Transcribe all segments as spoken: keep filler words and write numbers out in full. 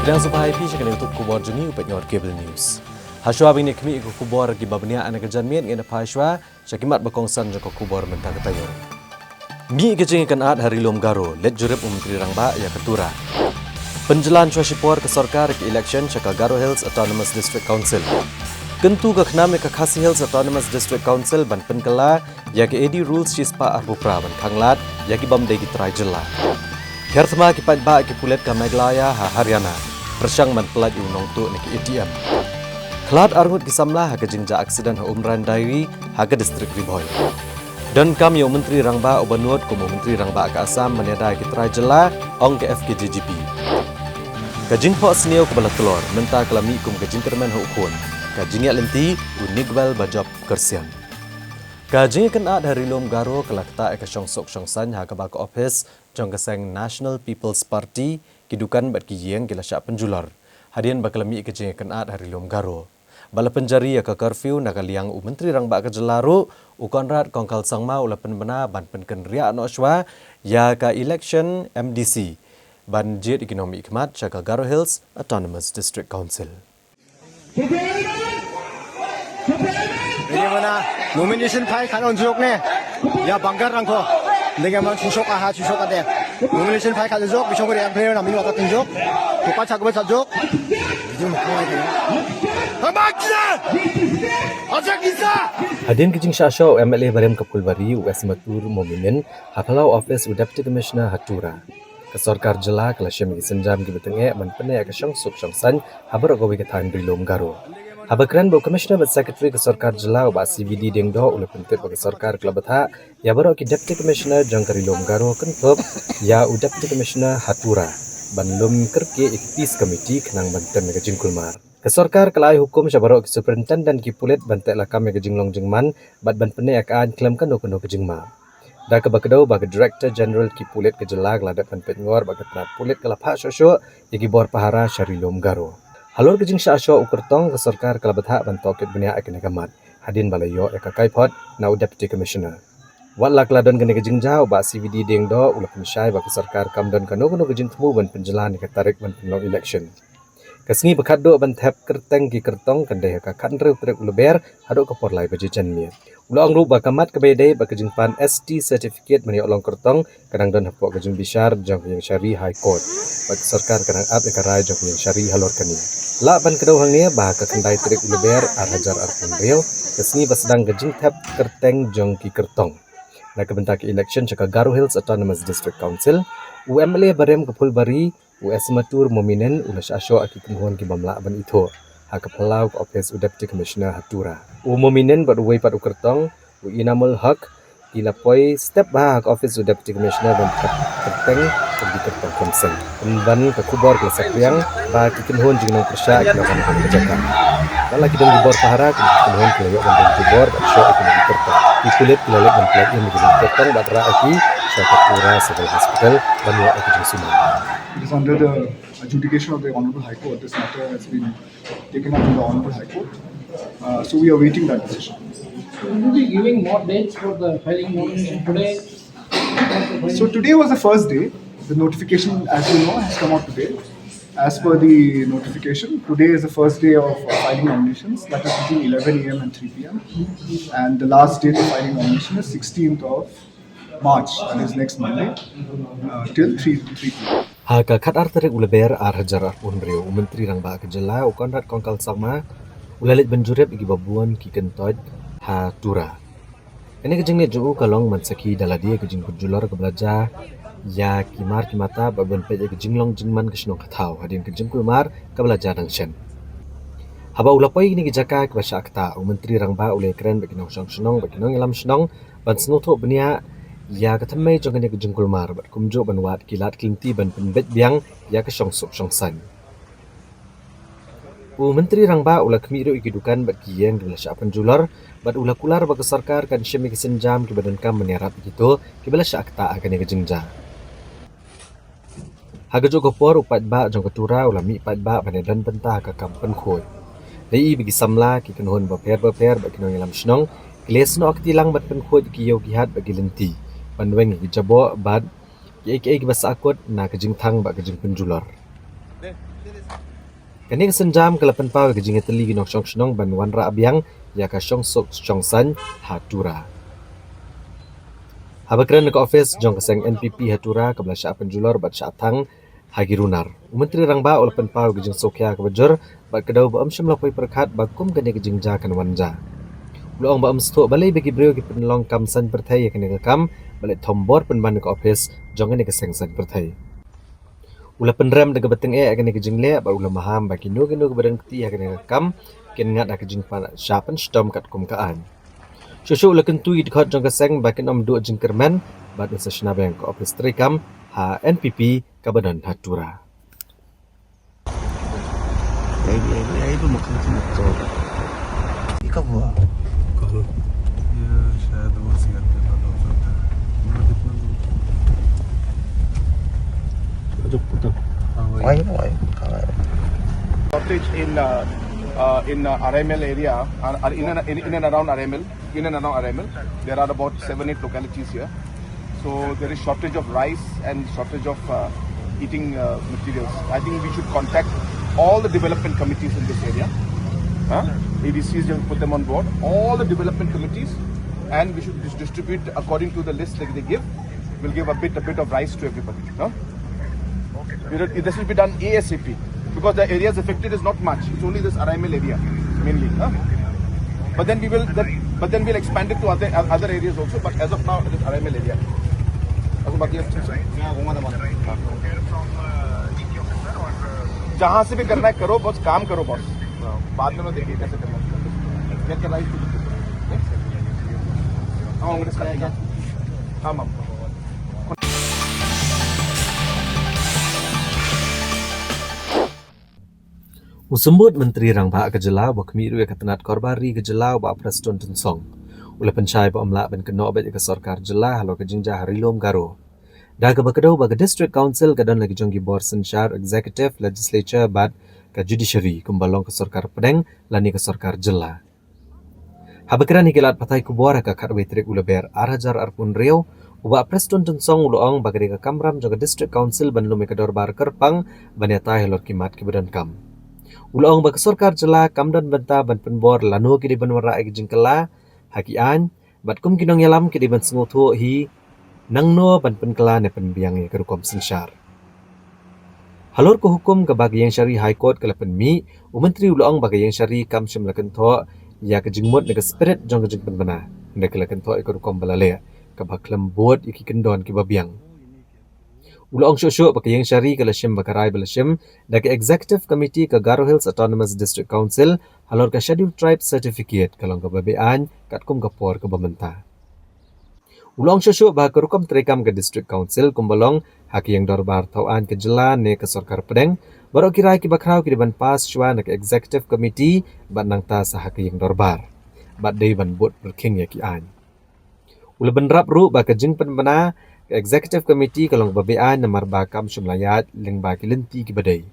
Pdiang sngewbha ïa phi sha kane ka khubor jong ngi u peit noh Cable News. Hashwa ban ïa khmih ïa ka khubor kiba bniah na ka janmiet, ngin ïa phai shwa sha ki mat ba kongsan jong ka khubor mynta ka taïew. Mih ka jingïakynad ha Ri Lum Garo, leit jurip u Myntri Rangbah ïa ka Tura. Pynjlan shwa shipor ka sorkar ïa ka election sha ka Garo Hills Autonomous District Council. Kyntu ka KHNAM ïa ka Khasi Hills Autonomous District Council ban pynkylla ïa ka A D Rules shispah arphew phra ban khanglad ïa ki bym dei ki trai jylla. Hiar thma ki paidbah ki pulit ka Meghalaya ha Haryana pyrshang ban pyllait ïa u nongtuh na ki A T M. Khlad arngut ki samla ha ka jingjia accident ha Umran Diary ha ka district Ri Bhoi. Donkam ïa u Myntri Rangbah u Banuid kum u Myntri Rangbah ka Assam ban ïada ïa ki trai jylla, ong ka F K J G P. Ka jingphohsniew kaba la tlot mynta ka la mih kum ka jingkyrmen ha u khun, ka jingïaid lynti u Niguel Bajop Kyrsiang. Ka jingïakynad ha Ri Lum Garo ka la ktah ïa ka shongsuk shongsaiñ ha kaba ka ophis jong ka seng National People's Party, ki dukan bad ki ïing ki la shah pynjulor hadien ba ka la mih ka jingïakynad ha Ri Lum Garo. Ba la pynjari ïa ka curfew na ka liang u Myntri Rangbah ka jylla ruh, u Conrad Kongkal Sangma u la pynbna ban pynkynriah noh shwa ïa ka election M D C ban jied ïa ki nongmihkhmat sha ka Garo Hills Autonomous District Council. Ini mana nomination file khat on jok ne. Ya banggar rang ko. Dengan man susok aha susok ade. Nomination file khat jok, bisong ko yang player na minu atat jok. Tupat sa ko sa jok. Bijum ko ade. Hamak kisa. Aja kisa. Hadien ka jingshah shoh u M L A barim ka Phulbari u Esmatur Mominin ha phyllaw office u Deputy Commissioner ha Tura. Ka sorkar jylla ka la shim ïa ki sienjam kiba tyngeh ban pyneh ïa ka shongsuk shongsaiñ ha baroh kawei ka thaiñ Ri Lum Garo. Haba kren bad u Commissioner bad Secretary ka sorkar jylla u Bah C V D Diengdoh u la pyntip ba ka sorkar ka la bthah ïa baroh ki Deputy Commissioner jong ka Ri Lum Garo kynthup ïa u Deputy Commissioner ha Tura ban lum kyrkieh ïa ki peace committee khnang ban tem ïa ka jingkulmar. Ka sorkar ka la ai hukum sha baroh ki superintendent ki pulit ban teh lakam ïa ka jinglong jingman bad ban pyneh ïa ka aiñ khlem kano kano ka jingma. Da kaba kdew ba ka Director General ki pulit ka jylla ka la dep ban peit ngor ba ka tnat pulit ka la phah shoh shoh ïa ki bor pahara sha Ri Lum Garo. Halor ka jingshah shoh u kyrtong, ka sorkar ka la bthah ban tohkit bniah ïa kane ka mat hadien ba la ïoh ïa ka kaiphod na u Deputy Commissioner. Wat la ka la don kane ka jingjia, u Bah C V D Diengdoh u la pynshai ba ka sorkar kam don kano kano ka jingthmu ban pynjlan ïa ka tarik ban pynlong election. Ka sngi ba khatduh ban thep kyrteng ki kyrtong kan dei ha ka khathynriew tarik u Lber haduh ka por lai baje janmiet. U la ong ruh ba ka mat kaba ïadei bad ka jingpan S T certificate ban ïoh long kyrtong ka dang don hapoh ka jingbishar jong ka Ïingshari High Court bad ka sorkar ka dang ap ïa ka rai jong ka Ïingshari halor kane. Lah ban kdew hangne ba ha ka khyndai tarik u Lber ar hajar arphew hynriew, ka sngi ba sdang ka jingthep kyrteng jong ki kyrtong na ka bynta ka election sha ka Garo Hills Autonomous District Council, u M L A barim ka Phulbari u Esmatur Mominin u la shah shoh ha ki kynhun ki bym lah ban ithuh ha ka phyllaw ka ophis u Deputy Commissioner ha Tura. U Mominin bad uwei pat u kyrtong u Inamul Haq ki la poi step bha ha ka ophis u Deputy Commissioner ban thep kyrteng kum ki kyrtong kongsan. Pynban ka khubor ka la saphriang ba ki kynhun jingnongpyrshah ki la wan ha ka jaka. Wat la ki don ki bor pahara, ki kynhun ki la ïoh ban don ki bor ban shoh ïa ki kyrtong. Ki pulit ki la leit ban pyllait ïa ki kyrtong bad rah ïa ki sha ka Tura Civil Hospital ban ïoh ïa ki jingsumar. It is under the adjudication of the Honorable High Court. This matter has been taken up in the Honorable High Court. Uh, so we are awaiting that decision. Will you be giving more dates for the filing nomination today? So today was the first day. The notification, as you know, has come out today. As per the notification, today is the first day of uh, filing nominations. That is between eleven a m and three p m. And the last date of filing nomination is sixteenth of March, that is next Monday, uh, till three, three p m. Ha ka khatar tarik u Lber ar hajar arphew hynriew, u Myntri Rangbah ka jylla u Conrad Kongkal Sangma u la leit ban jurip ïa kiba bun ki kyntoit ha Tura. Kane ka jingleit jong u ka long ban sakhi da lade ka jingpynjulor kaba la jia ïa ki mar ki mata bad ban peit ïa ka jinglong jingman ka shnong ka thaw hadien ka jingkulmar kaba la jia dang shen. Haba u la poi ïa kine ki jaka kiba shah ktah, u Myntri Rangbah u la ïakren bad ki nongshong shnong bad ki nongïalam shnong ban sngewthuh bniah ïa ka thymmei jong kane ka jingkulmar bad kumjuh ban wad ki lad ki lynti ban pynbeit biang ïa ka shongsuk shongsaiñ. U Myntri Rangbah u la khmih ruh ïa ki dukan bad ki ïing kiba la shah pynjulor bad u la kular ba ka sorkar kan shim ïa ki sienjam kiba donkam ban ïarap ïa kito kiba la shah ktah ha kane ka jingjia. Ha kajuh ka por u paidbah jong ka Tura u la mih paidbah ban ïadon bynta ha ka kam pynkhuid. La ïohi ba ki samla, ki kynhun bapher bapher bad ki nongïalam shnong ki la ïasnoh kti lang ban pynkhuid ïa ki ïew ki hat bad ki lynti ban weng ïa ki jaboh bad kiei kiei kiba sahkut na ka jingthang bad ka jingpynjulor. Kane ka sienjam ka la pynpaw ïa ka jingïatylli ki nongshong shnong ban wanrah biang ïa ka shongsuk shongsaiñ ha Tura. Haba kren na ka ophis jong ka seng N P P ha Tura kaba la shah pynjulor bad shah thang ha ki runar, u Myntri Rangbah u la pynpaw ïa ka jingsngewkhia kaba jur bad ka daw ba ym shym la poi pyrkhat ba kum kane ka jingjia kan wan jia. U la ong ba ym sngewthuh balei ba ki briew ki pynlong kam saiñ pyrthei ïa kane ka kam, balei thombor pynban ïa ka ophis jong kane ka seng saiñ pyrthei. U la pynrem da kaba tyngeh ïa kane ka jingleh bad u la maham ba kino kino kiba don kti ha kane ka kam kin ngat ha ka jingpynshah pynshitom katkum ka aiñ. Shuh shuh u la kyntu ïa ki dkhot jong ka seng ba kin ym duh jingkyrmen bad un sa shna biang ka ophis treikam ha N P P kaba don ha Tura. Yai, yai, yai, yai, makan tu motor. Ika buah. ये शायद वो सिगरेट के बंद हो सकता है। मतलब कितना दूर? जो पता। हाँ, वही। Why, why? Shortage in, uh, uh, in, uh, R M L area, uh, in and, in, in and around R M L, in and around R M L. There are about seven, eight localities here. So there is shortage of rice and shortage of, uh, eating, uh, materials. I think we should contact all the development committees in this area. Huh? A D Cs, just put them on board. All the development committees, and we should dis-, distribute according to the list that they give. We'll give a bit, a bit of rice to everybody. No? You know, this will be done A S A P because the areas affected is not much. It's only this R M L area mainly. Huh? But then we will, then, but then we'll expand it to other, other areas also. But as of now, it is R M L area. Okay, बाकी अब जहाँ से भी करना है करो बॉस, काम करो बॉस। बाद में मैं देखिए कैसे करना है। Get the right to the people. हाँ, कांग्रेस का। हाँ, मैम। U Symbud Myntri Rangbah ka jylla uba khmih ruh ïa ka tnat korbar ri ka jylla u Bah Prestone Tynsong u la pynshai ba ym lah ban kynnoh beit ïa ka sorkar jylla halor ka jingjia ha Ri Lum Garo. Da kaba kdew ba ka District Council ka don la ki jong ki bor synshar, executive, legislature bad ka judiciary kumba long ka sorkar pdeng lane ka sorkar jylla. Haba kren ha ki lad pathai khubor ha ka khatwei tarik u Lber ar hajar arphew hynriew, u Bah Prestone Tynsong u la ong ba ka dei ka kamram jong ka District Council ban lum ïa ka dorbar kyrpang ban ïatai halor ki mat kiba donkam. U la ong ba ka sorkar jylla kam don bynta ban pynbor lano ki dei ban wanrah ïa ki jingkylla ha ki aiñ, bad kum ki nongïalam ki dei ban sngewthuh hi nangno ban pynkylla ne pynbiang ïa ka rukom synshar. Halor ka hukum kaba ka Ïingshari High Court ka la pynmih, u Myntri u la ong ba ka Ïingshari kam shym la kynthoh ïa ka jingmut ne ka spirit jong ka jingpynbna, hynrei ka la kynthoh ïa ka rukom ba la leh kaba khlem bud ïa ki kyndon kiba biang. U la ong shuh shuh ba ka Ïingshari ka la shim ba ka rai ba la shim da ka Executive Committee ka Garo Hills Autonomous District Council halor ka Scheduled Tribe Certificate ka long kaba beaiñ katkum ka por kaba mynta. U la ong shuh shuh ba ka rukom treikam ka District Council kumba long ha ka ïing dorbar thaw aiñ ka jylla ne ka sorkar pdeng, baroh ki rai kiba khraw ki dei ban pass shuwa na ka Executive Committee bad nangta sa ha ka ïing dorbar, bad dei ban bud pyrkhing ïa ki aiñ. U la bynrap ruh ba ka jingpynbna ka Executive Committee ka long kaba beaiñ namar ba kam shym la ïaid lyngba ki lynti kiba dei.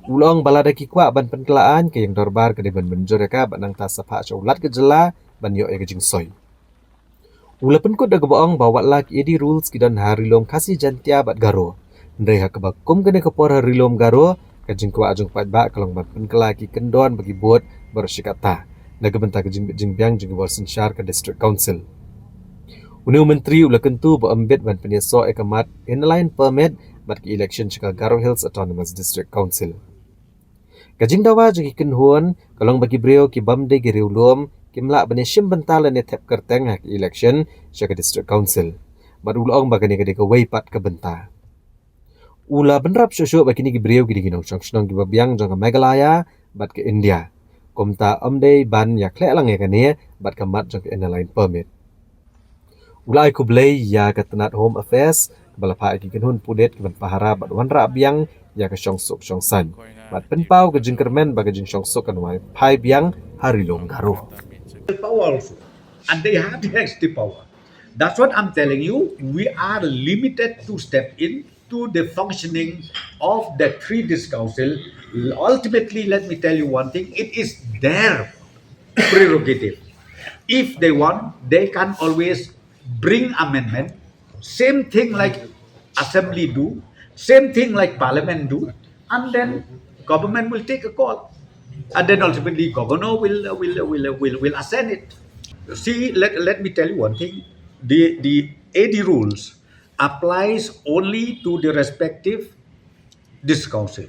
U la ong ba lada ki kwah ban pynkylla aiñ, ka ïing dorbar ka dei ban mynjur ïa ka bad nangta sa phah sha u Lat ka jylla ban ïoh ïa ka jingsoi. U la pynkut da kaba ong ba wat la ki A D rules ki don ha Ri Lum Khasi, Jaiñtia bad Garo, hynrei ha kaba kum kane ka por ha Ri Lum Garo, ka jingkwah jong paidbah ka long ban pynkylla ki kyndon ba ki bud baroh shi katta na ka bynta ka jingbit jingbiang jong ki bor synshar ka District Council. Une u Myntri u la kyntu ba ym bit ban pynïasoh ïa ka mat Inner Line Permit bad ki election sha ka Garo Hills Autonomous District Council. Ka jingdawa jong ki kynhun ka long ba ki briew ki bym dei ki riewlum kim lah ban ïashim bynta lane thep kyrteng ha ki election sha ka District Council, bad u la ong ba kane ka dei kawei pat ka bynta. U la bynrap shuh shuh ba kine ki briew ki dei ki nongshong shnong kiba biang jong ka Meghalaya bad ka India, kumta ym dei ban ïakhleh lang ïa kane bad ka mat jong ka Inner Line Permit. U la ai khublei ïa ka tnat Home Affairs kaba la phah ïa ki kynhun pulit ki ban pahara bad wanrah biang ïa ka shongsuk shongsaiñ bad pynpaw ka jingkyrmen ba ka jingshongsuk kan wan phai biang ha Ri Lum Garo. Power also. And they have the executive power. That's what I'm telling you. We are limited to step in to the functioning of the three district council. Ultimately, let me tell you one thing. It is their prerogative. If they want, they can always bring amendment. Same thing like assembly do, same thing like parliament do, and then Government will take a call, and then ultimately governor will will will will, will assent it. See, let, let me tell you one thing: the the A D rules applies only to the respective district council.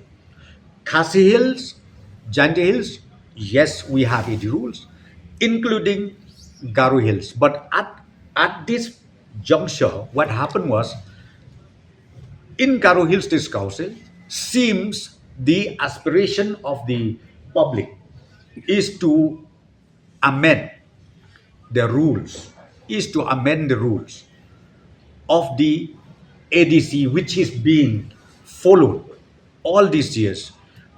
Khasi Hills, Jaintia Hills, yes, we have A D rules, including Garo Hills. But at at this juncture, what happened was, in Garo Hills District Council, seems the aspiration of the public is to amend the rules, is to amend the rules of the A D C, which is being followed all these years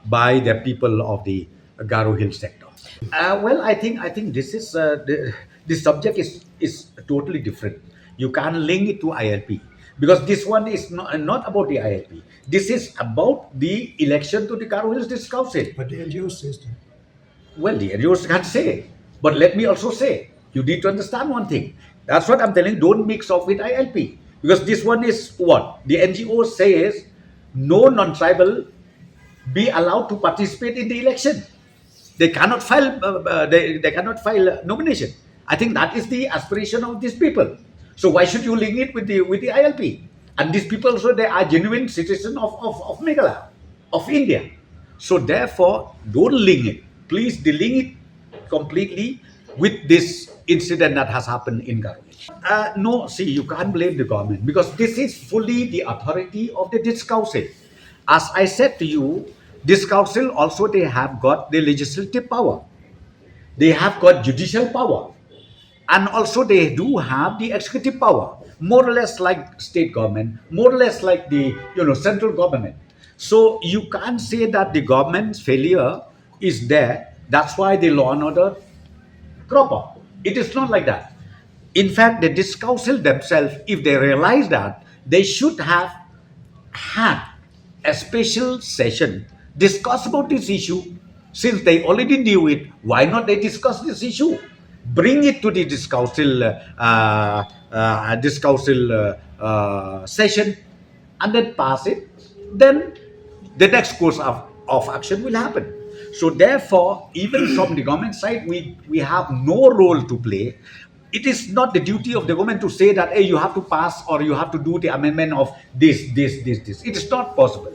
by the people of the Garo Hill sector. Uh, well, I think I think this is uh, the, the subject is is totally different. You can't link it to I L P, because this one is not, not about the I L P. This is about the election to the Garo Hills District Council. But the N G O says that. Well, the N G Os can say, but let me also say, you need to understand one thing. That's what I'm telling you, don't mix up with I L P. Because this one is what? The N G O says no non-tribal be allowed to participate in the election. They cannot file, uh, uh, they, they cannot file uh, nomination. I think that is the aspiration of these people. So why should you link it with the, with the I L P? And these people also, they are genuine citizens of, of, of Meghalaya, of India. So therefore, don't link it. Please delink it completely with this incident that has happened in Garo Hills. Uh, no, see, you can't blame the government, because this is fully the authority of the district council. As I said to you, this council also, they have got the legislative power. They have got judicial power. And also they do have the executive power, more or less like state government, more or less like the, you know, central government. So you can't say that the government's failure is there, that's why the law and order crop up. It is not like that. In fact, the district council themselves, if they realize that, they should have had a special session, discuss about this issue. Since they already knew it, why not they discuss this issue? Bring it to the district council, uh, uh, district council uh, uh, session, and then pass it. Then the next course of, of action will happen. So therefore, even from the government side, we, we have no role to play. It is not the duty of the government to say that, "Hey, you have to pass or you have to do the amendment of this, this, this, this." It is not possible.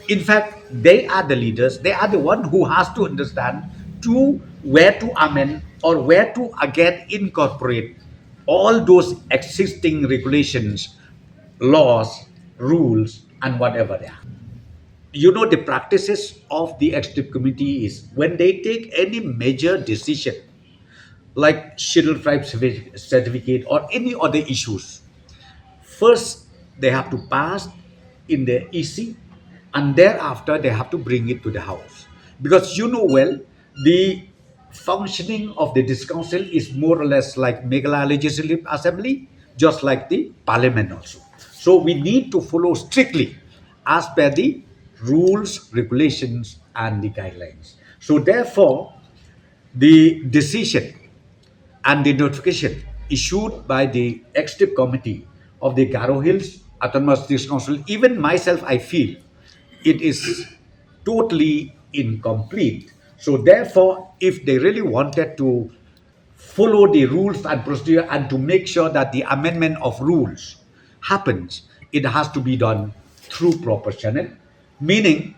In fact, they are the leaders. They are the one who has to understand to where to amend or where to again incorporate all those existing regulations, laws, rules, and whatever they are. You know, the practices of the executive committee is when they take any major decision, like Scheduled Tribe certifi-, certificate or any other issues, first they have to pass in the E C, and thereafter they have to bring it to the house. Because you know well, the functioning of the district council is more or less like Meghalaya Legislative Assembly, just like the parliament also. So we need to follow strictly as per the rules, regulations, and the guidelines. So therefore, the decision and the notification issued by the executive committee of the Garo Hills Autonomous District Council, even myself, I feel it is totally incomplete. So therefore, if they really wanted to follow the rules and procedure and to make sure that the amendment of rules happens, it has to be done through proportional, meaning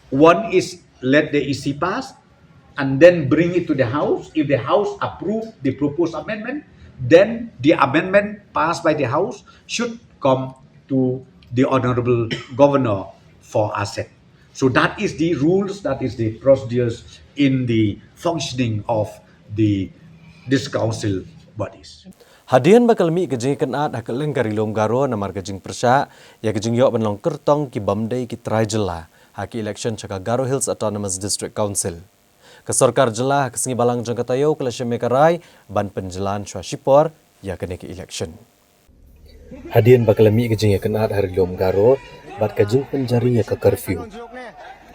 one is let the E C pass and then bring it to the house. If the house approve the proposed amendment, then the amendment passed by the house should come to the honorable governor for assent. So that is the rules, that is the procedures in the functioning of the, this council bodies. Hadien ba ka la mih ka jingïakynad ha ka lyngkar ri lum Garo namar ka jingpyrshah ïa ka jingïoh ban long kyrtong ki bym dei ki trai jylla ha ki election sha ka Garo Hills Autonomous District Council, ka sorkar jylla ha ka sngi Balang jong ka taïew ka la shim ïa ka rai ban pynjlan shuwa shipor ïa kane ka election. Hadien ba ka la mih ka jingïakynad ha ri lum Garo bad ka jingpynjari ïa ka curfew,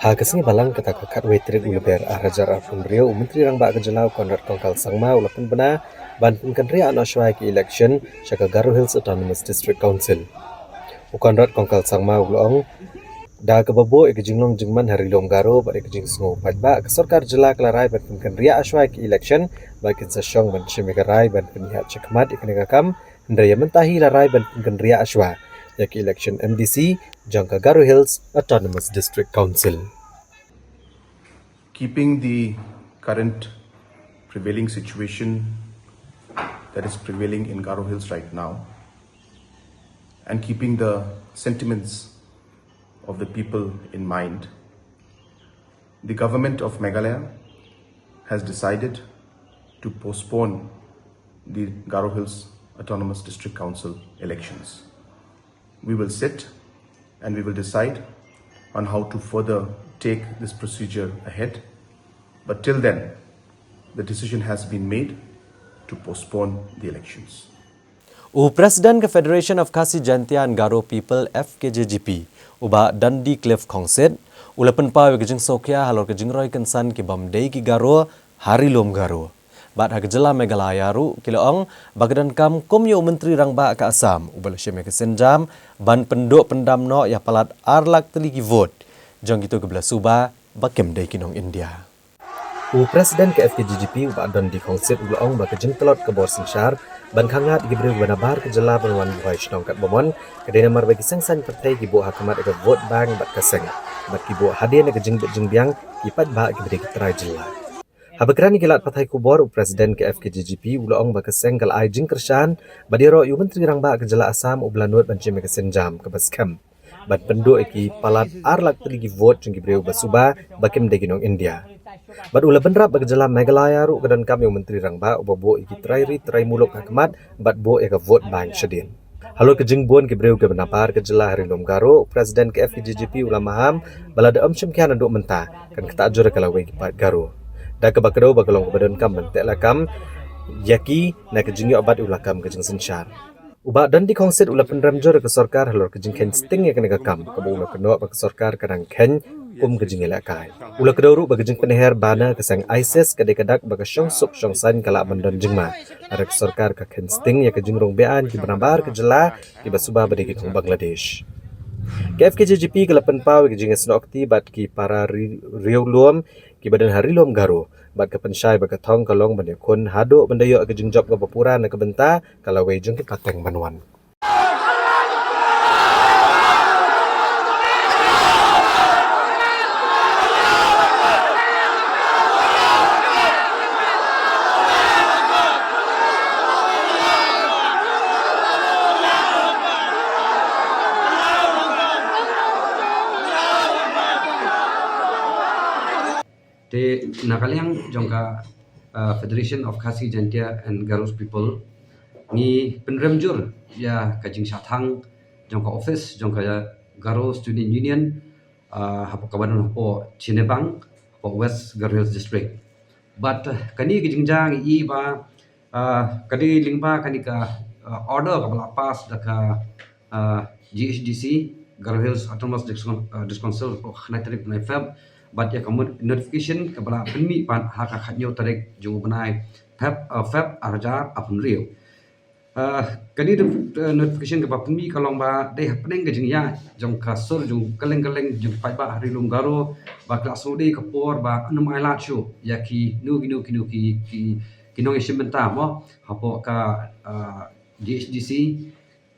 ha ka sngi Balang kata ka khatwei tarik u Lber ar hajar arphew hynriew, u Myntri Rangbah ka jylla u Conrad Kongkal Sangma u la pynbna ban pynkynriah noh shuwa ïa ka election sha ka Garo Hills Autonomous District Council. U Conrad Kongkal Sangma u la ong, Da kaba buh ïa ka jinglong jingman ha Ri Lum Garo bad ïa ka jingsngew paidbah, ka sorkar jylla ka la rai ban pynkynriah shuwa ïa ka election, bad kin sa shong ban shim ïa ka rai ban pynïaid shakhmat ïa kane ka kam, hynrei ïa mynta hi la rai ban pynkynriah shuwa ïa ka election M D C jong ka Garo Hills Autonomous District Council. Keeping the current prevailing situation that is prevailing in Garo Hills right now, and keeping the sentiments of the people in mind, the government of Meghalaya has decided to postpone the Garo Hills Autonomous District Council elections. We will sit and we will decide on how to further take this procedure ahead. But till then, the decision has been made to postpone the elections. U President ka Federation of Khasi Jaintia and Garo People, F K J G P, u Bah Dundee Cliff Khongsit, u la pynpaw ïa ka jingsngewkhia halor ka jingroi kynsan ki bym dei ki Garo ha Ri Lum Garo. Bad ha ka jylla Meghalaya ruh ki la ong ba ka donkam kum ïa u Myntri Rangbah ka Assam uba la shim ïa ka sienjam ban pynduh pyndam noh ïa palat ar lak tylli ki vote jong kito kiba la suba ba kim dei ki nong India. U President ka F K J G P u Bah Dundee Khongsit u la ong ba ka jingtlot ka bor synshar ban khangat ïa ki briew kiba nabar ka jylla ban wan buhai shnong katba mon ka dei namar ba ki seng saiñ pyrthei ki buh ha khmat ïa ka vote bank bad ka seng, bad ki buh hadien ïa ka jingbit jingbiang ki paidbah kiba dei ki trai jylla. Haba kren ïa ki lad pathai khubor, u President ka F K J G P u la ong ba ka seng ka la ai jingkyrshan bad ïaroh ïa u Myntri Rangbah ka jylla Assam uba la nud ban shim ïa ka sienjam kaba skhem ban pynduh ïa ki palat ar lak tylli ki vote jong ki briew ba suba ba kim dei ki nong India. Bad u la bynrap ba ka jylla Meghalaya ruh ka donkam ïa u Myntri Rangbah uba buh ïa ki trai ri trai muluk ha khmat bad buh ïa ka vote bank shadien. Halor ka jingbun ki briew kiba nabar ka jylla ha Ri Lum Garo, u President ka F K J G P u la maham ba lada ym shim khia naduh mynta kan ktah jur ïa ka lawei ki paid Garo. Da kaba kdew ba ka long kaba donkam ban teh lakam ïa ki na ka jingïoh bat ïa u lakam ka jingsynshar. U Bah Dundee Khongsit u la pynrem jur ïa ka sorkar halor ka jingkheiñ sting ïa kane ka kam, kaba u la kynnoh ba ka sorkar ka dang kheiñ kum ka jingïalehkai. U la kdew ruh ba ka jingpynher ba na ka seng ISIS ka dei ka dak ba ka shongsuk shongsaiñ ka lah ban don jingma, lada ka sorkar ka kheiñ sting ïa ka jingrung beaiñ kiba nabar ka jylla kiba suba ba dei ki nong Bangladesh. Ka F K J G P ka la pynpaw ïa ka jingïasnoh kti bad ki para ri-, riewlum kiba don ha Ri Lum Garo, bad ka pynshai ba ka thong ka long ban ïakhun haduh ban da ïoh ïa ka jingjop kaba pura na ka bynta ka lawei jong ki pateng ban wan. Te na ka liang jong ka, uh, Federation of Khasi Jaintia and Garo People, ngi pynrem jur ïa ka jingshah thang jong ka office jong ka Garo Student Union, uh, hapoh kaba don hapoh Chinebang, hapoh West Garo Hills District. But, uh, kane ka jingjia ngi i ba, uh, ka dei lyngba kane ka, uh, order kaba la pass da ka, uh, G H D C, Garo Hills Autonomous District, uh, District Council, hapoh khyndai tarik bnai Feb, bad ïa ka mut-, notification kaba la pynmih pat ha ka khathynñiew tarik jong u bnai Feb, uh, Feb arhajar arphew hynriew. Uh, kane ka, uh, notification kaba pynmih ka long ba dei hapdeng ka jingïaid jong ka sur jong kylleng kylleng jong ki paidbah ha Ri Lum Garo, ba ki la sngewdei ka por ba ym ai lad shuh ïa kino kino kino ki, ki, ki nongïashim bynta mo hapoh ka, uh, G H D C,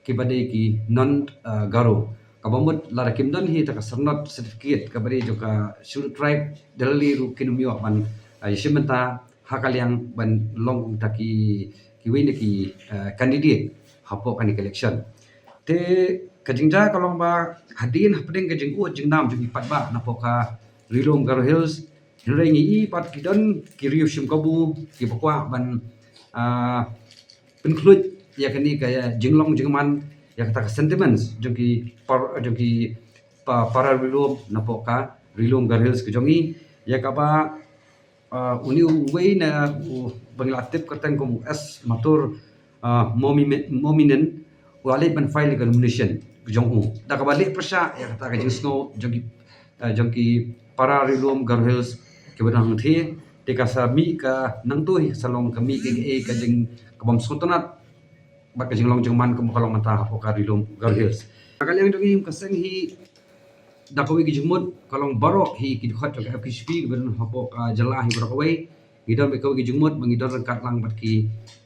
kiba dei ki non, uh, Garo. Kaba mut lada kim don hi ta ka syrnod certificate kaba dei jong ka Scheduled Tribe, da lei ruh kin ym ïoh ban, uh, ïashim bynta ha ka liang ban long kum ta ki, kiwei na ki, uh, candidate hapoh kane ka election. Te ka jingjia ka long ba hadien hapdeng ka jingud jingnam jong ki paidbah napoh ka Ri Lum Garo Hills, hynrei ngi i pat ki don ki riewshim kabu kiba kwah ban, ah, pynkhluit ïa kane ka jinglong jingman, ïa kata ka sentiments jong ki par-, jong ki pa-, para Ri Lum napoh ka Ri Lum Garo Hills ka jong ngi, ïa kaba, ah, une uwei na uba ngi la tip kyrteng kum u S Mathur, ah, Momi-, Mominen, u la leit ban file ïa ka nomination ka jong u. Da kaba leh pyrshah ïa kata ka jingsngew jong ki, eh, jong ki para Ri Lum Garo Hills kiba don hangthie, te ka sa mih ka nangta hi, ka sa long ka mih ka, ka, ka jing, ka bym sngewtynnat bad ka jinglong jingman kum ka long mynta hapoh ka Ri Lum Garo Hills. Ka liang jong ngi ka seng hi Da kawei ka jingmut ka long baroh hi ki dkhot jong ka F K J P kiba don hapoh ka jylla hi baroh kawei. Ngi don bad kawei ka jingmut ba ngi don ryngkat lang bad ki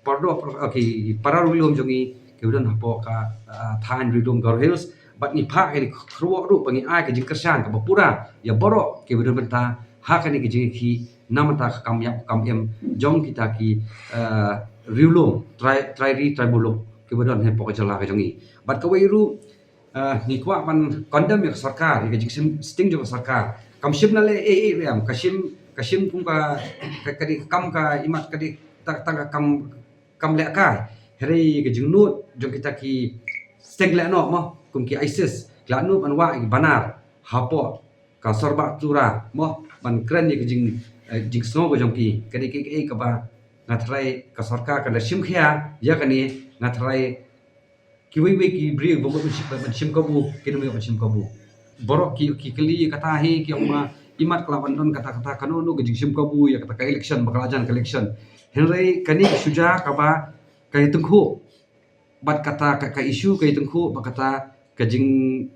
para, ki para ri lum jong ngi kiba don hapoh ka, ah, thaiñ Ri Lum Garo Hills. Bad ngi phah kane ka kyrwoh ruh ba ngi ai ka jingkyrshan kaba pura ïa baroh kiba don bynta ha kane ka jingïakhih na bynta ka kam ïap kam im jong kita ki, ah, ri lum, trai, trai ri, trai muluk kiba don hapoh ka jylla ka jong ngi. Bad kawei ruh, ah, ngi kwah ban condemn ïa ka sorkar, ïa ka jingsting jong ka sorkar. Kam shym la leh ei ei ruh em, ka shim, ka shim kum ka, ka, ka dei ka kam ka imat, ka dei tang, tang ka kam, kam lehkai. Hynrei ka jingnud jong kita ki seng lehnoh mo, kum ki ISIS, ki la nud ban wah ïa ki banar hapoh ka sorbah tura mo, ban kren ïa ka jing, eh, jingsngew ka jong ki. Ka dei kaei kaei kaba nga tharai ka sorkar kan da shim khia ïa kane, nga tharai kiwei wei ki briew ba mut ban shim, ban shim kabu, kin ym ïoh ban shim kabu. Baroh ki, ki kylli kata hi, ki ong ba imat ka la wan don kata, kata, kano kano ka jingshim kabu ïa kata ka election, ba ka la jan ka election. Hynrei kane ka shuja kaba ka ïatyngkhuh bad kata ka, ka issue ka ïatyngkhuh bad kata ka jing,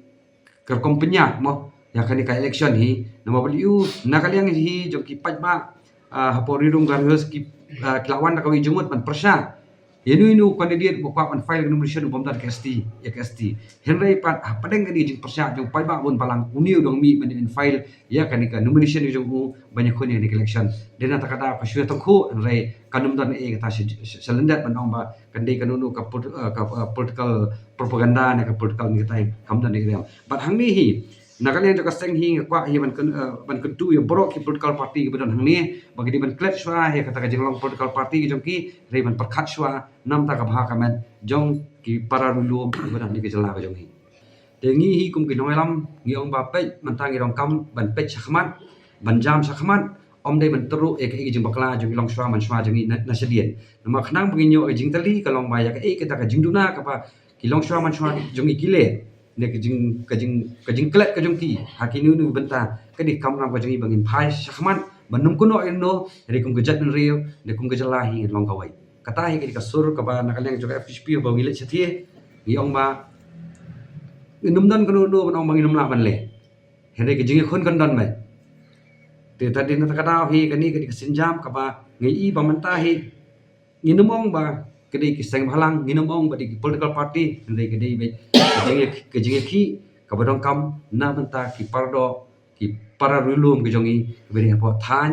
ka rukom pynïaid mo ïa kane ka election hi. Namar balei? Na ka liang hi jong ki paidbah, ah, hapoh Ri Lum Garo Hills ki, ah, ki la wan da kawei jingmut ban pyrshah ïa uno uno u candidate uba kwah ban file ka nomination uba ym don ka ST, ïa ka ST. Hynrei pat hapdeng kane ka jingpyrshah jong paidbah bun balang, une u dang mih ban ïa file ïa kane ka nomination jong u ban ïakhun ïa kane ka election. Dei na kata ka daw ka shu ïatyngkhuh, hynrei kan ym don ei kata sha, sha, sha lyndet ban ong ba kan dei kano kano ka pol-, eh, ka, eh, political propaganda ne ka political ne kata, kam don ei ruh em. Bad hangne hi, na ka liang jong ka seng hi nga kwah hi ban kyn-, eh, ban kyntu ïa baroh ki political party kiba don hangne ba ki dei ban klet shuwa ïa kata ka jinglong political party ka jong ki, hynrei ban pyrkhat shuwa na bynta ka bha ka met jong ki para ri lum kiba don ha kane ka jylla ka jong ngi. Te ngi hi kum ki nongïalam ngi ong ba peit, mynta ngi donkam ban peit shakhmat, ban jam shakhmat, ym dei ban tyrwa ïa kaei ka jingbakla jong ki longshuwa manshuwa jong ngi na, na shadien. Namar khnang ba ngin ïoh ka jingtylli ka long ba ïa kaei kata ka jingduna kaba ki longshuwa manshuwa jong ngi ki leh, ne ka jing, ka jing, ka jingklet ka jong ki ha kino kino ki bynta, ka dei ka kamram ka jong ngi ba ngin phai shakhmat ban ym kynnoh ïano, hynrei kum ka jaitbynriew ne kum ka jylla hi ngin long kawei. Kata hi ka dei ka sur kaba na ka liang jong ka F K J P ba ngi leit shathie, ngi ong ba ngin ym don kano kano ban ong ba ngin ym lah ban leh. Hynrei ka jingïakhun kan don beit. Te ta dei na kata ka daw hi kane ka dei ka sienjam kaba ngi i ba mynta hi ngin ym ong ba ka dei ki seng bhalang, ngin ym ong ba dei ki political party, hynrei ka dei beit ka jingïa, ka jingïakhih kaba donkam na bynta ki para doh, ki para ri lum ka jong ngi kiba dei hapoh thaiñ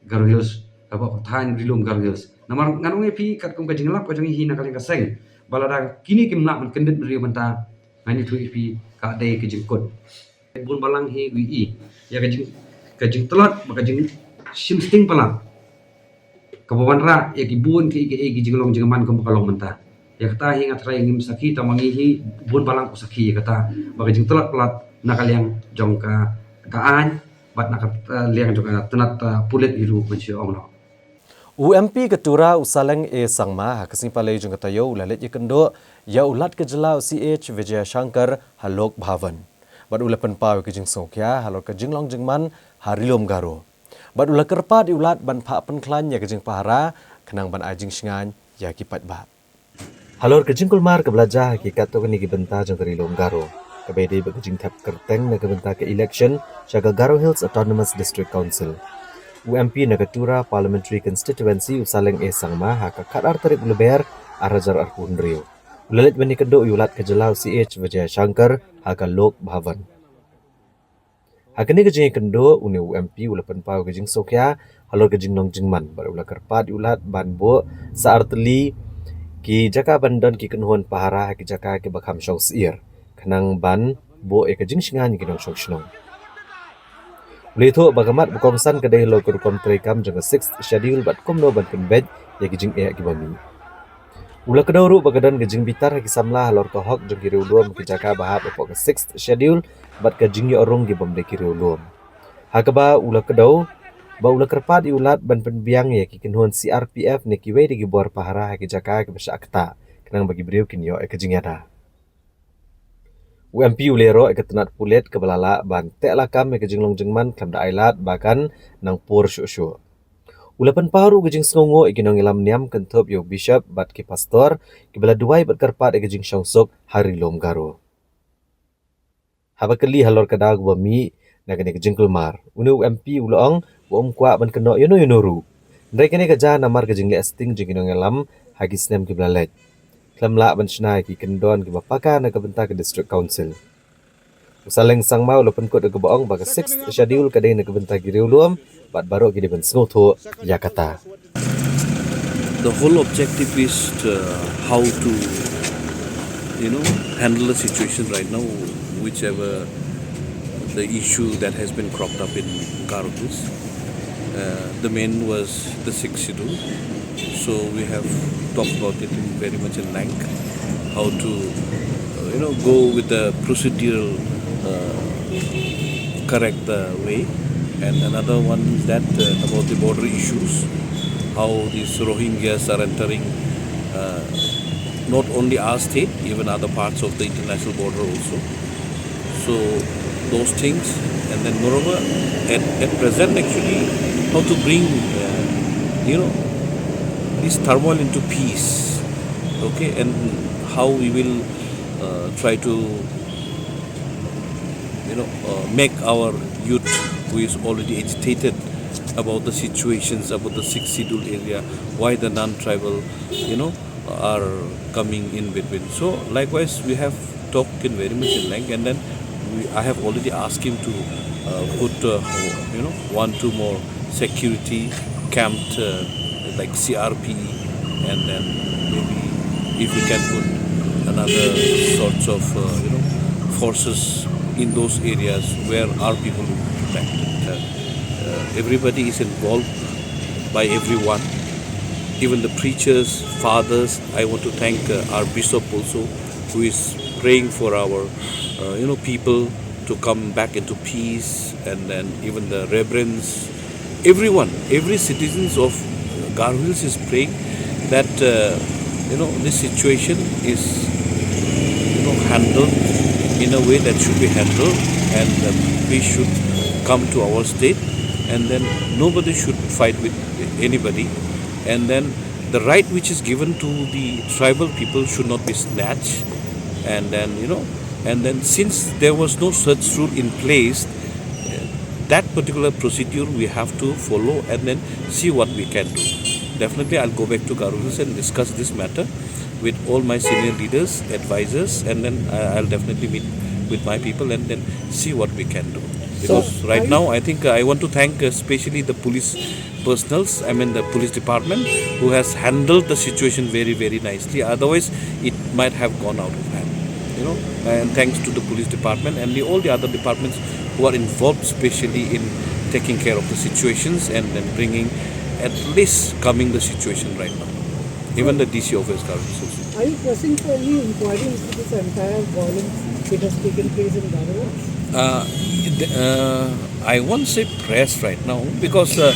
Garo Hills, hapoh thaiñ Ri Lum Garo Hills. Namar ngan ong ïa phi katkum ka jinglap ka jong ngi hi na ka liang ka seng, ba lada kine kim lah ban kyndit briew mynta, ngan ïathuh ïa phi ka dei ka jingkut. Bun balang hi u i ïa ka jing, ka jingtlot bad ka jingshim sting palat kaba wanrah ïa ki bun ki, ki, ki jinglong jingman kumba ka long mynta. Ïa kata hi nga tharai ngim sakhi tang ma ngi hi, bun balang u sakhi ïa kata, ba ka jingtlot palat na ka liang jong ka, ka aiñ bad na ka, eh, liang jong ka tnat, eh, pulit hi ruh ban shu ong noh. U M P ka Tura u Saleng A Sangma ha ka sngi Palei jong ka taïew u la leit ïakynduh ïa u Lat ka jylla u C H Vijayashankar ha Lok Bhavan. Bad u la pynpaw ïa ka jingsngewkhia halor ka jinglong jingman ha Ri Lum Garo. Bad u la kyrpad ïa u Lat ban phah pynkhlaiñ ïa ka jingpahara khnang ban ai jingshngaiñ ïa ki paidbah. Halor ka jingkulmar kaba la jia ha ki katto katne ki bynta jong ka Ri Lum Garo, kaba ïadei bad ka jingthep kyrteng na ka bynta ka election sha ka Garo Hills Autonomous District Council, u M P na ka Tura Parliamentary Constituency u Saleng A Sangma ha ka khatar tarik u Lber ar hajar arphew hynriew u la leit ban ïakynduh ïa u Lat ka jylla u C H Vijayashankar ha ka Lok Bhavan. Ha kane ka jingïakynduh, une u M P u la pynpaw ka jingsngewkhia halor ka jinglong jingman bad u la kyrpad ïa u Lat ban buh sa artylli ki jaka ban don ki kynhun pahara ha ki jaka kiba kham shong syier khnang ban buh ïa ka jingshngaiñ ïa ki nongshong shnong. U la ïathuh ba ka mat ba kongsan ka dei halor ka rukom treikam jong ka Sixth Schedule bad kumno ban pynbeit ïa ki jingeh kiba mih. U la kdew ruh ba ka don ka jingbitar ha ki samla halor ka hok jong ki riewlum ha ki jaka ba hap hapoh ka Sixth Schedule bad ka jingïoh rung ki bym dei ki riewlum. Ha kaba u la kdew ba u la kyrpad ïa u Lat ban pynbiang ïa ki kynhun C R P F ne kiwei de ki bor pahara ha ki jaka kiba shah ktah khnang ba ki briew kin ïoh ïa ka jingïada. U M P u la ïaroh ïa ka tnat pulit kaba la lah ban teh lakam ïa ka jinglong jingman khlem da ai lad ba kan nang pur shuh shuh. U la pynpaw ruh ka jingsngewnguh ïa ki nongïalam niam kynthup ïa u Bishop bad ki pastor kiba la duwai bad kyrpad ïa ka jingshongsuk ha Ri Lum Garo. Haba kylli halor ka daw kaba mih na kane ka jingkulmar, une u M P u la ong ba um kwah ban kynnoh ïano ïano ruh. Hynrei kane ka jia namar ka jingleh sting jong ki nongïalam ha ki snem kiba la leit. Khlem lah ban shna ïa ki kyndon kiba paka na ka bynta ka District Council. U Saleng Sangma u la pynkut da kaba ong ba ka Sixth Schedule ka dei na ka bynta ki riewlum bad baroh ki dei ban sngewthuh ïa kata. The whole objective is to, how to, you know, handle the situation right now, whichever the issue that has been cropped up in Garo Hills. Uh, the main was the Sixth Schedule. So we have talked about it in very much in length, how to, uh, you know, go with the procedural, uh, correct the way. And another one is that, uh, about the border issues, how these Rohingyas are entering, uh, not only our state, even other parts of the international border also. So those things, and then moreover, at, at present actually, how to bring, uh, you know, this turmoil into peace, okay, and how we will, uh, try to, you know, uh, make our youth who is already agitated about the situations, about the Sixth Schedule area, why the non-tribal, you know, are coming in between. So likewise, we have talked in very much in length, and then we, I have already asked him to, uh, put, uh, you know, one, two more security camped, uh, like C R P, and then maybe if we can put another sorts of, uh, you know, forces in those areas where our people will be impacted. Uh, uh, everybody is involved by everyone, even the preachers, fathers. I want to thank, uh, our bishop also, who is praying for our, uh, you know, people to come back into peace, and then even the reverends, everyone, every citizens of Garo Hills is praying that, uh, you know, this situation is, you know, handled in a way that should be handled, and, uh, we should come to our state, and then nobody should fight with anybody, and then the right which is given to the tribal people should not be snatched, and then, you know, and then since there was no such rule in place, uh, that particular procedure we have to follow and then see what we can do. Definitely, I'll go back to Garo Hills and discuss this matter with all my senior leaders, advisors, and then I- I'll definitely meet with my people and then see what we can do. Because right now, I think I want to thank, uh, especially the police personals, I mean the police department, who has handled the situation very, very nicely. Otherwise, it might have gone out of hand. You know, and thanks to the police department and the, all the other departments who are involved, specially in taking care of the situations and then bringing, at least calming the situation right now. Even the D C office, Garo Hills also. Are you pressing for any inquiry into this entire violence that has taken place in Garo? Uh, the, uh, I won't say press right now because, uh,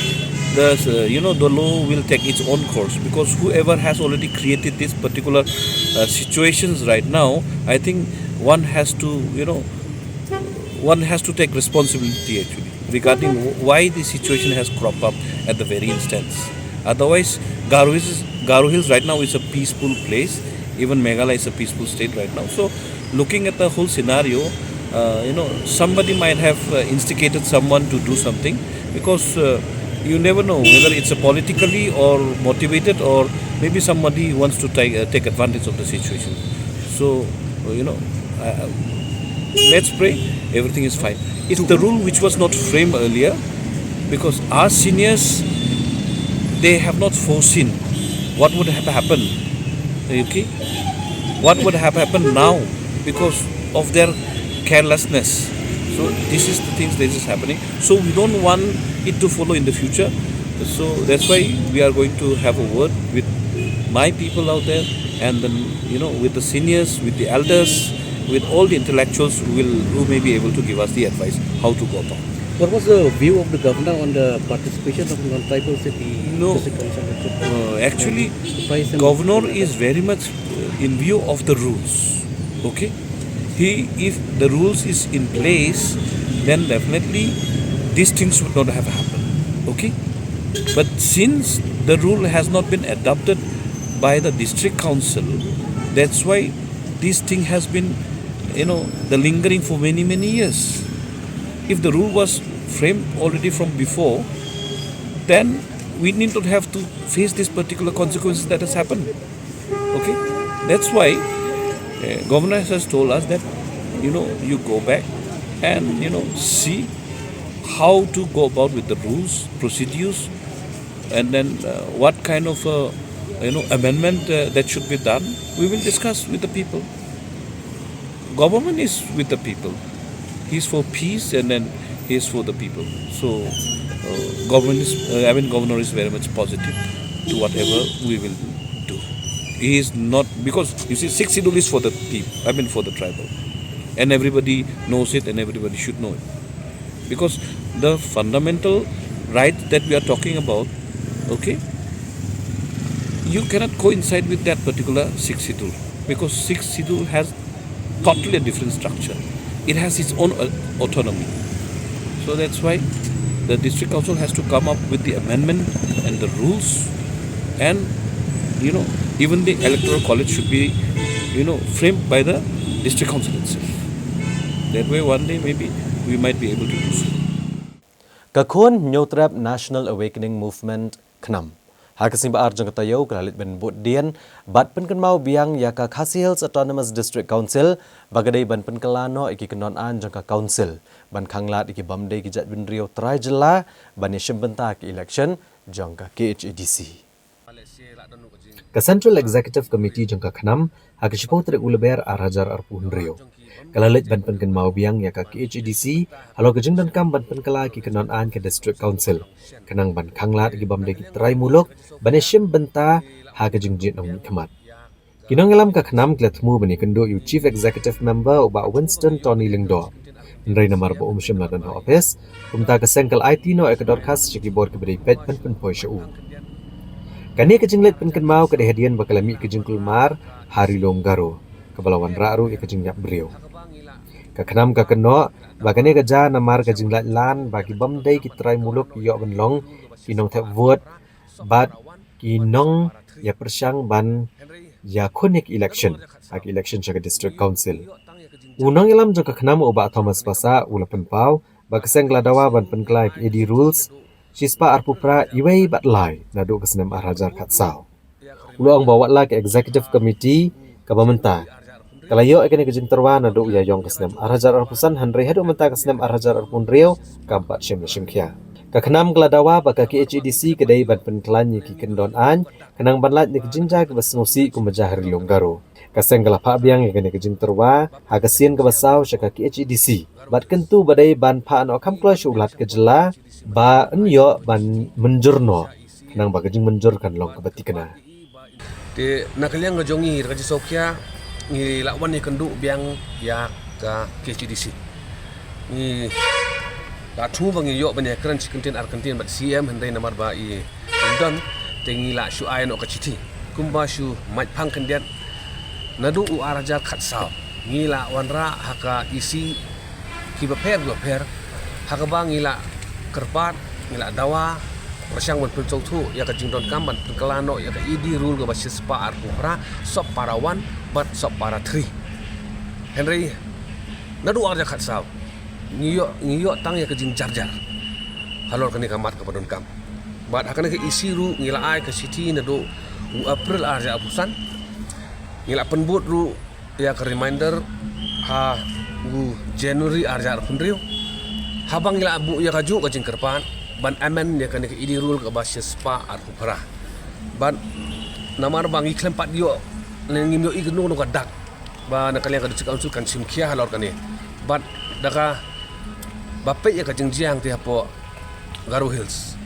the, uh, you know, the law will take its own course, because whoever has already created this particular, uh, situations right now, I think one has to, you know, one has to take responsibility actually regarding wh- why the situation has cropped up at the very instance. Otherwise, Garo Hills, Garo Hills right now is a peaceful place. Even Meghalaya is a peaceful state right now. So, looking at the whole scenario, uh, you know, somebody might have, uh, instigated someone to do something, because, uh, you never know whether it's a politically or motivated, or maybe somebody wants to take, uh, take advantage of the situation. So, uh, you know, uh, let's pray everything is fine. It's the rule which was not framed earlier, because our seniors, they have not foreseen what would have happened. Okay, what would have happened now because of their carelessness. So this is the things that is happening. So we don't want it to follow in the future. So that's why we are going to have a word with my people out there, and then, you know, with the seniors, with the elders, with all the intellectuals who will, who may be able to give us the advice how to go about. What was the view of the governor on the participation of non-tribals in the No. District Council election? Uh, actually, The price and governor all that. Is very much, uh, in view of the rules. Okay, he, if the rules is in place, then definitely these things would not have happened. Okay, but since the rule has not been adopted by the district council, that's why this thing has been you know, the lingering for many, many years. If the rule was framed already from before, then we need not have to face these particular consequences that has happened. Okay? That's why uh, governor has told us that, you know, you go back and, you know, see how to go about with the rules, procedures, and then uh, what kind of uh, you know, amendment uh, that should be done. We will discuss with the people. Government is with the people. He's for peace, and then he's for the people. So uh, government is, uh, I mean, governor is very much positive to whatever we will do. He is not, because, you see, sixth schedule is for the people, I mean, for the tribal, and everybody knows it, and everybody should know it, because the fundamental right that we are talking about, okay, you cannot coincide with that particular sixth schedule, because sixth schedule has totally a different structure. It has its own uh, autonomy. So that's why the district council has to come up with the amendment and the rules, and, you know, even the electoral college should be, you know, framed by the district council itself. That way, one day maybe we might be able to do so. Ka khun Hynñiewtrep National Awakening Movement, KHNAM, ha ka sngi ba ar jong ka taïew ka la leit ban bud dien bad pynkynmaw biang ïa ka Khasi Hills Autonomous District Council ba ka dei ban pynkylla noh ïa ki kyndon aiñ jong ka council ban khanglad ïa ki bym dei ki jaitbynriew trai jylla ban ïashim bynta ha ka election jong ka KHADC. Ka Central Executive Committee jong ka KHNAM ha ka shiphew tarik u Lber ar hajar arphew hynriew ka la leit ban pynkynmaw biang ïa ka KHADC halor ka jingdonkam ban pynkylla ki kyndon aiñ ka District Council khnang ban khanglad ïa ki bym dei ki trai muluk ban ïashim bynta ha ka jingjia nongmihkhmat. Ki nongïalam ka KHNAM ki la thmu ban ïakynduh ïa u Chief Executive Member u Bah Winston Tony Lyngdoh. Hynrei namar ba um shym la don ha ophis, kumta ka seng ka la aiti noh ïa ka dorkhas sha ki bor kiba dei peit ban pynpoi sha u. Kane ka jingleit pynkynmaw ka dei hadien ba ka la mih ka jingkulmar ha Ri Lum Garo kaba la wanrah ruh ïa ka jingïap briew. Ka KHNAM ka kynnoh ba kane ka jia namar ka jinglait lan ba ki bym dei ki trai muluk ki ïoh ban long ki nongthep vote bad ki nongïapyrshang ban ïakhun ïa ka election, ha ka election sha ka District Council. U nongïalam jong ka KHNAM u Bah Thomas Passah u la pynpaw ba ka seng ka la dawa ban pynkylla ïa ka A D rules shispah arphew phra iwei bad lai naduh ka snem ar hajar khatsaw. U la ong ba wat la ka Executive Committee kaba mynta ka la ïoh ïa kane ka jingtyrwa naduh ïa ïong ka snem ar hajar arphew san, hynrei haduh mynta ka snem ar hajar arphew hynriew kam pat shim la shim khia. Ka KHNAM ka la dawa ba ka KHADC ka dei ban pynkhlaiñ ïa ki kyndon aiñ khnang ban lait na ki jingjia kiba sngewsih kumba jia ha Ri Lum Garo. Ka seng ka la phah biang ïa kane ka jingtyrwa ha ka sien kaba saw sha ka KHADC bad kyntu ba dei ban phah noh kham kloi sha u Lat ka jylla ba un ïoh ban mynjur noh khnang ba ka jingmynjur kan long kaba thikna. Te na ka liang ka jong ngi, ka jingsngewkhia, ngi la wan ïakynduh biang ïa ka KHADC. Ngi la thmu ba ngi ïoh ban ïakren shi kyntien ar kyntien bad CEM, hynrei namar ba i don, te ngi la shu ai noh ka shithi. Kumba shu mait phang khyndiat, naduh u ar hajar khatsaw ngi la wanrah ha ka EC kiba pher kiba pher, ha kaba ngi la kyrpad, ngi la dawa pyrshang ban pynsngewthuh ïa ka jingdonkam ban pynkylla noh ïa ka AD rule kaba shispah arphew phra, sub para one bad sub para three. Hynrei naduh ar hajar khatsaw ngi ïoh, ngi ïoh tang ïa ka jingjarjar halor kane ka mat kaba donkam. Bad ha kane ka EC ruh ngi la ai ka shithi naduh u April ar hajar arphew san. Ngi la pynbud ruh ïa ka reminder ha u January ar hajar arphew hynriew. Haba ngi la buh ïa kajuh ka jingkyrpad ban amend ïa kane ka AD rule kaba shispah arphew phra. Bad namar ba ngi khlem pat ïoh, ne ngim ïoh i kano kano ka dak ba na ka liang ka District Council kan shim khia halor kane. Bad da kaba peit ïa ka jingjia hangtei hapoh Garo Hills,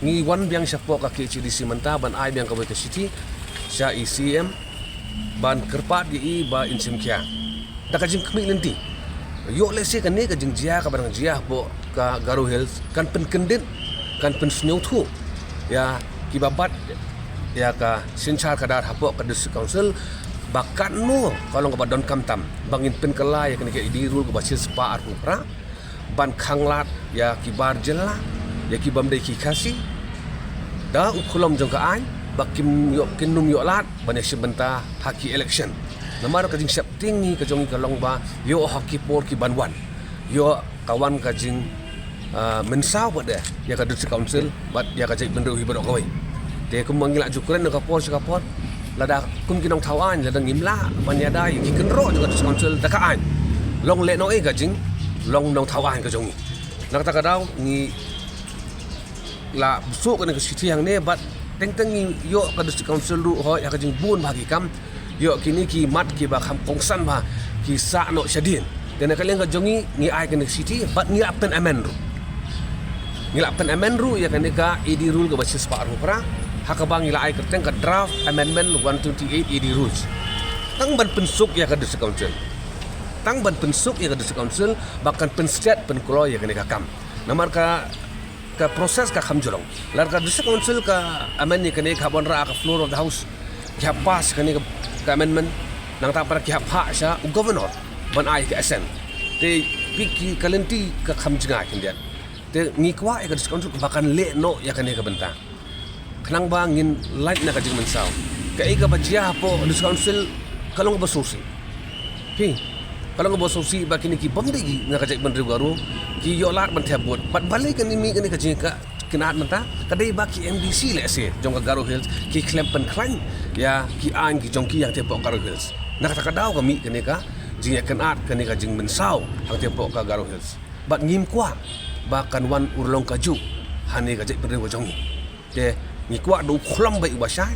ngi wan biang shapoh ka KHADC mynta ban ai biang kawei ka shithi sha i CEM ban kyrpad ïa i ba in shim khia da ka jingkhmih lynti. Ïoh lehse kane ka jingjia kaba dang jia hapoh ka Garo Hills kan pynkyndit, kan pynsngewthuh ïa kiba bat ïa ka synshar khadar hapoh ka District Council ba katno ka long kaba donkam tam ba ngin pynkylla ïa kane ka AD rule kaba shispah arphew phra ban khanglad ïa ki bar jylla, ïa ki bym dei ki Khasi da u khulom jong ka aiñ ba kim ïoh, kin nym ïoh lad ban ïashim bynta ha ki election. Namar ka jingsheptieng ngi ka jong ngi ka long ba ïoh ha ki por ki ban wan, ïoh ka wan ka jing, ah, mynsaw bad ïa ka District Council bad ïa ka jaitbynriew hi baroh kawei. Te kumba ngi la ju kren na ka por sha ka por, lada kum ki nongthaw aiñ, lada ngim lah ban ïada ïa ki kynroh jong ka District Council da ka aiñ, long lehnohei ka jinglong nongthaw aiñ ka jong ngi. Na kata ka daw ngi la buh kane ka shithi hangne bad teng teng ngi ïoh ka District Council ruh hoi ha ka jingbun bha ki kam, ïoh kine ki mat kiba kham kongsan bha ki sah noh shadien. Te na ka liang ka jong ngi ngi ai kane ka shithi bad ngi la pyn amend ruh. Ngi la pyn amend ruh ïa kane ka A D rule kaba shispah arphew phra, ha kaba ngi la ai kyrteng ka draft amendment one twenty-eight A D rules. Tang ban pynsuk ïa ka District Council. Tang ban pynsuk ïa ka District Council ba kan pynstet pynkloi ïa kane ka kam. Namar ka ka process ka kham ju long. Lada ka District Council ka amend ïa kane, ka hap wanrah ha ka floor of the house, ki hap pass kane ka, ka amendment, nangta pat ki hap phah sha u Governor ban ai ka assent. Te phi, ki ka lynti ka kham jngai khyndiat. Te ngi kwah ïa ka District Council ba kan leh noh ïa kane ka bynta. Khnang ba ngin lait na ka jingmynsaw. Kaei kaba jia hapoh District Council ka long kaba sngewsih. Phi, ka long kaba sngewsih ba kine ki bym dei na ka jaitbynriew Garo ki ïoh lad ban thep vote. Bad balei kane, mih kane ka jingkynad mynta? Ka dei ba ki M D C lehse jong ka Garo Hills ki khlem pynkhlaiñ ïa ki aiñ ki jong ki hangtei hapoh Garo Hills. Na kata ka daw ka mih kane ka jingïakynad, kane ka jingmynsaw hangtei hapoh ka Garo Hills. Bad ngim kwah ba kan wan urlong kajuh ha kane ka jaitbynriew ka jong ngi. Te ngi kwah da u khlem beit uba shai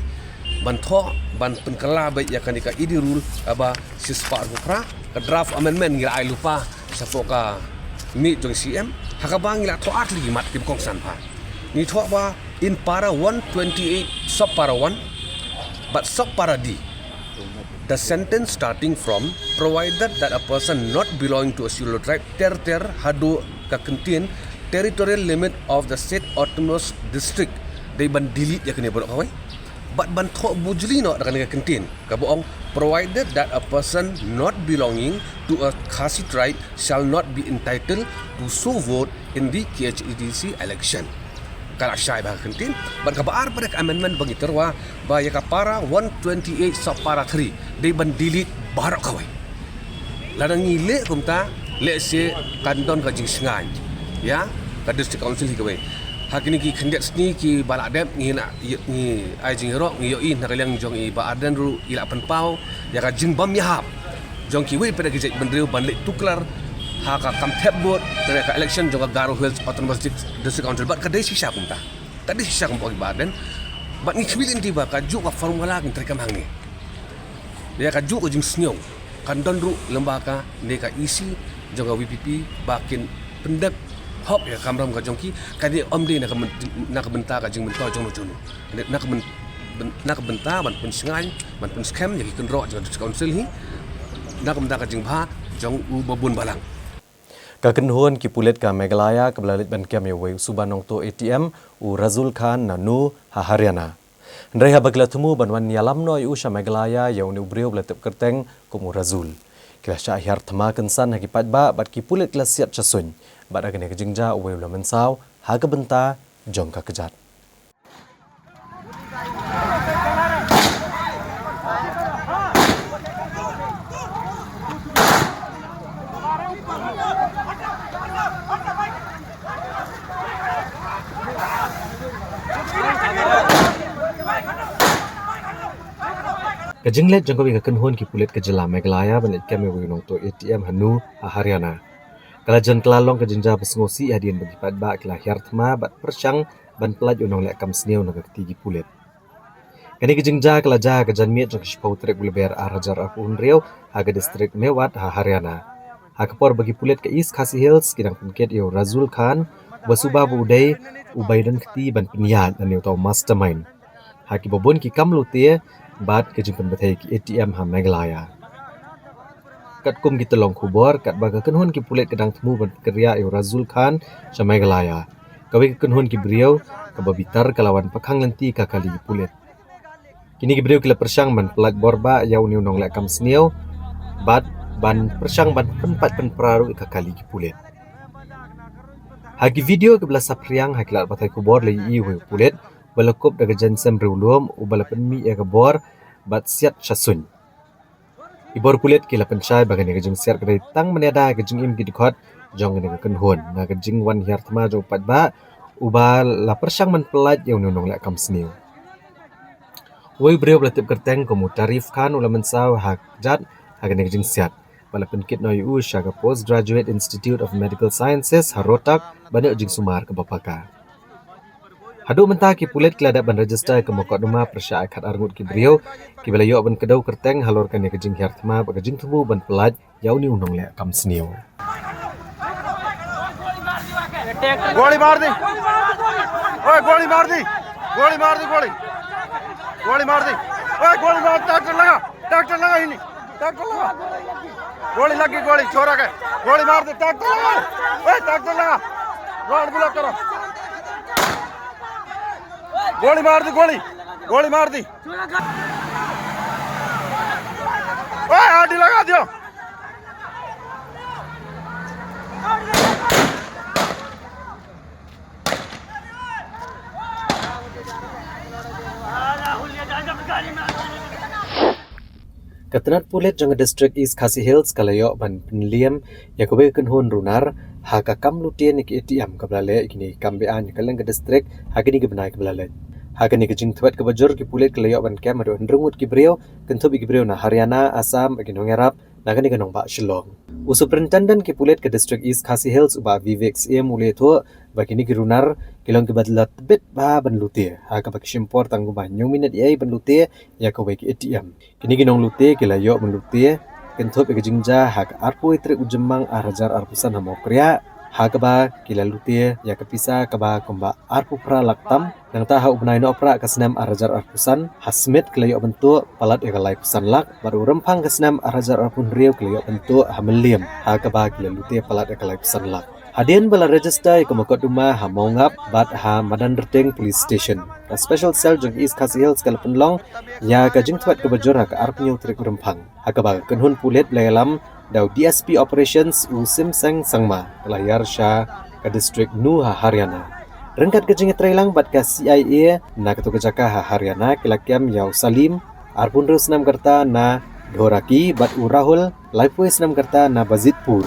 ban thoh, ban pynkylla beit ïa kane ka A D rule kaba shispah arphew phra, ka draft amendment ngi la ai lypa shapoh ka miet jong C M, ha kaba ngi la thoh ar tylli ki mat kiba kongsan bha. Ngi thoh ba in para one twenty-eight sub para one bad sub para D, the sentence starting from, provided that a person not belonging to a scheduled tribe, ter ter haduh ka kyntien, territorial limit of the state autonomous district, dei ban delete ïa kane baroh kawei bad ban thoh bujli noh da kane ka kyntien kaba ong, provided that a person not belonging to a Khasi tribe shall not be entitled to so vote in the K H A D C election. Ka la shai bha ka kyntien. Bad kaba ar pat ka amendment ba ngi tyrwa ba ïa ka para one twenty-eight sub para three dei ban delete baroh kawei. Lada ngi leh kumta, lehse kan don ka jingshngaiñ ïa ka District Council hi kawei. Ha kine ki khyndiat sngi kiba la dep ngi na, ngi ai jingïaroh, ngi ïohi na ka liang jong i Bah Ardent ruh i la pynpaw ïa ka jingbym ïahap jong kiwei pat ki jaitbynriew ban leit tuklar ha ka kam thep vote na ka election jong ka Garo Hills Autonomous Dis-, District Council. Bad ka dei shisha kumta. Ka dei shisha kumta, i Bah Ardent. Bad ngi khmih lynti ba kajuh ka formula kin treikam hangne. Ïa kajuh ka jingsngew kan don ruh lyngba kane ka E C jong ka V P P ba kin pyndep hok ïa ka kamram ka jong ki, ka dei ym dei na ka byn-, na ka bynta ka jingmyntoi jong uno uno. Na ka byn-, byn-, na ka bynta ban pynshngaiñ, ban pynskhem ïa ki kynroh jong ka District Council hi na ka bynta ka jingbha jong u babun balang. Ka kynhun ki pulit ka Meghalaya kaba la leit ban kem ïa uwei u suba nongtuh A T M, u Razul Khan na Nu ha Haryana. Hynrei haba ki la thmu ban wan ïalam noh ïa u sha Meghalaya, ïa une u briew ba la tip kyrteng kum u Razul, ki la shah hiar thma kynsan ha ki paidbah bad ki pulit ki la siat sha suiñ. Bad ha kane ka jingjia uwei u la mynsaw ha ka bynta jong ka kjat. Ka jingleit jong kawei ka kynhun ki pulit ka jylla Meghalaya ban leit kem ïa uwei u nongtuh A T M ha Nu ha Haryana ka la jan kylla long ka jingjia ba sngewsih hadien ba ki paidbah ki la hiar thma bad pyrshang ban pyllait ïa u nongleh kam sniew na ka kti ki pulit. Kane ka jingjia ka la jia ha ka janmiet jong ka shiphew tarik u Lber ar hajar arphew hynriew ha ka district Mewat ha Haryana. Ha ka por ba ki pulit ka East Khasi Hills ki dang pynkit ïa u Razul Khan, uba suba ba u dei uba ïadon kti ban pynïaid lane uta u mastermind ha kiba bun ki kam lute bad ka jingpynbthei ki A T M ha Meghalaya. Katkum ki tyllong khubor, katba ka kynhun ki pulit ka dang thmu ban pynkyriah ïa u Razul Khan sha Meghalaya, kawei ka kynhun ki briew kaba bitar ka la wan pakhang lynti ka kali ki pulit. Kine ki briew ki la pyrshang ban pyllait borbah ïa une u nongleh kam sniew bad ban pyrshang ban pynpait pynpra ruh ïa ka kali ki pulit. Ha ki video kiba la saphriang ha ki lad pathai khubor la ïohi uwei u pulit ba la kup da ka jaiñsem riewlum uba la pynmih ïa ka bor bad siat sha suiñ. Ki bor pulit ki la pynshai ba kane ka jingsiat ka dei tang mynta da ka jingim ki dkhot jong kane ka kynhun na ka jingwan hiar thma jong u paidbah uba la pyrshang ban pyllait ïa une u nongleh kam sniew. Uwei u briew ba la tip kyrteng kum u Tarif Khan u la mynsaw ha kjat ha kane ka jingsiat. Ba la pynkit noh ïa u sha ka Postgraduate Institute of Medical Sciences ha Rohtak ban ïoh jingsumar kaba paka. Haduh mynta ki pulit ki la dep ban register ïa ka mukotduma pyrshah ïa khatar ngut ki briew kiba la ïoh ban kdew kyrteng halor kane ka jinghiar thma bad ka jingthmu ban pyllait ïa une u nongleh kam sniew. गोली मार दी। ओए, गोली मार दी। गोली मार दी, गोली। गोली मार दी। ओए, गोली मार, ट्रैक्टर लगा। ट्रैक्टर लगा ही नहीं। ट्रैक्टर लगा। गोली लग गई, गोली, छोरा के। गोली मार दी, ट्रैक्टर लगा। ओए, ट्रैक्टर लगा। रोड ब्लॉक करो। गोली मार दी, गोली। गोली मार दी। ओए, आरडी लगा दियो। Ka tnat pulit jong ka District East Khasi Hills ka la ïoh ban pynliem ïa kawei ka kynhun runar ha ka kam lute na ki A T M kaba la leh ïa kine ki kam beaiñ ha kylleng ka district ha kine ki bnai kiba la leit. Ha kane ka jingthwet kaba jur ki pulit ki la ïoh ban kem haduh hynriew ngut ki briew, kynthup ïa ki briew na Haryana, Assam bad ki nongïarap na kane ka nongbah Shillong. U Superintendent ki pulit ka District East Khasi Hills u Bah Vivek Syiem u la ïathuh ba kine ki runar ki long kiba la tbit bha ban lute ha kaba ki shim por tang kumba hynñiew minit ïa ban lute ïa kawei ka A T M. Kine ki nonglute ki la ïoh ban lute kynthup ïa ka jingjia ha ka arphew tarik u Jymmang ar hajar arphew san ha Mawkriah, ha kaba ki la lute ïa ka pisa kaba kumba arphew phra lak tam. Nangta ha u bnai Nohprah ka snem ar hajar arphew san ha Smit ki la ïoh ban tuh palat ïa ka laiphew san lak, bad u Rymphang ka snem ar hajar arphew hynriew ki la ïoh ban tuh ha Mylliem, ha kaba ki la lute palat ïa ka laiphew san lak. Hadien ba la register ïa ka mukotduma ha Mawngap bad ha Madanrting Police Station, ka Special Cell jong East Khasi Hills ka la pynlong ïa ka jingthwet kaba jur ha ka arphew hynñiew tarik u Rymphang, ha kaba ka kynhun pulit ba la ïalam da u D S P Operations u Simseng Sangma ka la hiar sha ka district Nuh ha Haryana. Ryngkat ka jingïatreilang bad ka C I A na kato ka jaka ha Haryana ki la kem ïa u Salim, arphew hynriew snem ka rta na Dhoraki bad u Rahul, laiphew snem ka rta na Bazitpur,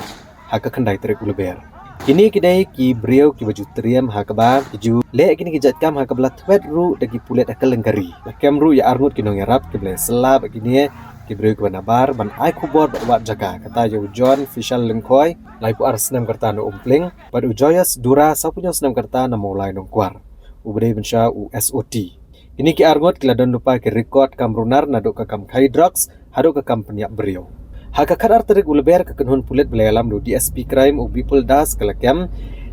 ha ka khyndai tarik u Lber. Kine ki dei ki briew kiba ju triem ha kaba ki ju leh kine ki jait kam ha kaba la thwet ruh da ki pulit ha kylleng ka ri. La kem ruh ïa arngut ki nongïarap kiba la ïasylla bad kine ki briew kiba nabar ban ai khubor bad wad jaka, kata ïa u John Fishal Lyngkhoi, laiphew ar snem ka rta na Umpling, bad u Joyous Dura, sawphew hynñiew snem ka rta na Mawlai Nongkwar, uba dei mynshuwa u S O T. Kine ki arngut ki la don lypa ki record kam runar naduh ka kam khai drugs haduh ka kam pynïap briew. Ha ka khatar tarik u Lber ka kynhun pulit ba la ïalam da u D S P Crime u Bipul Das ka la kem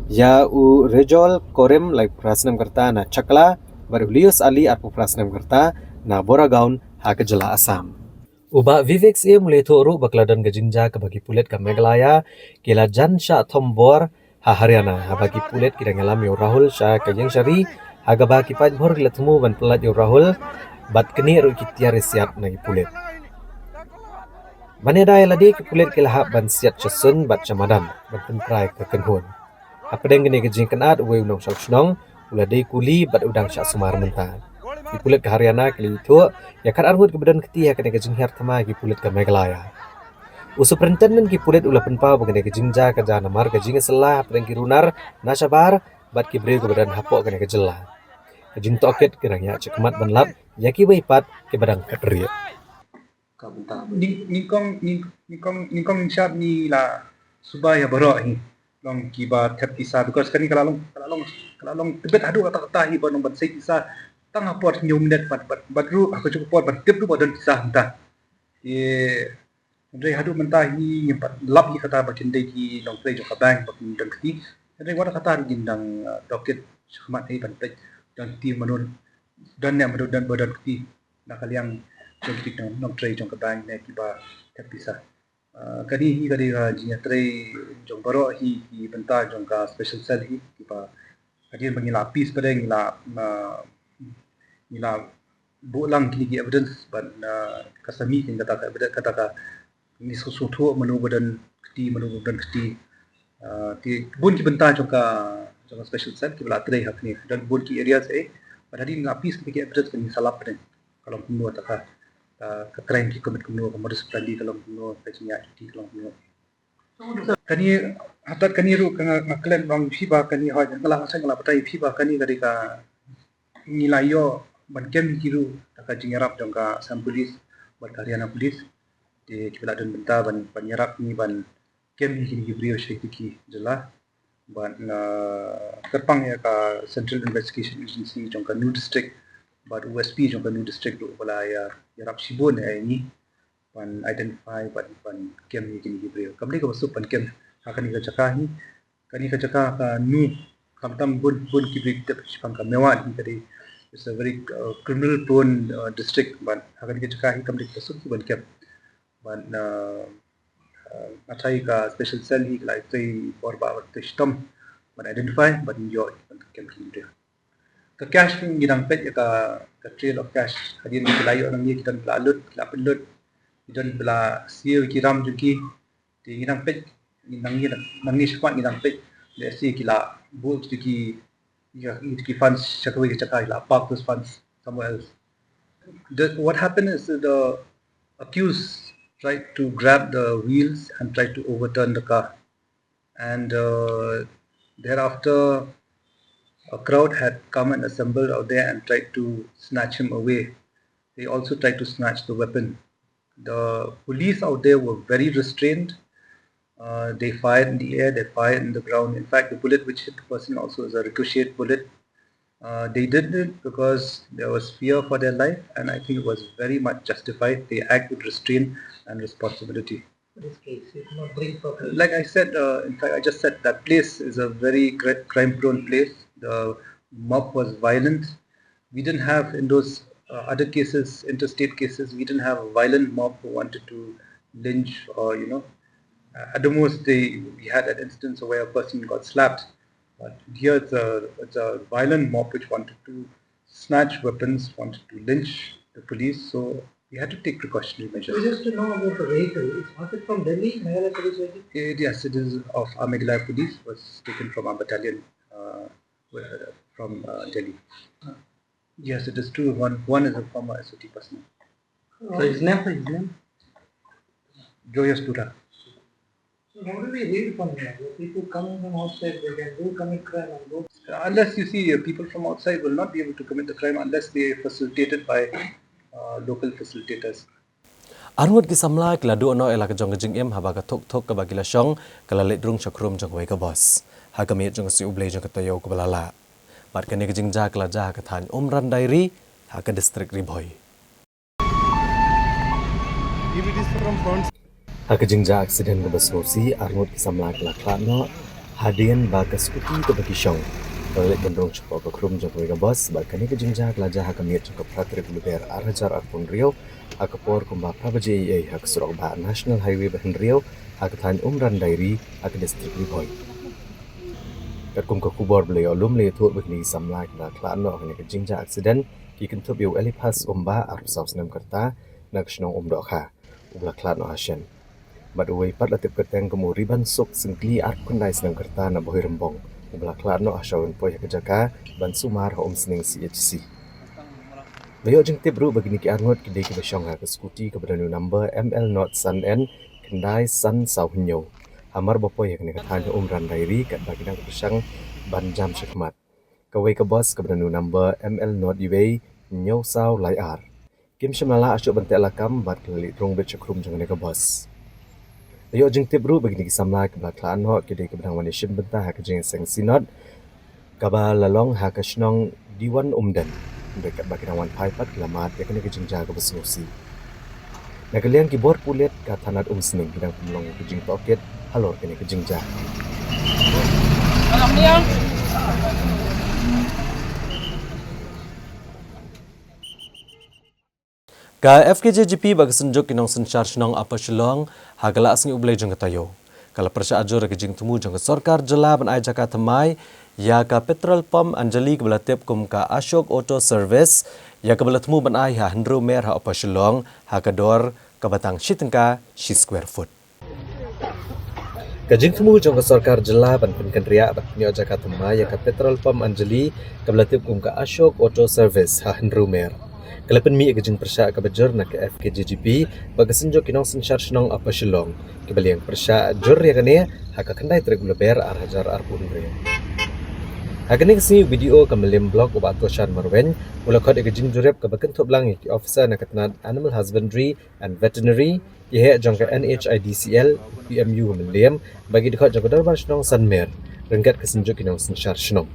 ïa u Rejol Korim, laiphew phra snem ka rta na Chakla, bad u Lius Ali, arphew phra snem ka rta na Boragaon, ha ka jylla Assam. U Bah Vivek Syiem u la ïathuh ruh ba ka la don ka jingjia kaba ki pulit ka Meghalaya ki la jan shah thombor ha Haryana, haba ki pulit ki dang ïalam ïa u Rahul sha ka ïing shari, ha kaba ki paidbhur ki la thmu ban pyllait ïa u Rahul bad kane ruh ki tiar ïasiat na ki pulit. Ban ïada ïa lade ki pulit ki la hap ban siat sha suiñ bad sha madan ban pyntrai ka kynhun. Hapdeng kane ka jingkynad, uwei u nongshong shnong u la dei kuli bad u dang shah sumar mynta. Ki pulit ka Haryana ki la ïathuh ïa khatar ngut kiba don kti ha kane ka jinghiar thma ïa ki pulit ka Meghalaya. U Superintendent ki pulit u la pynpaw ba kane ka jingjia ka jia namar ka jingïasylla hapdeng ki runar na shabar bad ki briew kiba don hapoh kane ka jylla. Ka jingtohkit ka dang ïaid shakhmat ban lap ïa kiwei pat kiba dang khatrieh. Ka bynta. Nyng-, nyngkong, nyng-, nyngkong, nyngkong nyngshap ngi la suba ïa baroh hi. Long kiba thep pisa, because kane ka la long, ka la long, ka la long tbit haduh katta katta hi ba long ban sei pisa tang ha por hynñiew minit bad, bad, bad ruh ha kajuh ka por ban tip ruh ba don pisa mynta. Te hynrei haduh mynta hi ngim pat lap ïa kata ba kin dei ki nongtrei jong ka bank ba kin don kti. Hynrei wat kata ruh ngin dang, uh, tohkit shakhmat hi ban peit don kti mano, don ne mano don ba don kti na ka liang jong ki nong, nongtrei jong ka bank ne kiba thep pisa. Ah, kane hi ka dei ka jingïatrei jong baroh hi ki bynta jong ka special cell hi kiba hadien ba ngi la pis pat ngi la, ah, ngi la buh lang kine ki evidence ban, ah, ka sami kin kata ka evidence kata ka ngi sngewthuh mano ba don kti mano ba don kti. Ah, ki bun ki bynta jong ka jong ka special cell kiba la trei ha kane don bun ki areas eh. Bad hadien la pis kine ki evidence kan ngi sa lap pat ka long kumno kata ka ka, ka crime ki commit kumno, ka modus operandi ka long kumno, ka jingïaid juti ka long kumno. Kane, hatat kane ruh ka nga, nga klet bang phi ba kane, hoi, nga la, nga la batai phi ba kane ka dei ka ngi la ïoh ban kem hi ki ruh da ka jingïarap jong ka Assam Police bad ka Haryana Police. Te ki la don bynta ban, ban ïarap ngi ban kem hi kine ki briew sha ki jylla. Bad na kyrpang ïa ka Central Investigation Agency jong ka Nu District bad U S P jong ka Nu District ruh ba la ïa, ïarap shibun ïa ngi ban identify bad ban kem hi kine ki briew. Kam dei kaba suk ban kem ha kane ka jaka hi. Kane ka jaka ka Nu, khamtam bun, bun ki briew tip shaphang ka Mewat hi ka dei. It's a very, uh, criminal prone, uh, district, bad ha kane ka jaka hi kam dei kaba suk ban kem. Bad, uh, uh, nga tharai ka special cell hi ka la trei por ba, ba trei shitom ban identify bad ïoh ban kem ki briew. Ka cash ngi dang peit ïa ka, ka trail of cash. Hadien ki la ïoh nangne ki don ki la lut, ki la pynlut, ki don ki la siew ki ram jong ki. Te ngi dang peit, ngi dang, ngi dang, nangne shakhmat ngi dang peit. Let's see ki la buh ki, ki, ki, ki funds sha kawei ka jaka, ki la park those funds somewhere else. The, what happened is the accused tried to grab the wheels and tried to overturn the car. And, uh, thereafter, a crowd had come and assembled out there and tried to snatch him away. They also tried to snatch the weapon. The police out there were very restrained. Uh, they fired in the air, they fired in the ground. In fact, the bullet which hit the person also is a ricocheted bullet. Uh, they did it because there was fear for their life, and I think it was very much justified. They act with restraint and responsibility. This case, you cannot bring for Like I said, uh, in fact, I just said that place is a very cri- crime-prone place. The mob was violent. We didn't have in those, uh, other cases, interstate cases, we didn't have a violent mob who wanted to lynch or, you know, uh, at the most they, we had an instance where a person got slapped. But here it's a, it's a violent mob which wanted to snatch weapons, wanted to lynch the police. So we had to take precautionary measures. So just to know about the vehicle, is, was it from Delhi, Meghalaya Police vehicle? It, yes, it is of our Meghalaya Police, was taken from our battalion, uh, from, uh, Delhi. Yes, it is true. One, one is a former S O T personnel. So his name, his name? Joyous Dura. So how do we read from here? The people coming from outside, they can do commit crime and go. Unless you see, uh, people from outside will not be able to commit the crime unless they are facilitated by, uh, local facilitators. Arngut ki samla ki la duh noh ïa la ka jong ka jingim haba ka thuk thuk kaba ki la shong ka la leit rung shakhrum jong kawei ka bus ha ka miet jong ka sngi U Blei jong ka taïew kaba la lah. Bad kane ka jingjia ka la jia ha ka thaiñ Umran Diary ha ka district Ri Bhoi. Ha ka jingjia aksiden kaba sngewsih, arngut ki samla ki la khlad noh hadien ba ka skuti kaba ki shong ka la leit ban rung shapoh ka khrum jong kawei ka bus. Bad kane ka jingjia ka la jia ha ka miet jong ka phra tarik Lber ar hajar arphew hynriew ha ka por kumba phra baje eiei ha ka surok bah National Highway ba hynriew ha ka thaiñ Umran Diary ha ka district Ri Bhoi. Katkum ka khubor ba la ïoh lum la ïathuh ba kine ki samla ki la khlad noh ha kane ka jingjia aksiden ki kynthup ïa u Eliphas Umbah, arphew saw snem ka rta, na ka shnong Umdohkha, uba la khlad noh ha shen. Bad uwei pat la tip kyrteng kum u Ribansuk Syngkli, arphew khyndai snem ka rta, na Bhoirymbong, uba la khlad noh ha shuwa ban poi ha ka jaka ban sumar ha Umsning C H C. La ïoh jingtip ruh ba kine ki arngut ki dei kiba shong ha ka skuti kaba don u number M L nought san N khyndai san saw hynñiew, hamar ba poi ha kane ka thaiñ ha Umran Diary katba ki dang pyrshang ban jam shakhmat. Kawei ka bus kaba don u number M L nought uwei hynñiew saw lai ar. Kim shym la lah shuh ban teh lakam bad ka la leit rung beit shakhrum jong kane ka bus. La ïoh jingtip ruh ba kine ki samla kiba la khlad noh ki dei kiba dang wan ïashim bynta ha ka jingïaseng Synod kaba la long ha ka shnong Diwan Umden. Bad katba ki dang wan phai pat ki la mad ïa kane ka jingjia kaba sngewsih. Na ka liang ki bor pulit ka thanat Umsning ki dang pynlong ïa ka jingtohkit halor kane ka jingjia. Ka F K J G P bad ka Synjuk ki Nongsynshar Shnong Upper Shillong ha ka Laisngi U Blei jong ka taïew ka la pyrshah jur ïa ka jingthmu jong ka sorkar jylla ban ai jaka thymmai ïa ka petrol pump Anjali kaba la tip kum ka Ashok Auto Service, ïa kaba la thmu ban ai ha hynriew mer ha Upper Shillong ha ka dor kaba tang shi tyngka shi square foot. Ka jingthmu jong ka sorkar jylla ban pynkynriah ban pynïoh jaka thymmai ïa ka petrol pump Anjali kaba la tip kum ka Ashok Auto Service ha hynriew mer. Ka la pynmih ïa ka jingpyrshah kaba jur na ka F K J G P bad ka Synjuk ki Nongsynshar Shnong Upper Shillong, kiba la ïeng pyrshah jur ïa kane ha ka khyndai tarik u Lber ar hajar arphew hynriew. Ha kane ka sngi, u B D O ka Mylliem Block, u Bah Toshan Marwein, u la khot ïa ka jingjurip kaba kynthup lang ïa ki officer na ka tnat Animal Husbandry and Veterinary, ki heh jong ka N H I D C L, P M U Mylliem, bad ki dkhot jong ka Dorbar Shnong Sanmer, ryngkat ka Synjuk ki Nongsynshar Shnong.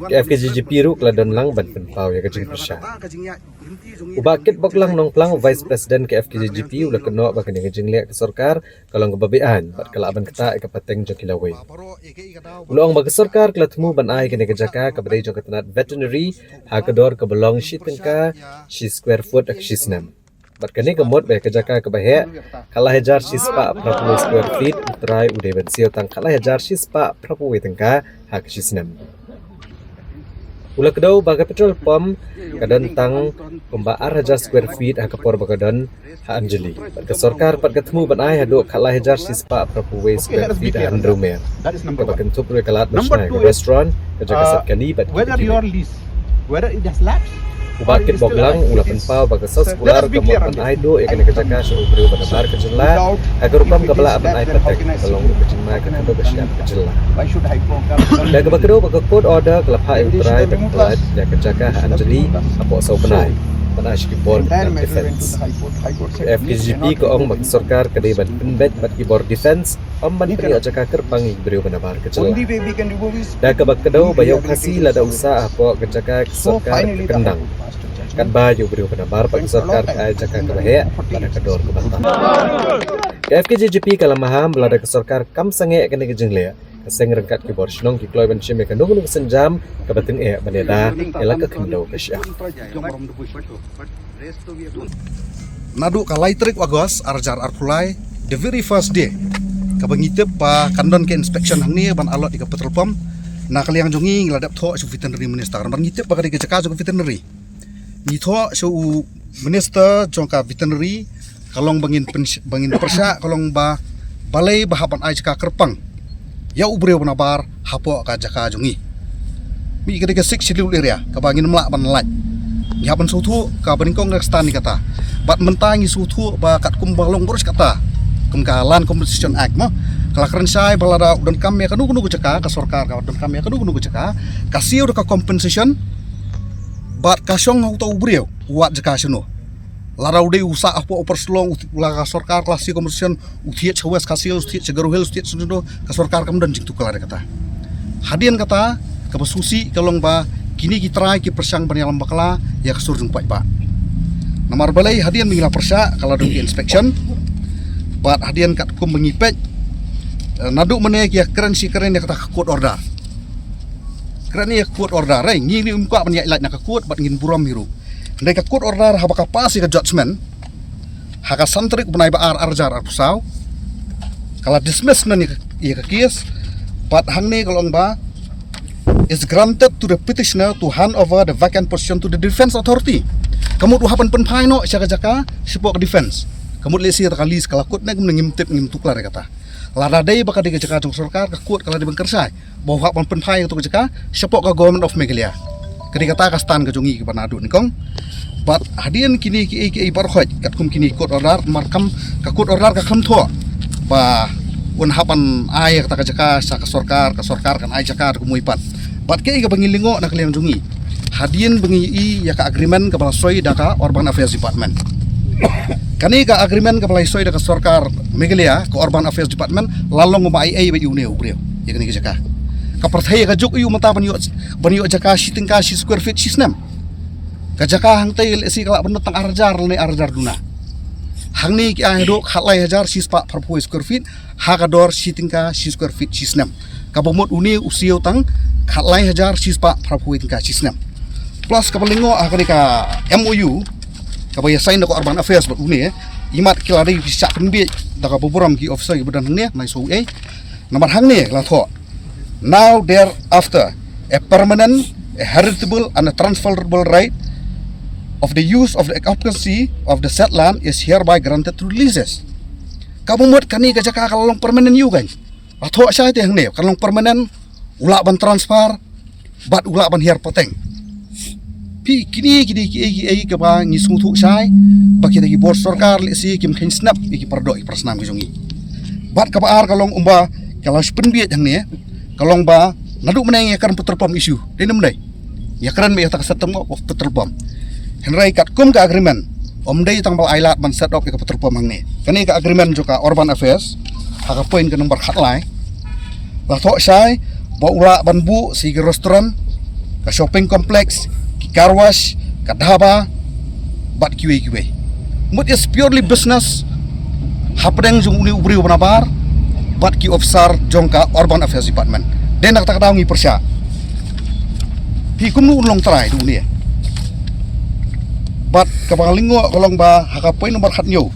Ka F K J G P ruh ka la don lang ban pynpaw ïa ka jingpyrshah. U Bah Kitboklang Nongplang, Vice President ka F K J G P, u la kynnoh ba kane ka jingleh ka sorkar ka long kaba beaiñ bad ka lah ban ktah ïa ka pateng jong ki lawei. U la ong ba ka sorkar ka la thmu ban ai kane ka jaka kaba dei jong ka tnat Veterinary ha ka dor kaba long shi tyngka shi square foot ha ka shi snem. Bad kane ka mut ba ïa ka jaka kaba heh khatlai hajar shispah phraphew square feet, u trai u dei ban siew tang khatlai hajar shispah phraphew tyngka ha ka shi snem. U la kdew ba ka petrol pump ka don tang kumba ar hajar square feet ha ka por ba ka don ha Anjali. Bad ka sorkar pat ka thmu ban ai haduh khatlai hajar shispah phraphew square feet ha Hynriew Mer, kaba kynthup ruh ïa ka lad ban shna ïa ka restaurant, ka jaka sat kali bad ki bikini. U Bah Kitboklang u la pynpaw ba ka soskular ka mut ban ai duh ïa kane ka jaka sha u briew ba nabar ka jylla ha ka rukom kaba lah ban ai pateng, ka long ka jingma ka khyndew ka shyiap ka jylla. Da kaba kdew ba ka court order ka la phah ïa u trai ban pyllait ïa ka jaka ha Anjali hapoh saw bnai ban ai sha ki bor defense. F K J P ka ong ba ka sorkar ka dei ban pynbeit bad ki bor defense, ym ban pynïoh jaka kyrpang ïa ki briew ba nabar ka jylla. Da kaba kdew ba ïa u Khasi lada u sah hapoh ka jaka ka sorkar ka kyndang, katba ïa u briew ba nabar bad ka sorkar ka ai jaka kaba heh bad ha ka dor kaba tam. Ka F K J G P ka la maham ba lada ka sorkar kam sangeh ïa kane ka jingleh, ka seng ryngkat ki bor shnong ki kloi ban shim ïa kano kano ka sienjam kaba tyngeh ban ïada ïa la ka khyndew ka shyiap. Naduh ka lai tarik August ar hajar arphew lai, the very first day kaba ngi tip ba kan don ka inspection hangne ban allot ïa ka petrol pump, na ka liang jong ngi ngi la dep thoh sha u veterinary minister namar ngi tip ba ka dei ka jaka jong u veterinary. Ngi thoh sha u minister jong ka veterinary, ka long ba ngin pyn-, ba ngin pyrshah, ka long ba balei ba hap ban ai jaka kyrpang ïa u briew ba nabar hapoh ka jaka jong ngi. Mih ka dei ka Sixth Schedule area kaba ngim lah ban lait. Ngi hap ban sngewthuh kaba nyngkong ka stand ïa kata. Bad mynta ngi sngewthuh ba katkum ba long baroh shi katta kum ka Land Compensation Act mo, ka la kren shai ba lada u donkam ïa kano kano ka jaka, ka sorkar ka donkam ïa kano kano ka jaka, ka siew da ka compensation bad ka shong ha uta u briew u wad jaka shano. Lada u dei u sah hapoh Upper Shillong, u, la ka sorkar ka la siew compensation, u thied sha West Khasi Hills, u thied sha Garo Hills, u thied sha Nongpoh, ka sorkar kam don jingtuklar ïa kata. Hadien kata kaba sngewsih ka long ba kine ki trai ki pyrshang ban ïalam bakla ïa ka sur jong u paidbah. Namar balei? Hadien ba ngi la pyrshah ka la don ki inspection bad hadien katkum ba ngi peit, eh, naduh mynne ki ïa kren shi kren ïa kata ka court order. Kren ïa ka court order, eh, ngi ngim kwah ban ïaid lait na ka court bad ngin burom hi ruh. Hynrei ka court order haba ka pass ïa ka judgment ha ka san tarik u bnai ba ar ar hajar arphew saw, ka la dismiss na ïa ka, ïa ka case. Bad hangne ka long ba is granted to the petitioner to hand over the vacant position to the defense authority. Ka mut u hap ban pynphai noh sha ka jaka shapoh ka defense. Ka mut lehse ïa ka lease ka la kut ne kumne, ngim tip, ngim tuklar ïa kata. Lada dei ba ka dei ka jaka jong sorkar, ka court ka la dei ban kren shai ba u hap ban pynphai ïa kato ka jaka shapoh ka Government of Meghalaya. Ka dei kata ka stand ka jong ngi kaba naduh nyngkong. Bad hadien kine kiei kiei baroh katkum kine court order, namar kam ka court order ka khlem thoh ba un hap ban ai ïa kata ka jaka sha ka sorkar, ka sorkar kan ai jaka da kumwei pat. Bad kaei kaba ngi lyngngoh na ka liang jong ngi hadien ba ngi ïohi ïa ka agreement kaba la soi da ka Urban Affairs Department. Kane ka agreement kaba la soi da ka sorkar Meghalaya, ka Urban Affairs Department, la long ba ai ei ba ïa une u briew ïa kane ka jaka. Ka pyrthei ka juk ïa u mynta ban ïoh, ban ïoh jaka shi tyngka shi square feet shi snem. Ka jaka hangtei lehse ka lah ban don tang ar hajar lane ar hajar duna. Hangne ki ai haduh khatlai hajar shispah phraphew square feet ha ka dor shi tyngka shi square feet shi snem. Kaba mut une u siew tang khatlai hajar shispah phraphew tyngka shi snem. Plus kaba lyngngoh ha kane ka M O U kaba ïa sign da ka Urban Affairs bad une, imat ki la dei ki shah pynbiej da kaba burom ki officer kiba don hangne, nai shu ei. Namar hangne la thoh, now thereafter a permanent, a heritable and a transferable right of the use of the occupancy of the said land is hereby granted to leases. Kaba mut kane ka jaka ka la long permanent ïa u, kan? La thoh shai te hangne ka la long permanent, u lah ban transfer bad u lah ban hiar pateng. Phi, kine kine ki ei ki ei kaba ngi sngewthuh shai ba kita ki bor sorkar lehse kim kheiñ snap ïa ki paradoh ki parasnam ki jong ngi. Bad kaba ar ka long kumba ka la shu pynbieit hangne, ka long ba naduh mynne ngi ïakren petrol pump issue. Dei ne ym dei? Ïakren beit ïa kata ka set up of petrol pump. Hynrei katkum ka agreement, ym dei tang ba la ai lad ban set up ïa ka petrol pump hangne. Kane ka agreement jong ka Urban Affairs, ha ka point ka number khatlai, la thoh shai ba u lah ban buh sa ki restaurant, ka shopping complex, ki car wash, ka dhaba, bad kiwei kiwei. Mut is purely business hapdeng jong une u briew ba nabar bad ki officer jong ka Urban Affairs Department. Dei na kata ka daw ngi pyrshah. Phi, kumno un long trai da une? Bad kaba nga lyngngoh ka long ba ha ka point number khathynñiew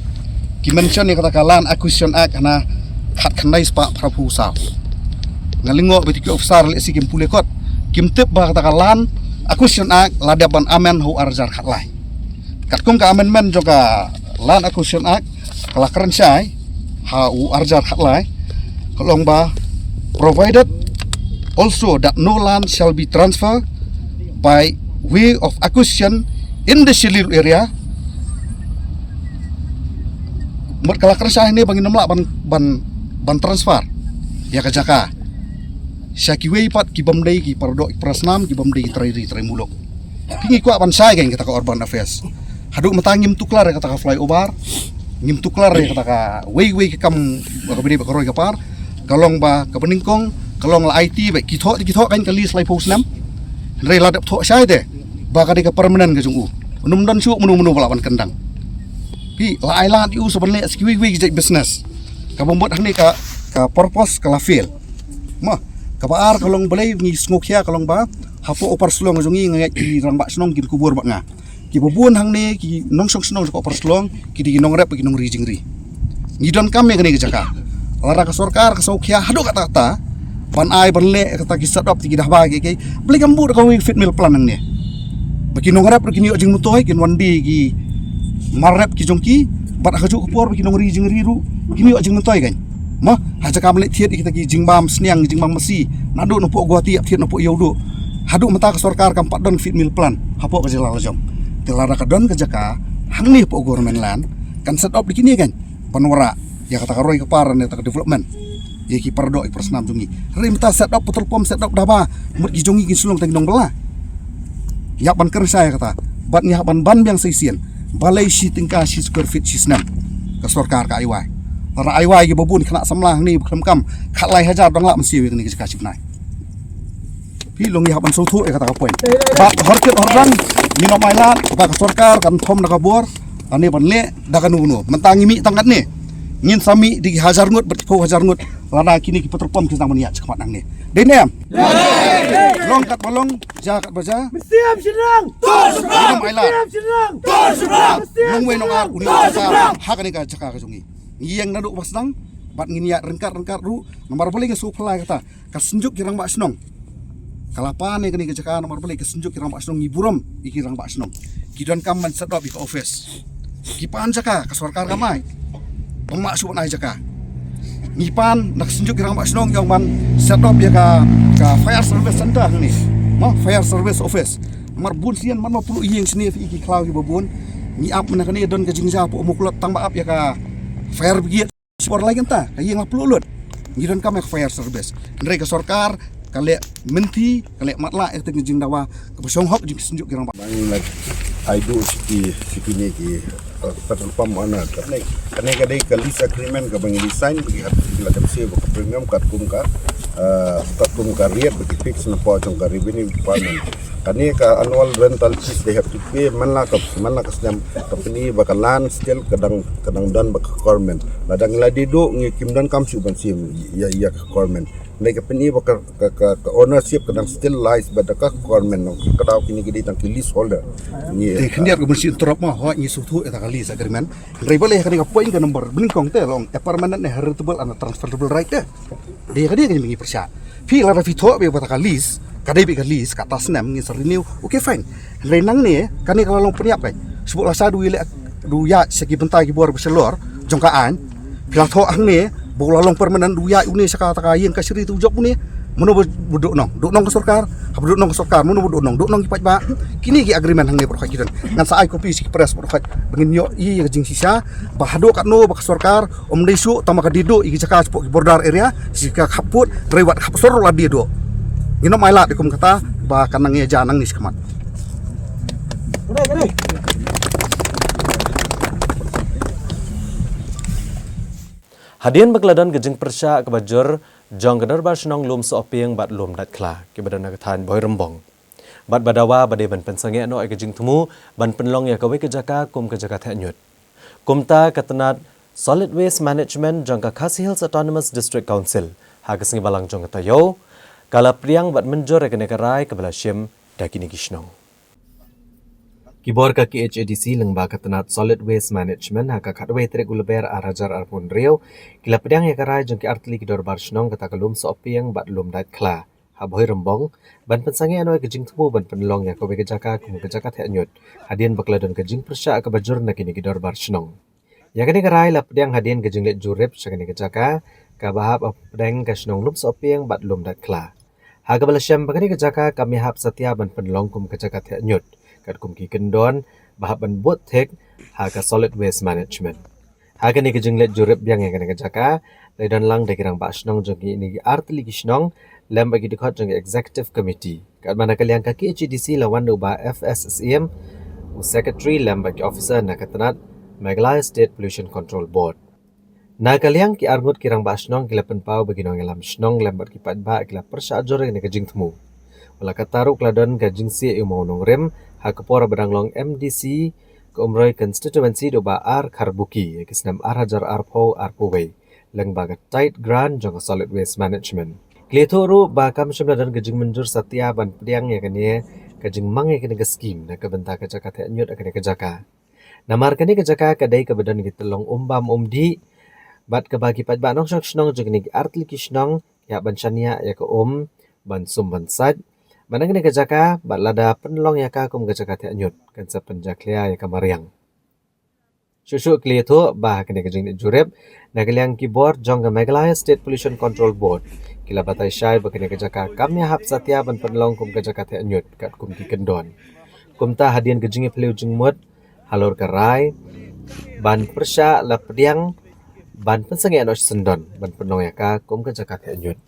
ki mention ïa kata ka Land Acquisition Act hana khatkhyndai spah phra phew saw. Nga lyngngoh ba kita ki officer lehse kim pule kot, kim tip ba kata ka Land Acquisition Act la dep ban amend ha u arhajar khatlai. Katkum ka amendment jong ka Land Acquisition Act ka la kren shai ha u arhajar khatlai, ka long ba, provided also that no land shall be transferred by way of acquisition in the scheduled area. Mut ka la kren shai hangne ba ngin ym lah ban, ban, ban transfer ïa ka jaka sha kiwei pat ki bym dei ki paradoh ki parasnam, ki bym dei ki trai ri trai muluk. Phi, ngi kwah ban shai kein kata ka Urban Affairs. Haduh mynta ngim tuklar ïa kata ka flyover, ngim tuklar ïa kata ka wei wei ka kam kaba dei bad ka roi ka par. Ka long ba kaba nyngkong ka long la aiti ba ki thoh, ki thoh kein ka lease laiphew snem. Hynrei la dep thoh shai te ba ka dei ka permanent ka jong u. Ym don shuh mano mano ba lah ban kyndang. Phi, la ai lad ïa u sa ban leh sa kiwei kiwei ki jait business. Kaba mut hangne ka, ka purpose ka la fail. Mo, kaba ar ka long balei ngi sngewkhia ka long ba hapoh Upper Shillong jong ngi nga ngeit ki rangbah shnong kin kubur bad nga. Kiba bun hangne ki nongshong shnong jong ka Upper Shillong ki dei ki nongrep, ki nongri jingri. Ngi donkam ïa kane ka jaka. Lada ka sorkar ka sngewkhia haduh katta katta ban ai ban leh kata ki set up ki dhaba ki, ki, balei kam buh da kawei feed mill plant hangne? Ba ki nongrep ruh kin ïoh jingmyntoi, kin wan die ki mar rep ki jong ki, bad ha kajuh ka por ba ki nongri jingri ruh kin ïoh jingmyntoi kein. Mo, ha jaka ban leit thied ïa kita ki jingbam sniang, jingbam masi, naduh napoh Guwahati ïa thied napoh Ïewduh. Haduh mynta ka sorkar kam pat don feed mill plant hapoh ka jylla la jong. Te lada ka don ka jaka hangne hapoh government land, kan set up da kine kein ban wanrah ïa kata ka roi ka par ne kata ka development ïa ki paradoh ki parasnam jong ngi. Hynrei mynta set up petrol pump, set up dhaba, mut ki jong ngi kin shu long tang ki nongbylla. Ïa ban kren shai ïa kata, bad ngi hap ban ban biang sa shisien. Balei shi tyngka shi square feet shi snem? Ka sorkar ka ai wai. Lada ai wai kiba bun, khynnah samla hangne ba khlem kam, khatlai hajar dang lah ban siew ïa kane ka jaka shi bnai. Phi, long ngi hap ban sngewthuh ïa kata ka point. Bad horkit hordang ngin ym ailad ba ka sorkar kan thom da ka bor lane ban leh da kano kano. Mynta ngi mih tang katne, ngin sa mih da ki hajar ngut bad ki phew hajar ngut lada kine ki petrol pump ki sdang ban ïaid shakhmat nangne. Dei ne em? Long katba long, jia katba jia. Mynsiem shynrang! Ngin ym ailad. Mynsiem shynrang! Nongwei nongar une u sorkar ha kane ka jaka ka jong ngi. Ngi ïeng naduh ba sdang bad ngin ïaid ryngkat ryngkat ruh. Namar balei nga shu pynlait kata? Ka Synjuk ki Rangbah Shnong ka la pan ïa kane ka jaka, namar balei? Ka Synjuk ki Rangbah Shnong ngi burom ïa ki rangbah shnong. Ki donkam ban set up ïa ka office. Ki pan jaka, ka sorkar kam ai. Bym lah shuh ban ai jaka. Ngi pan na ka Synjuk ki Rangbah Shnong ïa ban set up ïa ka, ka fire service center hangne. Mo, fire service office. Namar bun sien man ma pulu ïing shane phi, ki khlaw kiba bun. Ngi ap mynne kane don ka jingjia hapoh Mawkyrwat tang ba ap ïa ka fire brigade. Shipor lai kynta ka ïing la pluh lut. Ngi donkam ïa ka fire service. Hynrei ka sorkar ka leh mynthi, ka leh matlah ïa ka jingdawa kaba shong hok jong ki Synjuk ki Rangbah. Bang la ai duh sha ki, sha kine ki, uh, petrol pump owner. Kane, kane ka dei ka lease agreement kaba ngi sign, ba ki hap ki la dep siew ba ka premium katkum ka, uh, katkum ka rate ba ki fix na pdeng jong ka revenue department. Kane ka annual rental fees they have to pay man la ka, man la ka snem. Ka pyni ba ka land still ka dang, ka dang don bad ka government. Lada ngi la dei duh ngi kim donkam shuh ban siew ïa, ïa ka government. Hynrei ka pyni ba ka, ka, ka, ka ownership ka dang still lies bad ka government. Ka daw kine ki dei tang ki leaseholder. Ngi, eh, khyndiat ka ban shu interrupt mo, hooid ngi sngewthuh ïa ka lease agreement. Hynrei balei kane ka point ka number banyngkong te long, eh, permanent ne heritable and transferable right te. Dei ka dei ka ngi pyrshah. Phi, lada phi thoh beit ba ka lease, ka dei beit ka lease, kata snem ngin sa renew. Okay, fine. Hynrei nangne kane ka la long pynïap kein. Shu buh lashai da u ïaleh, da u ïaid sha ki bynta ki bor ba shalor jong ka aiñ. Phi la thoh hangne ba u la long permanent, da u ïaid une sha kata ka ïing kashari, te u jop une. Mano ba duh nong, duh nong ka sorkar, haba duh nong ka sorkar, mano ba duh nong, duh nong ki paidbah. Kine ki agreement hangne baroh ki don. Ngan sa ai kopi sha ki press baroh ba ngin ïohi ïa ka jingshisha, ba haduh katno ba ka sorkar ym dei shuh, tang ba ka dei duh ïa ki jaka shapoh ki border area, sha ka khappud, hynrei wat khapsor la dei duh. Ngin ym ailad ïa kum kata, ba kan nang ïa ja nangne shakhmat. Hadien ba ka la don ka jingpyrshah kaba jur jong ka Dorbar Shnong Lum Sohpieng bad Lum Daitkhla, kiba don ha ka thaiñ Bhoirymbong, bad ba dawa ba dei ban pynsangeh noh ïa ka jingthmu ban pynlong ïa kawei ka jaka kum ka jaka theh ñiut. Kumta ka tnat Solid Waste Management jong ka Khasi Hills Autonomous District Council, ha ka sngi Balang jong ka taïew, ka la pdiang bad mynjur ïa kane ka rai kaba la shim da kine ki shnong. Ki bor ka K H A D C lyngba ka tnat Solid Waste Management ha ka khatwei tarik u Lber ar hajar arphew hynriew, ki la pdiang ïa ka rai jong ki artylli ki dorbar shnong, kata ka Lum Sohpieng bad Lum Daitkhla, ha Bhoirymbong, ban pynsangeh noh ïa ka jingthmu ban pynlong ïa kawei ka jaka kum ka jaka theh ñiut, hadien ba ka la don ka jingpyrshah kaba jur na kine ki dorbar shnong. Ïa kane ka rai la pdiang hadien ka jingleit jurip sha kane ka jaka, kaba hap hapdeng ka shnong Lum Sohpieng bad Lum Daitkhla, ha kaba la shem ba kane ka jaka kam ïahap satia ban pynlong kum ka jaka theh ñiut, katkum ki kyndon ba hap ban bud thik ha ka Solid Waste Management. Ha kane ka jingleit jurip biang ïa kane ka jaka, la don lang da ki rangbah shnong jong kine ki artylli ki shnong, lem bad ki dkhot jong ka Executive Committee. Katba na ka liang ka K H A D C la wan da u Bah F S Syiem, u Secretary lem bad ki officer na ka tnat Meghalaya State Pollution Control Board. Na ka liang ki arngut ki rangbah shnong ki la pynpaw ba ki nongïalam shnong lem bad ki paidbah ki la pyrshah jur ïa kane ka jingthmu. Wat la katta ruh ka la don ka jingsieh ïa u mawnongrim, ha ka por ba dang long M D C ka Umroi Constituency da u Bah R Kharbuki, ïa ki snem ar hajar arphew arphew wei, lyngba ka TIDE grant jong ka Solid Waste Management. Ki la ïathuh ruh ba kam shym la don ka jingmynjur satia ban pdiang ïa kane ka jingmang ïa kane ka skhim na ka bynta ka jaka theh ñiut ha kane ka jaka. Namar kane ka jaka ka dei kaba don ki tyllong um bam um dih, bad kaba ki paidbah nongshong shnong jong kine ki artylli ki shnong ki hap ban shaniah ïa ka um ban sum ban sait, bad na kane ka jaka, bad lada pynlong ïa ka kum ka jaka theh ñiut, kan sa pynjakhlia ïa ka mariang. Shuh shuh ki la ïathuh ba ha kane ka jingleit jurip, na ka liang ki bor jong ka Meghalaya State Pollution Control Board, ki la batai shai ba kane ka jaka kam ïahap satia ban pynlong kum ka jaka theh ñiut katkum ki kyndon. Kumta hadien ka jingïaphylliew jingmut halor ka rai ban pyrshah, la pdiang ban pynsangeh noh shisyndon ban pynlong ïa ka kum ka jaka theh ñiut.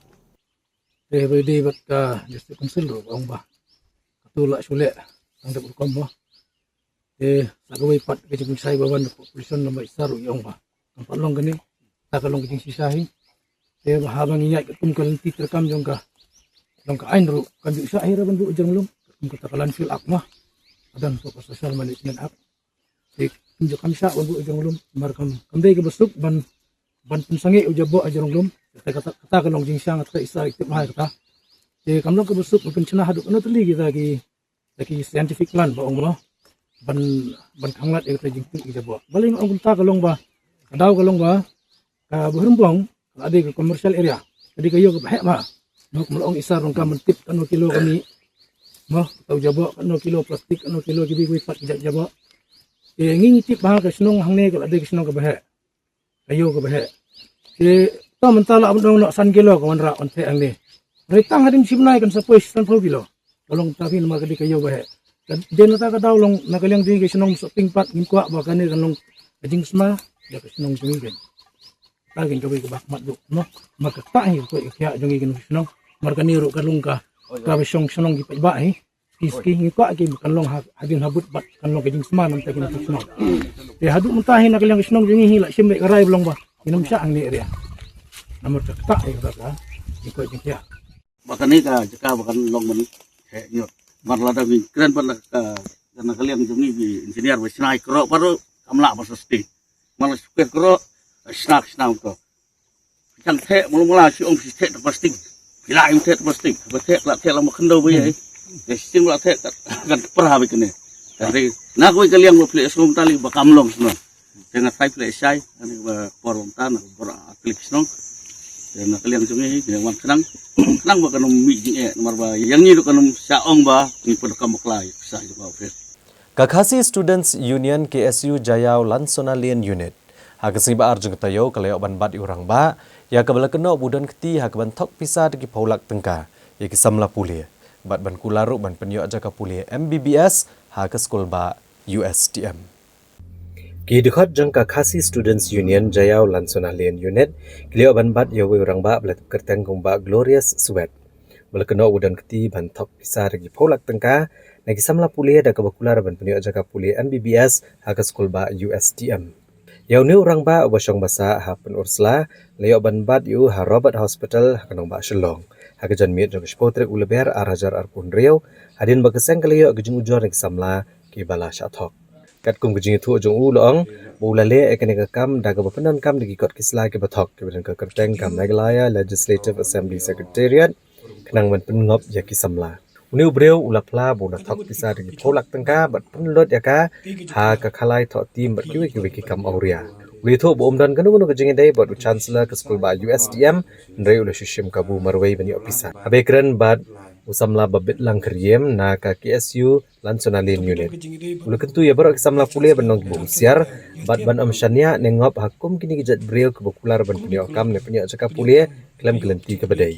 Te ba ïadei bad ka District Council ruh ka ong ba katto la shu leh tang dep rukom mo. Te sa kawei pat ka jingpynshai ba wan na population lem bad i Sir ruh i ong ba kam pat long kane, kata ka long ka jingshisha hi. Te ba haba ngi ïaid katkum ka lynti treikam jong ka, jong ka aiñ ruh kam ju shah hi re ban buh jong lum, katkum kata ka Landfill Act mo, ka don ka Social Management Act. Te kam ju, kam shah ban buh jong lum, namar kam, kam dei kaba suk ban, ban pynsangeh u jaboh jong lum. Kata, kata, kata ka long jingshisha, kata i Sir i tip bha ïa kata. Te kam long kaba suk ban pynshna haduh katno tylli kita ki, kita ki scientific plan ba ong mo, ban, ban khanglad ïa kata jingtip ki jaboh. Balei nga ong kumta, ka long ba, ka daw ka long ba ka Bhoirymbong ka la dei ka commercial area, ka dei ka ïew kaba heh bha. Mo, kum la ong i Sir ruh, kam tip katno kilo ka mih mo, katto jaboh, katno kilo plastik, katno kilo kiwei kiwei pat ki jait jaboh. Te ngi ngi tip bha ka shnong hangne ka la dei ka shnong kaba heh, ka ïew kaba heh. Te to mynta lah ban ong noh san kilo ka wanrah wan theh hangne. Hynrei tang hadien shi bnai kan sa poi shi sanphew kilo. Ka long kumta hi namar ka dei ka ïew ba heh. Te dei na kata ka daw long, na ka liang jong ngi ka shnong Sohpieng pat, ngin kwah ba kane kan long ka jingsma ïa ka shnong jong ngi kan. Kata kan kawei kaba khmat duh mo. Namar kata hi ka koit ka khiah jong ngi ki nong shnong. Namar kane ruh ka long ka, kaba shong shnong ki paidbah hi. Ki, ki, ngi kwah ki kan long ha, hadien habud bad kan long ka jingsma na ka bynta ki nong shnong. Te haduh mynta hi na ka liang ka shnong jong ngi hi la shim beit ka rai ba long ba ngin ym shah hangne area. Namar kata hi kata ka jingkoit jingkhiah. Ba kane ka jaka ba kan long ban theh ñiut. Namar lada ngi kren bad la ka, na ka liang jong ngi ki engineer ba shna ïa ki krok baroh kam lah ban sustain. Namar la shu ker krok, shna, shna ko. Chang theh, mula mula shi ong shi theh da plastik. Ki la ïa theh da plastik. Ba theh, la theh la ma khyndew ba ïa. Te shi ting la theh kan pra ba kane. Te na kawei ka liang ba plie sngewthuh tali ba kam long sngewthuh. Te nga tharai plie shai, ani ba por ba mta na por a klik shnong. Te na ka liang jong ngi, ngi wan khnang. Khnang ba kan ym mih jingeh, namar ba ïa ngi ruh kan ym shah ong ba ngi pyndonkam bakla ïa ka pisa jong ka office. Ka Khasi Students Union, K S U Jaïaw Lansonalane Unit, Ha ka sngi ba ar jong ka taïew ka la ïoh ban bat ïa u rangbah ïa kaba la kynnoh ba u don kti ha ka ban thok pisa da ki phew lak tyngka ïa ki samla pule bad ban kular ruh ban pynïoh jaka pule M B B S ha ka skul bah U S T M. Ki dkhot jong ka Khasi Students Union Jaïaw Lansonalane Unit ki la ïoh ban bat ïa uwei u rangbah ba la tip kyrteng kum u Bah Glorious Swet, ba la kynnoh u don kti ban thok pisa da ki phew lak tyngka na ki samla pule da kaba kular ban pynïoh jaka pule M B B S ha ka skul bah U S T M. Ïa une u rangbah uba shong basa ha Pynursla la ïoh ban bat ïa u ha Robert Hospital ha ka nongbah Shillong ha ka janmiet jong ka shiphew tarik u Lber ar hajar arphew hynriew, hadien ba ka seng ka la ïoh ka jingujor na ki samla kiba la shah thok. Katkum ka jingïathuh jong u la ong ba u la leh ïa kane ka kam da kaba pyndonkam da ki kot ki sla kiba thok kiba don ka kyrteng ka Meghalaya Legislative Assembly Secretariat khnang ban pynngop ïa ki samla. Une u briew u la phla ba u la thok pisa da ki phew lak tyngka bad pynlut ïa ka ha ka khalai thoh tim bad kiwei kiwei ki kam awria. U la ïathuh ba um don kano kano ka jingïadei bad u Chancellor ka skul bah U S T M, hynrei u la shu shim kabu marwei ban ïoh pisa. Haba kren bad u samla Babitlang Kyriem na ka K S U Lansonalane Unit, u la kyntu ïa baroh ki samla pule ban long kiba husiar bad ban ym shaniah ne ngop ha kum kine ki jait briew kiba kular ban pynïoh kam ne pynïoh jaka pule khlem ka lynti kaba dei.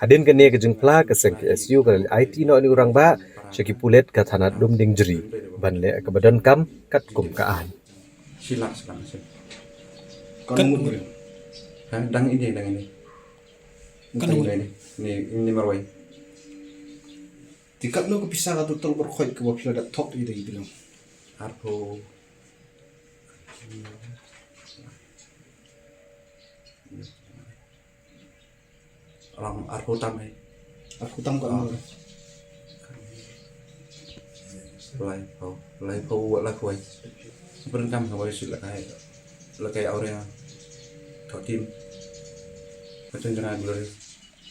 Hadien kane ka jingphla ka seng K S U ka la aiti noh ïa une u rangbah sha ki pulit ka thana Lumdiengjri ban leh kaba donkam katkum ka aiñ. Shi lak, shi lak, shi. Katno? Ha, dang ine, dang ine. Katno? Dang ine. Ni, ni marwei. Te katno ka pisa ka total baroh khoit kaba phi la dep thok ïa ki bilang? Arphew. Alang arphew tam eh. Arphew tam ka. Ah. Laiphew, laiphew, laiphew wei. Pyndonkam ha wei shu la kai, la kai awria. Thoh tim. Pyndonkam Glorious.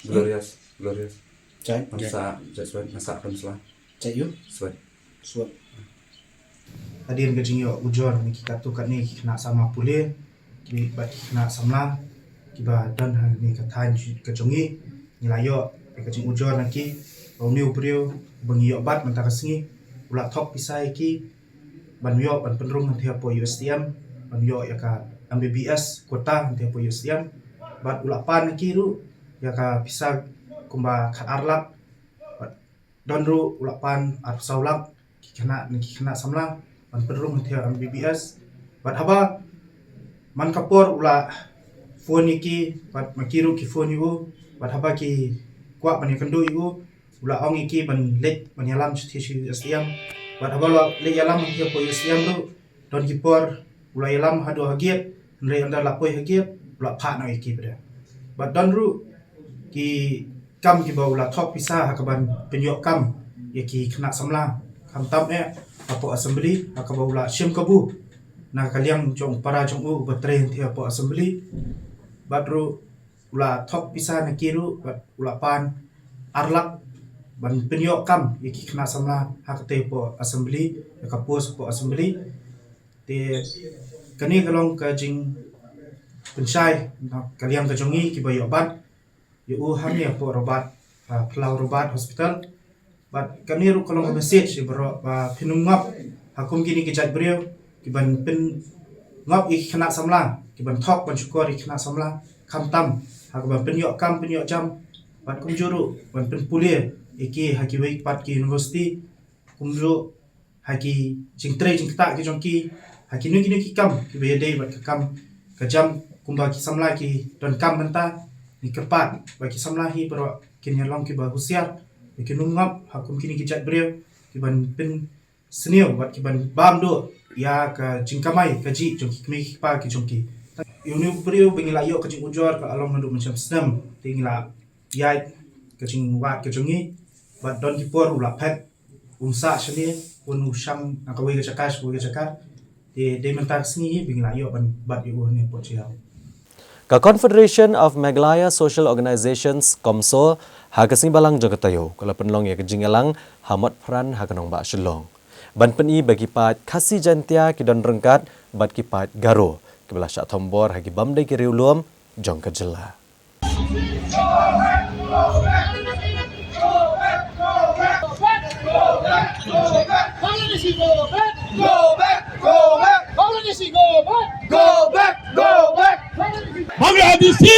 Glorious, Glorious. Chai? Ngan sa, Jasmine, ngan sa, Jasmine. Chai ïa u? Jasmine. Suat. Hadien ka jingïoh ujor na ki katto katne ki khynnah samla pule, ki bad ki khynnah samla kiba don ha kane ka thaiñ ka jong ngi, ngi la ïoh ïa ka jingujor na ki ba une u briew ba ngi ïoh bat mynta ka sngi u la thok pisa ïa ki ban ïoh ban pynrung hangtei hapoh U S T M, ban ïoh ïa ka M B B S quota hangtei hapoh U S T M. Bad u la pan na ki ruh ïa ka pisa kumba khat ar lak. Bad don ruh u la pan arphew saw lak ki khynnah na ki khynnah samla ban pynrung hangtei ha M B B S. Bad haba man ka por u la phone ïa ki bad ma ki ruh ki phone ïa u, bad haba ki kwah ban ïakynduh ïa u, u la ong ïa ki ban leit ban ïalam shatei sha U S T M. Bad haba u la leit ïalam hangtei hapoh U S T M ruh, don ki por u la ïalam haduh ha gate, hynrei ynda la poi ha gate u la phah noh ïa ki pat. Bad don ruh ki kam kiba u la thok pisa ha kaban pynïoh kam ïa ki khynnah samla, khamtam eh hapoh assembly ha kaba u la shim kabu na ka liang jong para jong u uba trei hangtei hapoh assembly. Bad ruh u la thok pisa na ki ruh bad u la pan ar lak ban pynïoh kam ïa ki khynnah samla ha katei hapoh assembly, ïa ka post hapoh assembly. Te kane ka long ka jingpynshai na ka liang ka jong ngi kiba ïoh bat ïa u hangne hapoh Robert, ah, Palau Robert Hospital. Bad kane ruh ka long ka message ïa baroh ba phin ym ngop ha kum kine ki jait briew kiban pynngop ïa ki khynnah samla, kiban thok ban shukor ïa ki khynnah samla, khamtam ha kaban pynïoh kam pynïoh jam. Bad kumjuh ruh ban pynpule ïa ki ha kiwei pat ki university, kumjuh ha ki jingtrei jingktah ki jong ki, ha kino kino ki kam kiba ïadei bad ka kam ka jam, kumba ki samla ki donkam mynta. Ngi kyrpad ba ki samla hi baroh kin ïa long kiba husiar, ba kin ym ngop ha kum kine ki jait briew kiban pynsniew bad kiban bam duh ïa ka jingkamai kajih jong ki kmie ki kpa ki jong ki. Ïa une u briew ba ngi la ïoh ka jingujor ka la long naduh mynshem snem, te ngi la ïaid ka jingwad ka jong ngi, bad don ki por u la phet, un sah shane, un shang na kawei ka jaka sha kawei ka jaka. Te dei mynta ka sngi hi ba ngi la ïoh ban bat ïa u hangne hapoh jaiaw. Ka Confederation of Meghalaya Social Organisations, CoMSO, ha ka sngi Balang jong ka taïew ka la pynlong ïa ka jingïalang ha Motphran ha ka nongbah Shillong ban pyni ba ki paid Khasi Jaiñtia ki don ryngkat bad ki paid Garo kiba la shah thombor ha ki bym dei ki riewlum jong ka jylla. Go back, go back. Bangladeshi.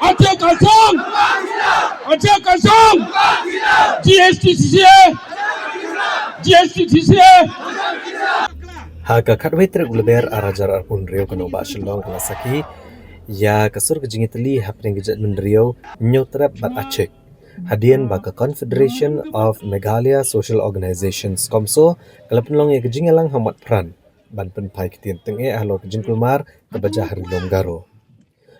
Aceh kosong. Aceh kosong. G S T C C A. G S T C C A. Ha ka khatwei tarik u Lber arhajar arphew hynriew ka nongbah Shillong ka la sakhi ïa ka sur ka jingïatylli hapdeng ka jaitbynriew Hynñiewtrep bad Achik. Hadien ba ka Confederation of Meghalaya Social Organizations, CoMSO, ka la pynlong ïa ka jingïalang ha Motphran ban pynphai ktien tyngeh halor ka jingkulmar kaba jia ha Ri Lum Garo.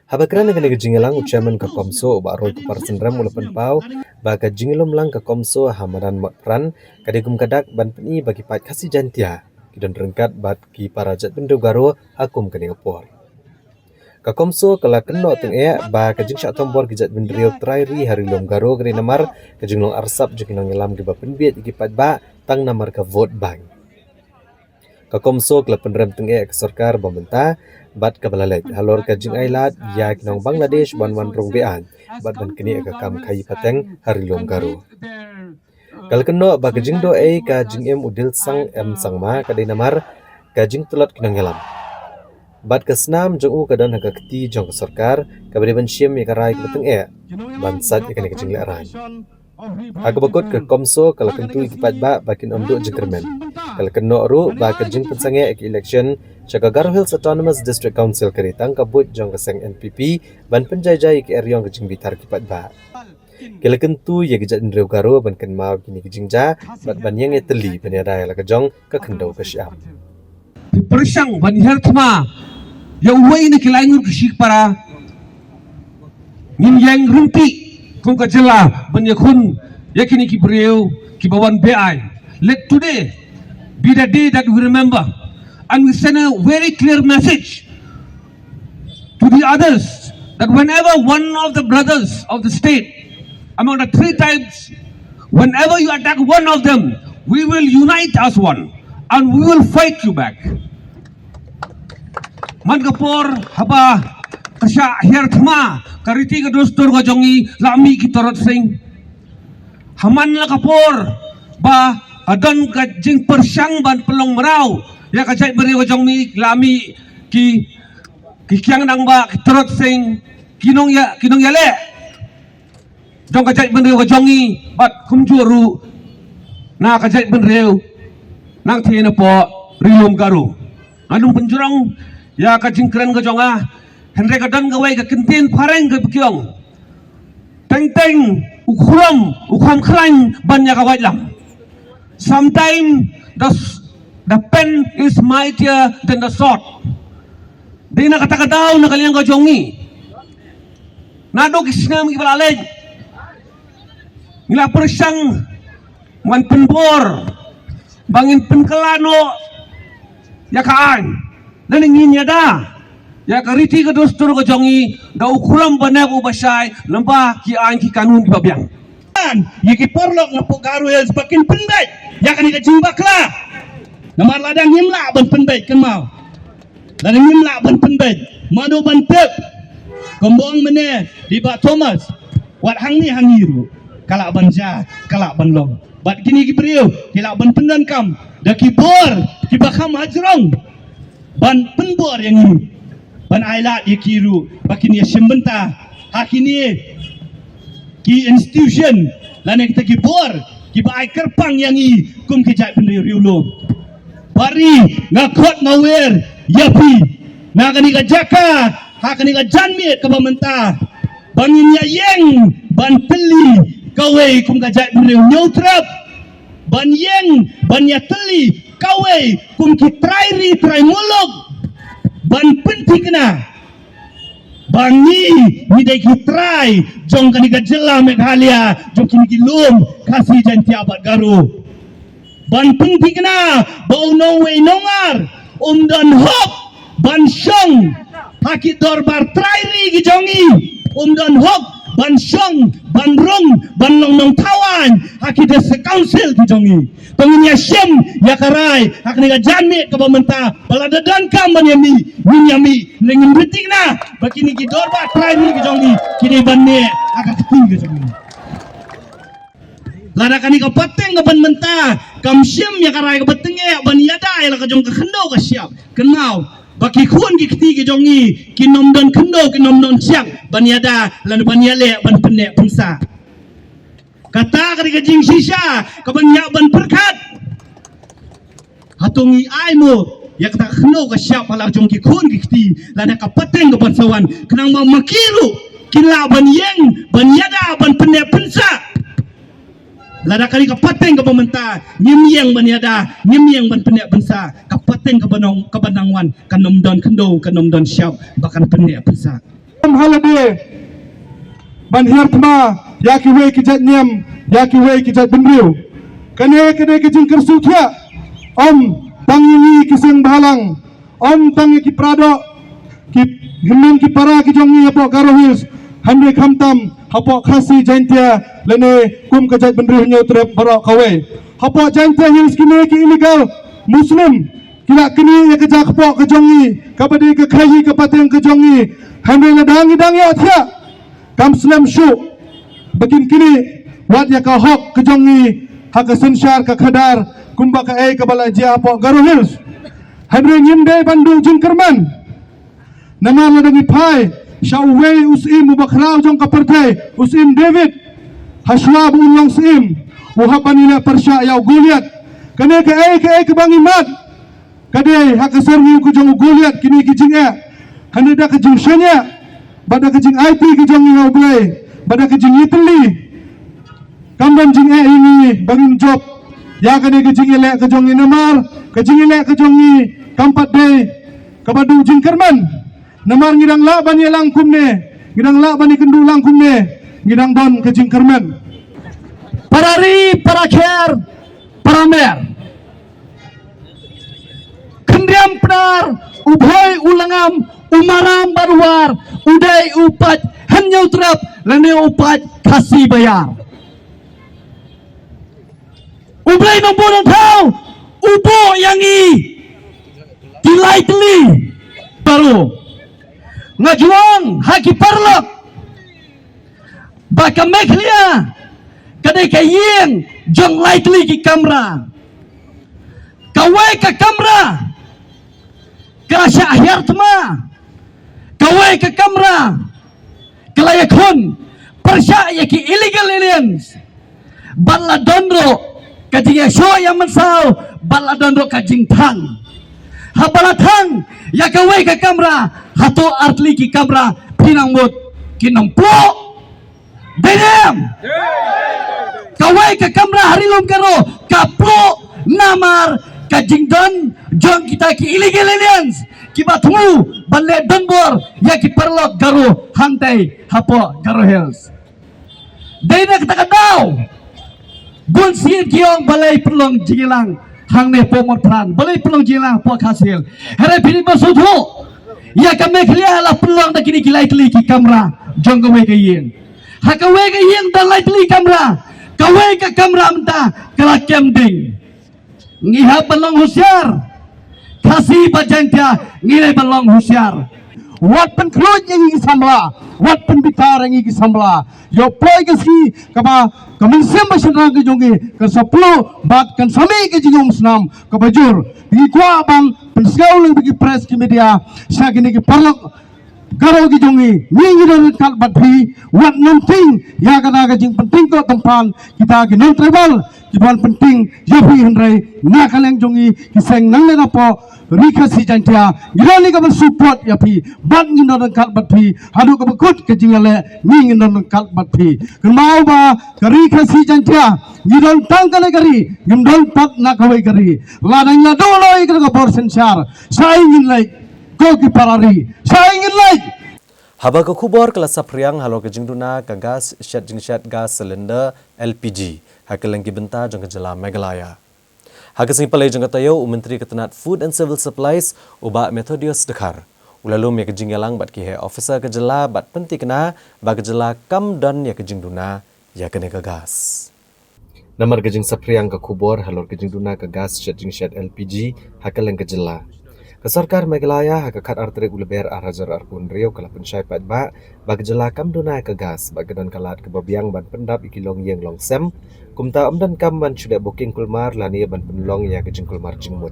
Haba kren ha kane ka jingïalang, u chairman ka CoMSO, u Bah Roy Kupar Synrem, u la pynpaw ba ka jingïalum lang ka CoMSO ha madan Motphran ka dei kum ka dak ban pyni ba ki paid Khasi Jaiñtia ki don ryngkat bad ki para jaitbynriew Garo ha kum kane ka por. Ka CoMSO ka la kynnoh tyngeh ba ka jingshah thombor ki jaitbynriew trai ri ha Ri Lum Garo ka dei namar ka jinglong arsap jong ki nongïalam kiba pynbieit ïa ki paidbah tang namar ka vote bank. Ka CoMSO ka la pynrem tyngeh ïa ka sorkar ba mynta bad kaba la leit halor ka jingailad ïa ki nong Bangladesh ban wan rung be-aiñ bad ban knieh ïa ka kam khaii pateng ha Ri Lum Garo. Ka la kynnoh ba ka jingdoh ei ka jingim u Dilsang M Sangma ka dei namar ka jingtlot ki nongïalam. Bad ka snam jong u ka don ha ka kti jong ka sorkar kaba dei ban shim ïa ka rai kaba tyngeh ban sait ïa kane ka jinglehrain. Ha kaba kut, ka CoMSO ka la kyntu ïa ki paidbah ba kin ym duh jingkyrmen. Ka la kynnoh ruh ba ka jingpynsangeh ïa ka election sha ka Garo Hills Autonomous District Council ka dei tang ka buit jong ka seng N P P ban pynjai jai ïa ka eriong ka jingbitar ki paidbah. Ki la kyntu ïa ki jaitbynriew Garo ban kynmaw kine ki jingjia bad ban ïeng ïatylli ban ïada ïa la ka jong ka khyndew ka shyiap. Pyrshang ban hiar thma ïa uwei na ki lai ngut ki shipara. Ngin ïeng rympei kum ka jylla ban ïakhun ïa kine ki briew kiba wan be-aiñ. Let today be the day that we remember and we send a very clear message to the others that whenever one of the brothers of the state, among the three tribes, whenever you attack one of them, we will unite as one and we will fight you back. Man ka por haba ka shah hiar thma ka riti ka dustur ka jong ngi, la mih ki Torot Sing. Ha man la ka por ba ka don ka jingpyrshang ban pynlong mraw ïa ka jaitbynriew ka jong ngi, la mih ki, ki kiang nangbah, ki Torot Sing, ki nongïa, ki nongïaleh jong ka jaitbynriew ka jong ngi bad kumjuh ruh na ka jaitbynriew nangtei napoh Ri Lum Garo. Ngan ym pynjrong ïa ka jingkren ka jong nga, hynrei ka don kawei ka kyntien phareng kaba ki ong: Teng teng u khrom u kham khlaiñ ban ïa ka waitlam. Sometimes the s-, the pen is mightier than the sword. Dei na kata ka daw na ka liang ka jong ngi, naduh ki snem kiba la leit, ngi la pyrshang ban pynbor ba ngin pynkylla noh ïa ka aiñ. Lane ngin ïada ïa ka riti ka dustur ka jong ngi da u khrom ba nep u ba shai, lem bad ki aiñ ki kanun kiba biang. Ïa ki paralok na Garo Hills ba kin pynbeit ïa kane ka jingbakla. Namar lada ngim lah ban pynbeit, kynmaw, lada ngim lah ban pynbeit, mano ban tip? Kumba ong mynne da i Bah Thomas, wat hangne ha ngi ruh ka lah ban jia, ka lah ban long. Bad kine ki briew ki lah ban pyndonkam da ki bor kiba kham hajrong ban pynbor ïa ngi, ban ailad ïa ki ruh ba kin ïashim bynta ha kine ki institution lane kita ki bor kiba ai kyrpang ïa ngi kum ki jaitbynriew riewlum. Bad nga khot mawer ïa phi na kane ka jaka ha kane ka janmiet kaba mynta, ba ngin ïa ïeng ban tylli kawei kum ka jaitbynriew Hynñiewtrep, ban ïeng ban ïa tylli kawei kum ki trai ri trai muluk, ban pynthikna ba ngi, ngi dei ki trai jong kane ka jylla Meghalaya, jong kine ki lum Khasi, Jaiñtia bad Garo. Ban pynthikna ba u nongwei nongar um don hok ban shong ha ki dorbar trai ri ki jong ngi, um don hok ban shong, ban rung, ban long nongthaw aiñ ha ki district council ki jong ngi. To ngin ïashim ïa ka rai ha kane ka janmiet kaba mynta, ba lada donkam ban ïa mih, ngin ïa mih, ne ngin pynthikna ba kine ki dorbar trai ri ki jong ngi ki dei ban mih ha ka kti ka jong ngi. Lada kane ka pateng ka ban mynta kam shim ïa ka rai kaba tyngeh ban ïada ïa la ka jong ka khyndew ka shyiap, kynmaw, Ba ki khun ki kti ki jong ngi kin ym don khyndew, kin ym don shyiap ban ïada lane ban ïaleh ban pynneh pynsah. Kata ka dei ka jingshisha ka ban ïa ban pyrkhat. Hato ngi ai mo ïa kata ka khyndew ka shyiap ha la jong ki khun ki kti lane ka pateng ka ban sa wan, khnang ba ma ki ruh kin lah ban ïeng ban ïada ban pynneh pynsah. Lada ka dei ka pateng kaba mynta ngim ïeng ban ïada, ngim ïeng ban pynneh pynsah, ka pateng kaba nang, kaba nang wan kan ym don khyndew, kan ym don shyiap ba kan pynneh pynsah. Ym ha lade ban hiar thma ïa kiwei ki jait niam, ïa kiwei ki jait bynriew. Kane ka dei ka jingkyrsiew thiah, ym tang ïa ngi ki seng bhalang, ym tang ïa ki para doh, ki hynmen ki para ki jong ngi hapoh Garo Hills, hynrei khamtam hapoh Khasi Jaintia lane kum ka jaitbynriew Hynñiewtrep baroh kawei. Hapoh Jaintia Hills kine ki illegal Muslim ki la knieh ïa ka jaka kpoh ka jong ngi, kaba dei ka khaii ka pateng ka jong ngi. Hynrei lada ngi dang ïohthiah, kam slem shuh ba kin knieh wat ïa ka hok ka jong ngi ha ka synshar ka khadar kumba kaei kaba la jia hapoh Garo Hills. Hynrei ngim dei ban duh jingkyrmen. Namar lada ngi phai sha uwei u syiem uba khraw jong ka pyrthei, u syiem David, hashwa ba un long syiem, u hap ban ïaleh pyrshah ïa u Goliath. Kane kaei kaei kaba ngi mad ka dei ha ka syrngiew ka jong u Goliath kine ki jingeh. Hynrei da ka jingshaniah bad da ka jingaiti ka jong ngi ha U Blei bad da ka jingïatylli, kam don jingeh ïa ngi ba ngin jop ïa kane ka jingïaleh ka jong ngi. Namar ka jingïaleh ka jong ngi kam pat dei kaba duh jingkyrmen. Namar ngi dang lah ban ïalang kumne, ngi dang lah ban ïakynduh lang kumne, ngi dang don ka jingkyrmen. Para ri, para kher, para mer, Khyndiat Pnar, u Bhoi, u Langam, u Maram bad u War, u dei u paid Hynñiewtrep lane u paid Khasi Baïar. U Blei Nongbuh Nongthaw u buh ïa ngi ki lai tylli baroh. Nga ju ong ha ki paralok ba ka Meghalaya ka dei ka ïing jong lai tylli ki kamra. Kawei ka kamra ka la shah hiar thma, kawei ka kamra ka la ïakhun pyrshah ïa ki illegal aliens. Bad la don ruh ka jingïashoh ïamynsaw, bad la don ruh ka jingthang. Haba la thang ïa kawei ka kamra, hato ar tylli ki kamra phi nang mut kin ym pluh? Dei ne em? Kawei ka kamra ha Ri Lum Garo ka pluh namar ka jingdon jong kita ki illegal aliens kiba thmu ban leh donbor ïa ki paralok Garo hangtai hapoh Garo Hills. Dei na kata ka daw bun sien ki ong balei pynlong jingïalang hangne hapoh Motphran, balei pynlong jingïalang hapoh Khasi Hills. Hynrei phi dei ban sngewthuh, ïa ka Meghalaya la pynlong da kine ki lai tylli ki kamra jong kawei ka ïing. Ha kawei ka ïing don lai tylli kamra, kawei ka kamra mynta ka la kem ding. Ngi hap ban long husiar. Khasi bad Jaintia ngi dei ban long husiar. Wat pynkhluit ïa ngi ki samla, wat pynbitar ïa ngi ki samla. Ïoh poi ka sngi kaba ka mynsiem ba shynrang ka jong ngi kan sa pluh bad kan sa mih ka jingïasam kaba jur. Ngi kwah ban pynsngew lyngba ki press ki media sha kine ki paralok Garo ki jong ngi, ngi ngi don ryngkat bad phi, wat nym tieng ïa kata ka jingpyntieng ko tympan kita ki non tribal kiban pyntieng ïa phi, hynrei na ka liang jong ngi ki seng nangne napoh Ri Khasi Jaintia ngi don ïa kaban support ïa phi bad ngi don ryngkat bad phi haduh kaba kut ka jingïaleh, ngi ngi don ryngkat bad phi. Kynmaw ba ka Ri Khasi Jaintia ngi don tang kane ka ri, ngim don pat na kawei ka ri. Lada ngi la duh noh ïa kata ka bor synshar, sa ai ngin leit? Ko ki para ri, sa ai ngin leit? Haba ka khubor ka la saphriang halor ka jingduna ka gas shet jingshet gas cylinder L P G ha kylleng ki bynta jong ka jylla Meghalaya. Ha ka sngi Palei jong ka taïew, u Myntri ka tnat Food and Civil Supplies, u Bah Methodius Dkhar, u la lum ïa ka jingïalang bad ki heh officer ka jylla bad pynthikna ba ka jylla kam don ïa ka jingduna ïa kane ka gas. Namar ka jingsaphriang ka khubor halor ka jingduna ka gas shet jingshet L P G ha kylleng ka jylla, ka sorkar Meghalaya ha ka khatar tarik u Lber ar hajar arphew hynriew ka la pynshai paidbah ba ka jylla kam duna ka gas bad ka don ka lad kaba biang ban pyndap ïa ki longïing longsem, kumta ym donkam ban shu leh booking kulmar lane ban pynlong ïa ka jingkulmar jingmut.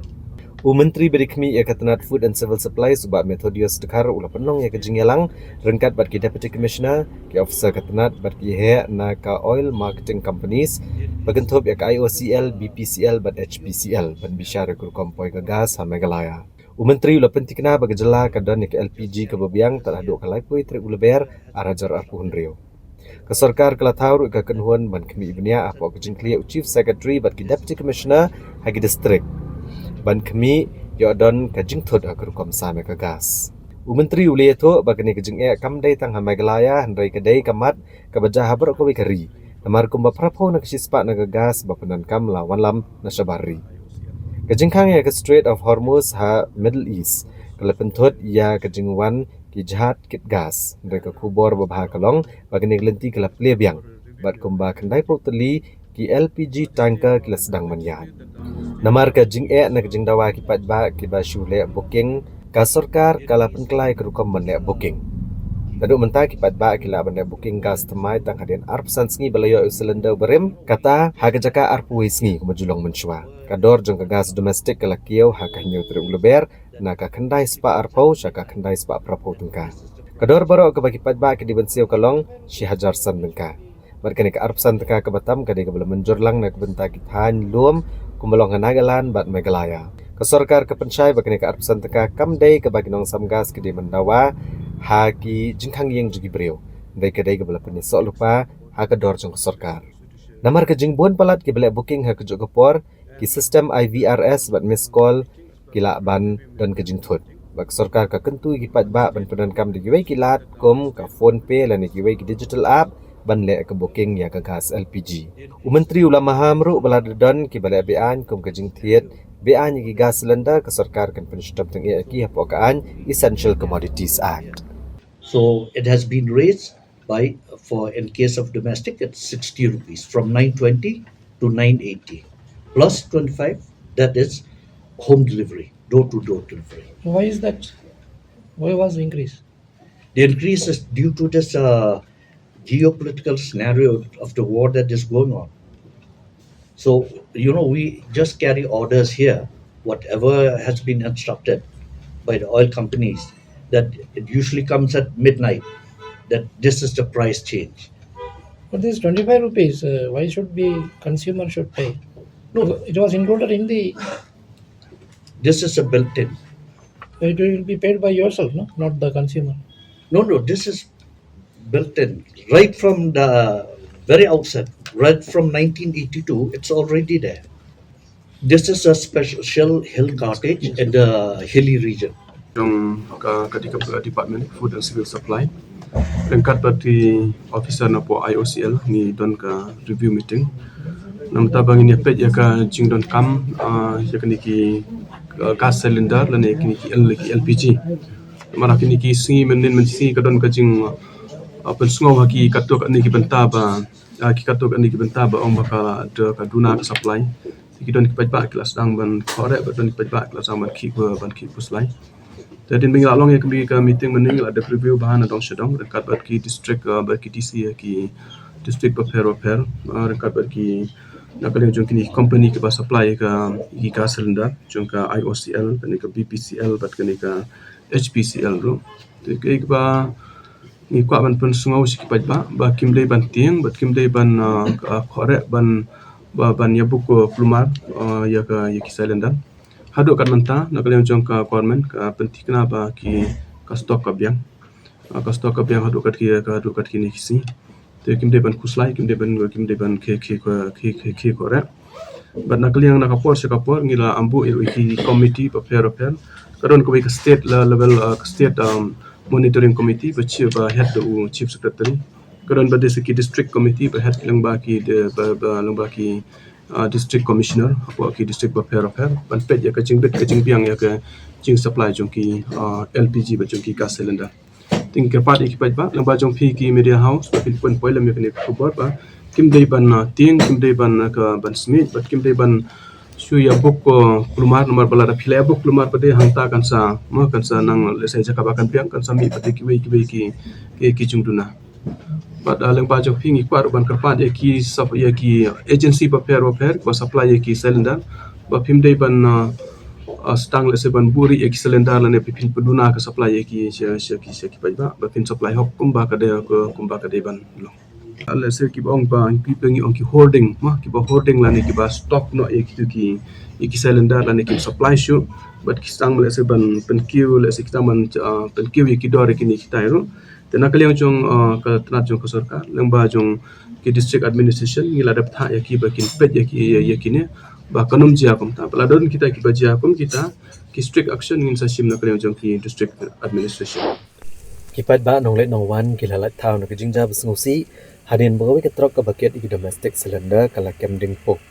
U Myntri ba dei khmih ïa ka tnat Food and Civil Supplies, u Bah Methodius Dkhar, u la pynlong ïa ka jingïalang ryngkat bad ki Deputy Commissioner, ki officer ka tnat bad ki heh na ka Oil Marketing Companies, ba kynthup ïa ka I O C L, B P C L bad H P C L, ban bishar ïa ka rukom poi ka gas ha Meghalaya. U Myntri u la pynthikna ba ka jylla ka don ïa ka L P G kaba biang tad haduh ka laiphew tarik u Lber, ar hajar arphew hynriew. Ka sorkar ka la thaw ruh ïa ka kynhun ban khmih bniah hapoh ka jingkylli ïa u Chief Secretary bad ki Deputy Commissioner ha ki district ban khmih ïoh don ka jingthut ha ka rukom sam ïa ka gas. U Myntri u la ïathuh ba kane ka jingeh kam dei tang ha Meghalaya, hynrei ka dei ka mat kaba jia ha baroh kawei ka ri. Namar kumba phraphew na ka shispah na ka gas ba pyndonkam la wanlam na shabar ri. Ka jingkhang ïa ka Strait of Hormuz ha Middle East ka la pynthut ïa ka jingwan ki jahaj kit gas. Hynrei ka khubor ba bha ka long ba kane ka lynti ka la plie biang bad kumba khyndaiphew tylli ki L P G tanker ki la sdang ban ïaid. Namar ka jingeh na ka jingdawa ki paidbah kiba shu leh booking, ka sorkar ka la pynkylla ïa ka rukom ban leh booking. Naduh mynta ki paidbah ki lah ban leh booking gas thymmai tang hadien arphew san sngi ba la ïoh ïa u cylinder uba rim, kata ha ka jaka arphew wei sngi kumba ju long mynshuwa. Ka dor jong ka gas domestic ka la kiew ha ka hynñiew tarik u Lber na ka khyndai spah arphew sha ka khyndai spah phraphew tyngka. Ka dor baroh kaba ki paidbah ki dei ban siew ka long shi hajar san tyngka. Bad kane ka arphew san tyngka kaba tam ka dei kaba la mynjur lang na ka bynta ki thaiñ lum kumba long ha Nagaland bad Meghalaya. Ka sorkar ka pynshai ba kane ka arphew san tyngka kam dei kaba ki nongsam gas ki dei ban dawa ha ki jingkhang ïing jong ki briew. Dei ka dei kaba la pynïasoh lypa ha ka dor jong ka sorkar. Namar ka jingbun palat kiba leh booking ha kajuh ka por, ki system I V R S bad missed call ki lah ban don ka jingthut. Bad ka sorkar ka kyntu ïa ki paidbah ban pyndonkam da kiwei ki lad kum ka PhonePe lane kiwei ki digital app ban leh ka booking ïa ka gas L P G. U Myntri u la maham ruh ba lada don kiba leh be-aiñ kum ka jingthied be-aiñ ïa ki gas cylinder, ka sorkar kan pynshitom tyngeh ïa ki hapoh ka aiñ Essential Commodities Act. So it has been raised by, for, in case of domestic, it's sixty rupees, from nine twenty to nine eighty, plus twenty-five, that is home delivery, door to door delivery. Why is that? Why was the increase? The increase is due to this uh, geopolitical scenario of the war that is going on. So, you know, we just carry orders here, whatever has been instructed by the oil companies, that it usually comes at midnight, that this is the price change. But this twenty-five rupees, uh, why should be consumer should pay? No, It was included in the, this is a built-in. It will be paid by yourself, no, not the consumer. No, no, this is built-in. Right from the very outset, right from nineteen eighty-two, it's already there. This is a special hill cartage in the hilly region. Jong ka, ka di ka department Food and Civil Supply, ryngkat bad ki officer na poh I O C L ngi don ka review meeting. Namar ba ngin ïa peit ïa ka jingdonkam, ah, ïa kine ki, ah, gas cylinder lane kine ki L, ki L P G. Namar kine ki sngi mynnin mynsngi ka don ka jing, ah, pynsngew ha ki katto katne ki bynta ba, ah, ki katto katne ki bynta ba ong ba ka, ka duna ka supply. Te ki don ki paidbah ki la sdang ban khreh, bad don ki paidbah ki la sdang ban khih, ban khih khuslai. Te hadien ba ngi la long ïa ka meeting mynne ngi la dep review bha na dong sha dong ryngkat bad ki district, ah, bad ki D C ïa ki district bapher bapher, ah, ryngkat bad ki na ka liang jong kine ki company kiba supply ïa ka, ïa ki gas cylinder, jong ka I O C L, kane ka B P C L bad kane ka H P C L ruh. Te kiba ngi kwah ban pynsngew sha ki paidbah ba kim dei ban tieng bad kim dei ban, ah, khreh ban, ba, ban ïa book, ah, kulmar, ah, ïa ka, ïa ki cylinder. Haduh katne mynta na ka liang jong ka government ka pynthikna ba ki, ka stock ka biang. Ah, ka stock ka biang haduh kat ki, haduh kat kine ki sngi. Te kim dei ban khuslai, kim dei ban, kim dei ban khie, khie, khie, khie, khie khreh. Bad na ka liang na ka por sha ka por ngi la ïambuh ïa ki committee bapher bapher. Ka don kawei ka state la level, ah, ka state, um, monitoring committee ba chi, ba head da u chief secretary. Ka don bad ki district committee ba head lyngba ki de, ba, ba lyngba ki, ah, district commissioner hapoh ki district bapher bapher ban peit ïa ka jingbit ka jingbiang ïa ka jingsupply jong ki, ah, L P G bad jong ki gas cylinder. Te ngi kyrpad ïa ki paidbah lyngba jong phi ki media house ba phin pynpoi lem ïa kane ka khubor ba kim dei ban, ah, tieng, kim dei ban, ah, ka ban smit bad kim dei ban shu ïa book, ah, kulmar namar ba lada phi la ïa book kulmar pat te hangta kan sa, mo, kan sa nang lehse jaka ba kan biang kan sa mih pat te kiwei kiwei ki, ki, ki jingduna. Bad, ah, lyngba jong phi ngi kwah ruh ban kyrpad ïa ki sap, ïa ki agency bapher bapher ba supply ïa ki cylinder ba phim dei ban, ah, uh, sdang lehse ban buhrieh ïa ki cylinder lane phi phin pynduna ka supply ïa ki sha, sha ki, sha ki paidbah, ba phin supply hok kumba ka dei, kumba ka dei ban long. Lehse kiba ong ba, kiba ngi ong ki hoarding, ma, kiba hoarding lane kiba stock noh ïa kitu ki, ïa ki cylinder lane kim supply shuh, bad ki sdang lehse ban pynkiew, lehse ki sdang ban, uh, pynkiew ïa ki dor ïa kine kita ruh. Te na ka liang jong, uh, ka tnat jong ka sorkar, lyngba jong ki district administration, ngi la dep thah ïa ki ba kin peit ïa ki, ïa, ïa kine, ba kan ym jia kumta, ba la don kita kiba jia kum kita, ki strict action ngin sa shim na ka liang jong ki district administration. Ki paidbah nongleit nongwan ki la lait thaw na ka jingjia ba sngewsih hadien ba kawei ka trok kaba kit ïa ki domestic cylinder ka la kem ding puk.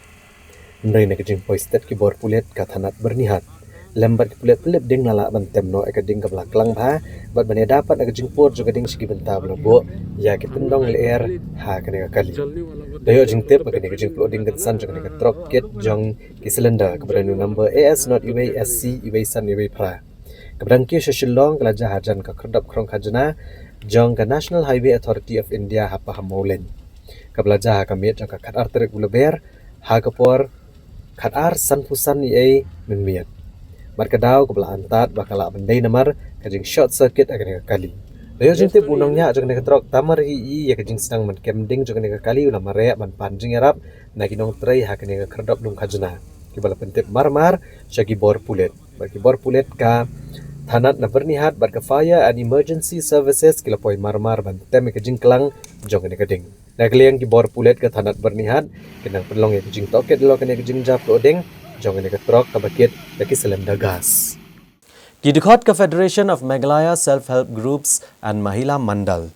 Hynrei na ka jingpoi stet ki bor pulit ka thanat Byrnihat lem bad ki pulit pynlip ding la lah ban tem noh ïa ka ding kaba la klang bha bad ban ïada pat na ka jingpur jong ka ding sha ki bynta ba la buh ïa ki tyndong lyer ha kane ka kali. Da ïoh jingtip ba kane ka jingpluh ding kynsan jong kane ka trok kit jong ki cylinder kaba don number A S not iwei S C iwei san iwei phra, kaba dang kiew sha Shillong ka la jia hajan ka khyrdop khrong khajna jong ka National Highway Authority of India ha Pahamolein, kaba la jia ha ka miet jong ka khatar tarik u Lber ha ka por khatar sanphew san eiei mynmiet. Bad ka daw kaba la antad ba ka lah ban dei namar ka jing short circuit ha kane ka kali. Da ïoh jingtip, u nongñiah jong kane ka trok Tamar Hi ïa ka jingsdang ban kem ding jong kane ka kali u la mareh ban pan jingïarap na ki nongtrei ha kane ka khyrdop lum khajna, kiba la pyntip marmar sha ki bor pulit. Bad ki bor pulit ka thanat na Byrnihat bad ka Fire and Emergency Services ki la poi marmar ban tem ïa ka jingklang jong kane ka ding. Na ka liang ki bor pulit ka thanat Byrnihat ki nang pynlong ïa ka jingtohkit halor kane ka jingjia pluh ding jong kane ka trok kaba kit da ki cylinder gas. Ki dkhot ka Federation of Meghalaya Self Help Groups and Mahila Mandal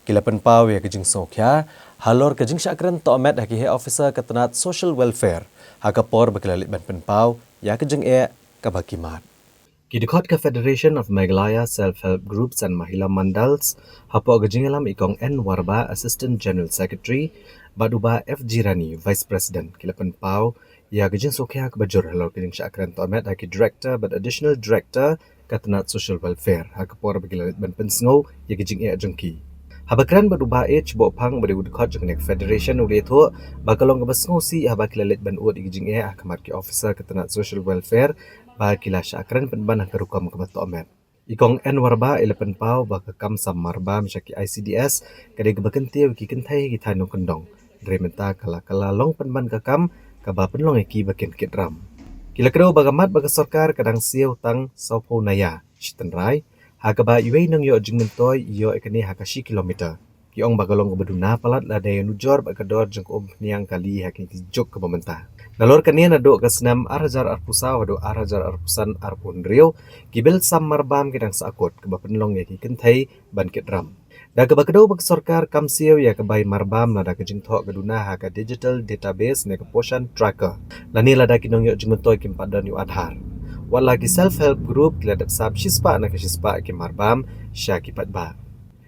ki la pynpaw ïa ka jingsngewkhia halor ka jingshah kren tohmet ha ki heh officer ka tnat Social Welfare ha ka por ba ki la leit ban pynpaw ïa ka jingeh kaba ki mad. Ki dkhot ka Federation of Meghalaya Self Help Groups and Mahila Mandals, hapoh ka jingïalam i Kong N Warbah, Assistant General Secretary, bad u Bah F G Rani, Vice President, ki la pynpaw ïa ka jingsngewkhia kaba jur halor ka jingshah kren tohmet ha ki Director bad Additional Director ka tnat Social Welfare ha ka por ba ki la leit ban pynsngew ïa ka jingeh jong ki. Haba kren bad u Bah H Bohphang, ba dei u dkhot jong kane ka Federation, u la ïathuh ba ka long kaba sngewsih haba ki la leit ban ud ïa ka jingeh ha khmat ki officer ka tnat Social Welfare ba ki la shah kren pynban ha ka rukom kaba tohmet. I Kong N Warbah i la pynpaw ba ka kam sam marbam sha ki I C D S ka dei kaba kyntiew ïa ki kynthei ha ki thaiñ nongkyndong. Hynrei mynta ka la, ka la long pynban ka kam kaba pynlong ïa ki ba kin kit ram. Ki la kdew ba ka mat ba ka sorkar ka dang siew tang sawphew naya shi tynrai, ha kaba iwei i nongïoh jingmyntoi i ïoh ïa kane ha ka shi kilometer. Ki ong ba ka long kaba duna palat lada ïanujor bad ka dor jong ka umphniang kali ha kine ki juk kiba mynta. Nalor kane, naduh ka snem ar hajar arphew saw haduh ar hajar arphew san arphew hynriew, ki bill sam marbam ki dang sahkut, kaba pynlong ïa ki kynthei ban kit ram. Da kaba kdew ba ka sorkar kam siew ïa ka bai marbam lada ka jingthoh ka duna ha ka digital database ne ka Poshan Tracker, lane lada ki nongïoh jingmyntoi kim pat don ïa u Aadhaar. Wat la ki self help group ki la dep sap shispah na ka shispah ki marbam sha ki paidbah.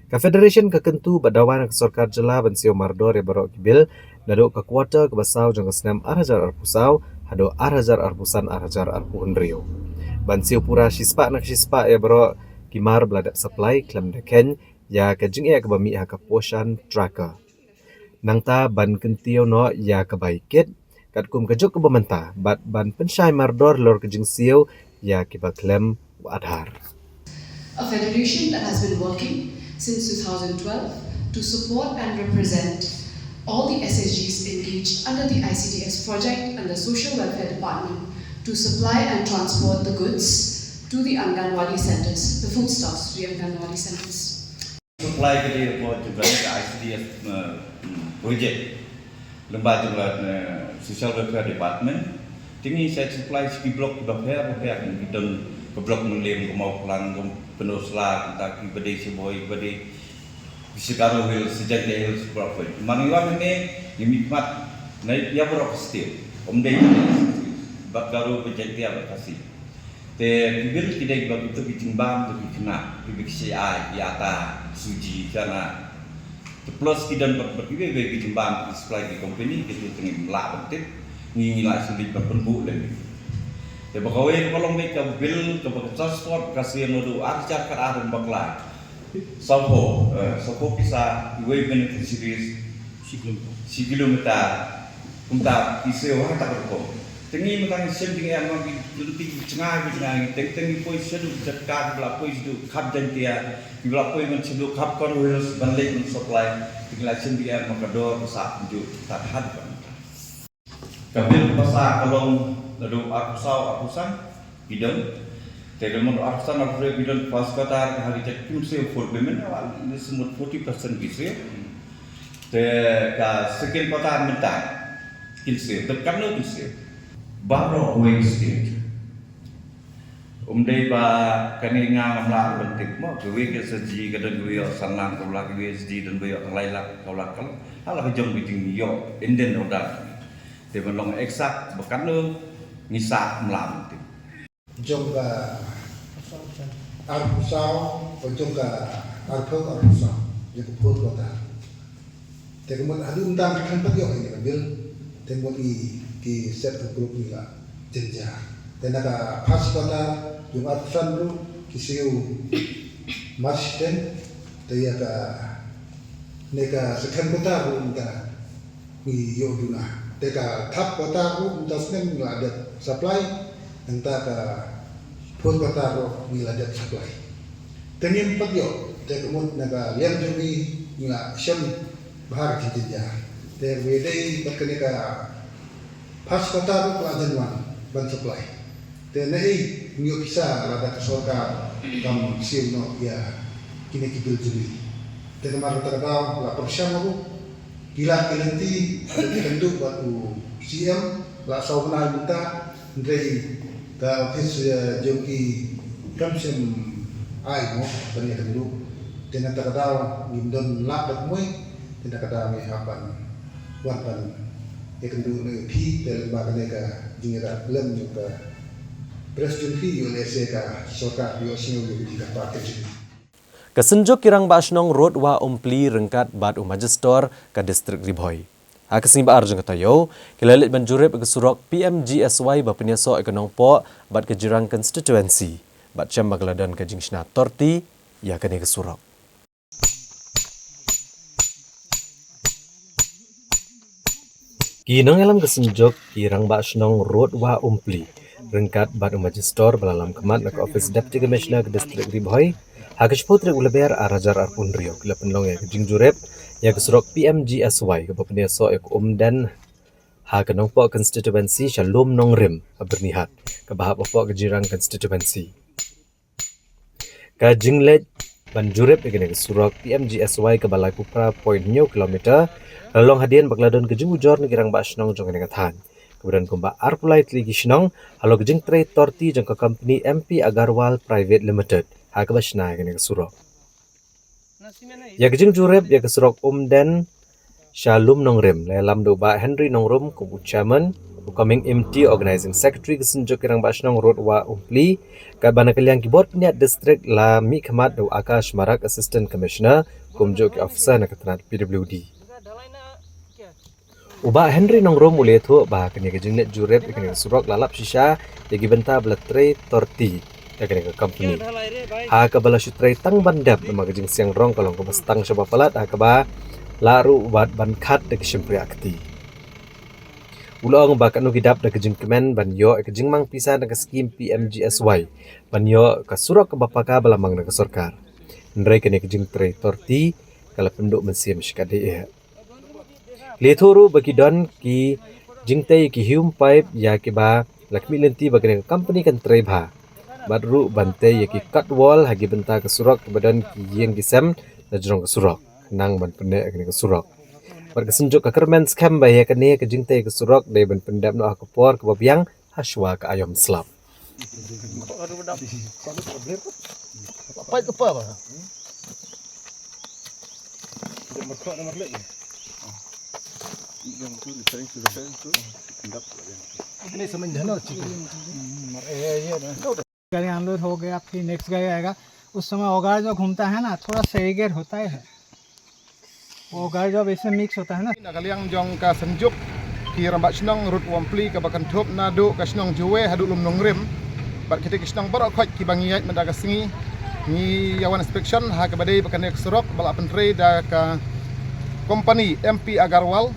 Ka Federation ka kyntu bad dawa na ka sorkar jylla ban siew mardor ïa baroh ki bill naduh ka quarter kaba saw jong ka snem ar hajar arphew saw haduh ar hajar arphew san ar hajar arphew hynriew, ban siew pura shispah na ka shispah ïa baroh ki mar ba la dep supply khlem da kheiñ ïa ka jingeh kaba mih ha ka Poshan Tracker. Nangta ban kyntiew noh ïa ka bai kit katkum ka juk kaba mynta bad ban pynshai mardor halor ka jingsiew ïa kiba khlem u Aadhaar. A federation that has been working since two thousand twelve to support and represent all the S H Gs engaged under the I C D S project and the Social Welfare Department to supply and transport the goods to the Anganwadi centers, the foodstuffs to the Anganwadi centers. Supply ka dei hapoh jong ka I C D S, uh, project. Lyngba jong ka, uh, Social Welfare Department. Te ngi sa supply sha ki block kiba pher bapher, ngi don ka block Mylliem, ka Mawphlang, ka Pynursla, kumta kiba dei Shiboi, kiba dei Garo Hills, Jaintia Hills, baroh phi. Ma ngi wan hangne ngi mihkhmat na ïa baroh ka state. Ym dei bad Garo, bad Jaintia, bad Khasi. Te ki bill ki dei ba kito ki jingbam, kito ki khynnah, kiba ki shu ai ïa ata, suji, chana. Te plus ki don bad, bad kiwei kiwei ki jingbam ki supply ki company, kito te ngim lah ban tip, ngi ngi lah shu leit ban pynbuh lem. Te ba kawei ka long dei ka bill kaba ka transport ka siew naduh ar hajar khatar haduh bakla. Sawphew, eh, sawphew pisa, iwei beneficiaries, shi kilometer. Shi kilometer. Kumta ki siew ha kata ka rukom. Te ngi mynta ngi shem jingeh ma ki lynti ki jngai ki jngai ngi teng teng ngi poi shaduh jaka kiba la poi shaduh khap Jaintia, kiba la poi man shaduh khap Garo Hills ban leit ban supply. Te ngi la shem jingeh ma ka dor ka sah kumjuh ta had ban. Ka bill ka pasa ka long naduh arphew saw arphew san bidon. Te ka mut arphew san arphew san bidon first quarter ka ha ki jait kim siew four payment, wa ni semut forty percent ki siew. Te ka second quarter mynta kin siew, te katno kin siew. Baroh kawei ka state. Um dei ba kane nga ngam lah ban tip mo, kawei ka S G ka don kawei ïoh san lak, kawei ka S G don kawei ïoh lai lak, kawei lak kal. Hala ka jong ka jingïoh Indian order. Te ban long exact ba katno ngi sa ngam lah ban tip. Jong ka arphew saw, ba jong ka arphew arphew saw, jong ka fourth quarter. Te ka mut haduh mynta ka khlem pat ïoh ïa ka bill, te mut i ki set ka group ngi la jynjar. Te na ka first quarter jong arphew san ruh ki siew March ten, te ïa ka ne ka second quarter ruh mynta ngi ïoh duna. Te ka third quarter ruh mynta snem ngi la dep supply, nangta ka fourth quarter ruh ngi la dep supply. Te ngim pat ïoh, te ka mut na ka liang jong ngi ngi la shem bha ka jingjynjar. Te ngi dei bad kane ka first quarter ruh ka la jan wan ban supply. Te naei ngi ïoh pisa lada ka sorkar kam siew noh ïa kine ki bill jong ngi. Te namar kata ka daw la pyrshang ruh ki lad ki lynti, ki kynduh bad u C M la saw bnai mynta, hynrei ka office, eh, jong ki kam shym ai mo ban ïakynduh. Te na kata ka daw ngim don lad da kumwei, te na kata ka daw ngi hap ban wan ban ïakynduh na phi, te lyngba kane ka jingïarap lem jong ka press jong phi, ïoh lehse ka sorkar ïohsngew ïa ka jingkyrpad ka jong ngi. Ka Synjuk ki Rangbah Shnong Road Wah Umpli ryngkat bad u Majistor ka District Ri Bhoi, ha ka sngi ba ar jong ka taïew, ki la leit ban jurip ïa ka surok P M G S Y ba pynïasoh ïa ka Nongpoh bad ka Jirang Constituency, bad shem ba ka la don ka jingshna torti ïa kane ka surok. Ki nongïalam ka Synjuk ki Rangbah Shnong Road Wah Umpli ryngkat bad u Majistor ba la lam khmat na ka ophis Deputy Commissioner ka District Ri Bhoi, ha ka shiphew tarik u Lber ar hajar arphew hynriew, ki la pynlong ïa ka jingjurip ïa ka surok P M G S Y kaba pynïasoh ïa ka Umden ha ka Nongpoh Constituency sha Lum Nongrim ha Byrnihat, kaba hap hapoh ka Jirang Constituency. Ka jingleit ban jurip ïa kane ka surok P M G S Y kaba laiphew phra point hynñiew kilometer, ka la long hadien ba ka la don ka jingujor na ki Rangbah Shnong jong kane ka thaiñ, kaba don kumba arphew lai tylli ki shnong, halor ka jingtrei torti jong ka kompani M P Agarwal Private Limited, ha kaba shna ïa kane ka surok. Ïa ka jingjurip ïa ka surok Umden sha Lum Nongrim la ïalam da u Bah Henry Nongrum kum u Chairman, u Coming Imti, Organising Secretary ka Synjuk ki Rangbah Shnong Road Wah Umpli, katba na ka liang ki bor pynïaid district la mihkhmat da u Akash Marak, Assistant Commissioner, kumjuh ki officer na ka tnat P W D. U Bah Henry Nongrum u la ïathuh ba kane ka jingleit jurip ïa kane ka surok la lap shisha ïa ki bynta ba la trei torti da kane ka kompani, ha kaba la shu trei tang ban dep, namar ka jingsiang rong ka long kaba stang shaba palat, ha kaba lah ruh wat ban khat da ka shympriahkti. U la ong ba katno ki dap da ka jingkmen ban ïoh ïa ka jingmang pisa na ka skim P M G S Y ban ïoh ka surok kaba paka ba la mang na ka sorkar, hynrei kane ka jingtrei torti ka la pynduh mynsiem shikatdei eh. Ki la ïathuh ruh ba ki don ki jingtei ïa ki hume pipe ïa kiba la khmih lynti ba kane ka kompani kan trei bha, bad ruh ban tei ïa ki cut wall ha ki bynta ka surok kiba don ki ïing ki sem na jrong ka surok, khnang ban pynneh ïa kane ka surok. Bad ka Synjuk ka kyrmen skhem ba ïa kane ka jingtei ka surok dei ban pyndep noh ha ka por kaba biang, ha shuwa ka aïom slap. गाड़ी अनलोड हो गया, फिर नेक्स्ट गाड़ी आएगा। उस समय ओगार जो घूमता है ना, थोड़ा सा एगर होता है। वो ओगार जब ऐसे मिक्स होता है ना। Na ka liang jong ka Synjuk ki Rangbah Shnong Road Wah Umpli kaba kynthup naduh ka shnong Jowai haduh Lum Nongrim, bad kita ki shnong baroh khoit kiba ngi ïaid mynta ka sngi, ngi ïa wan inspection ha kaba dei ba kane ka surok ba la pyntrei da ka kompani M P Agarwal.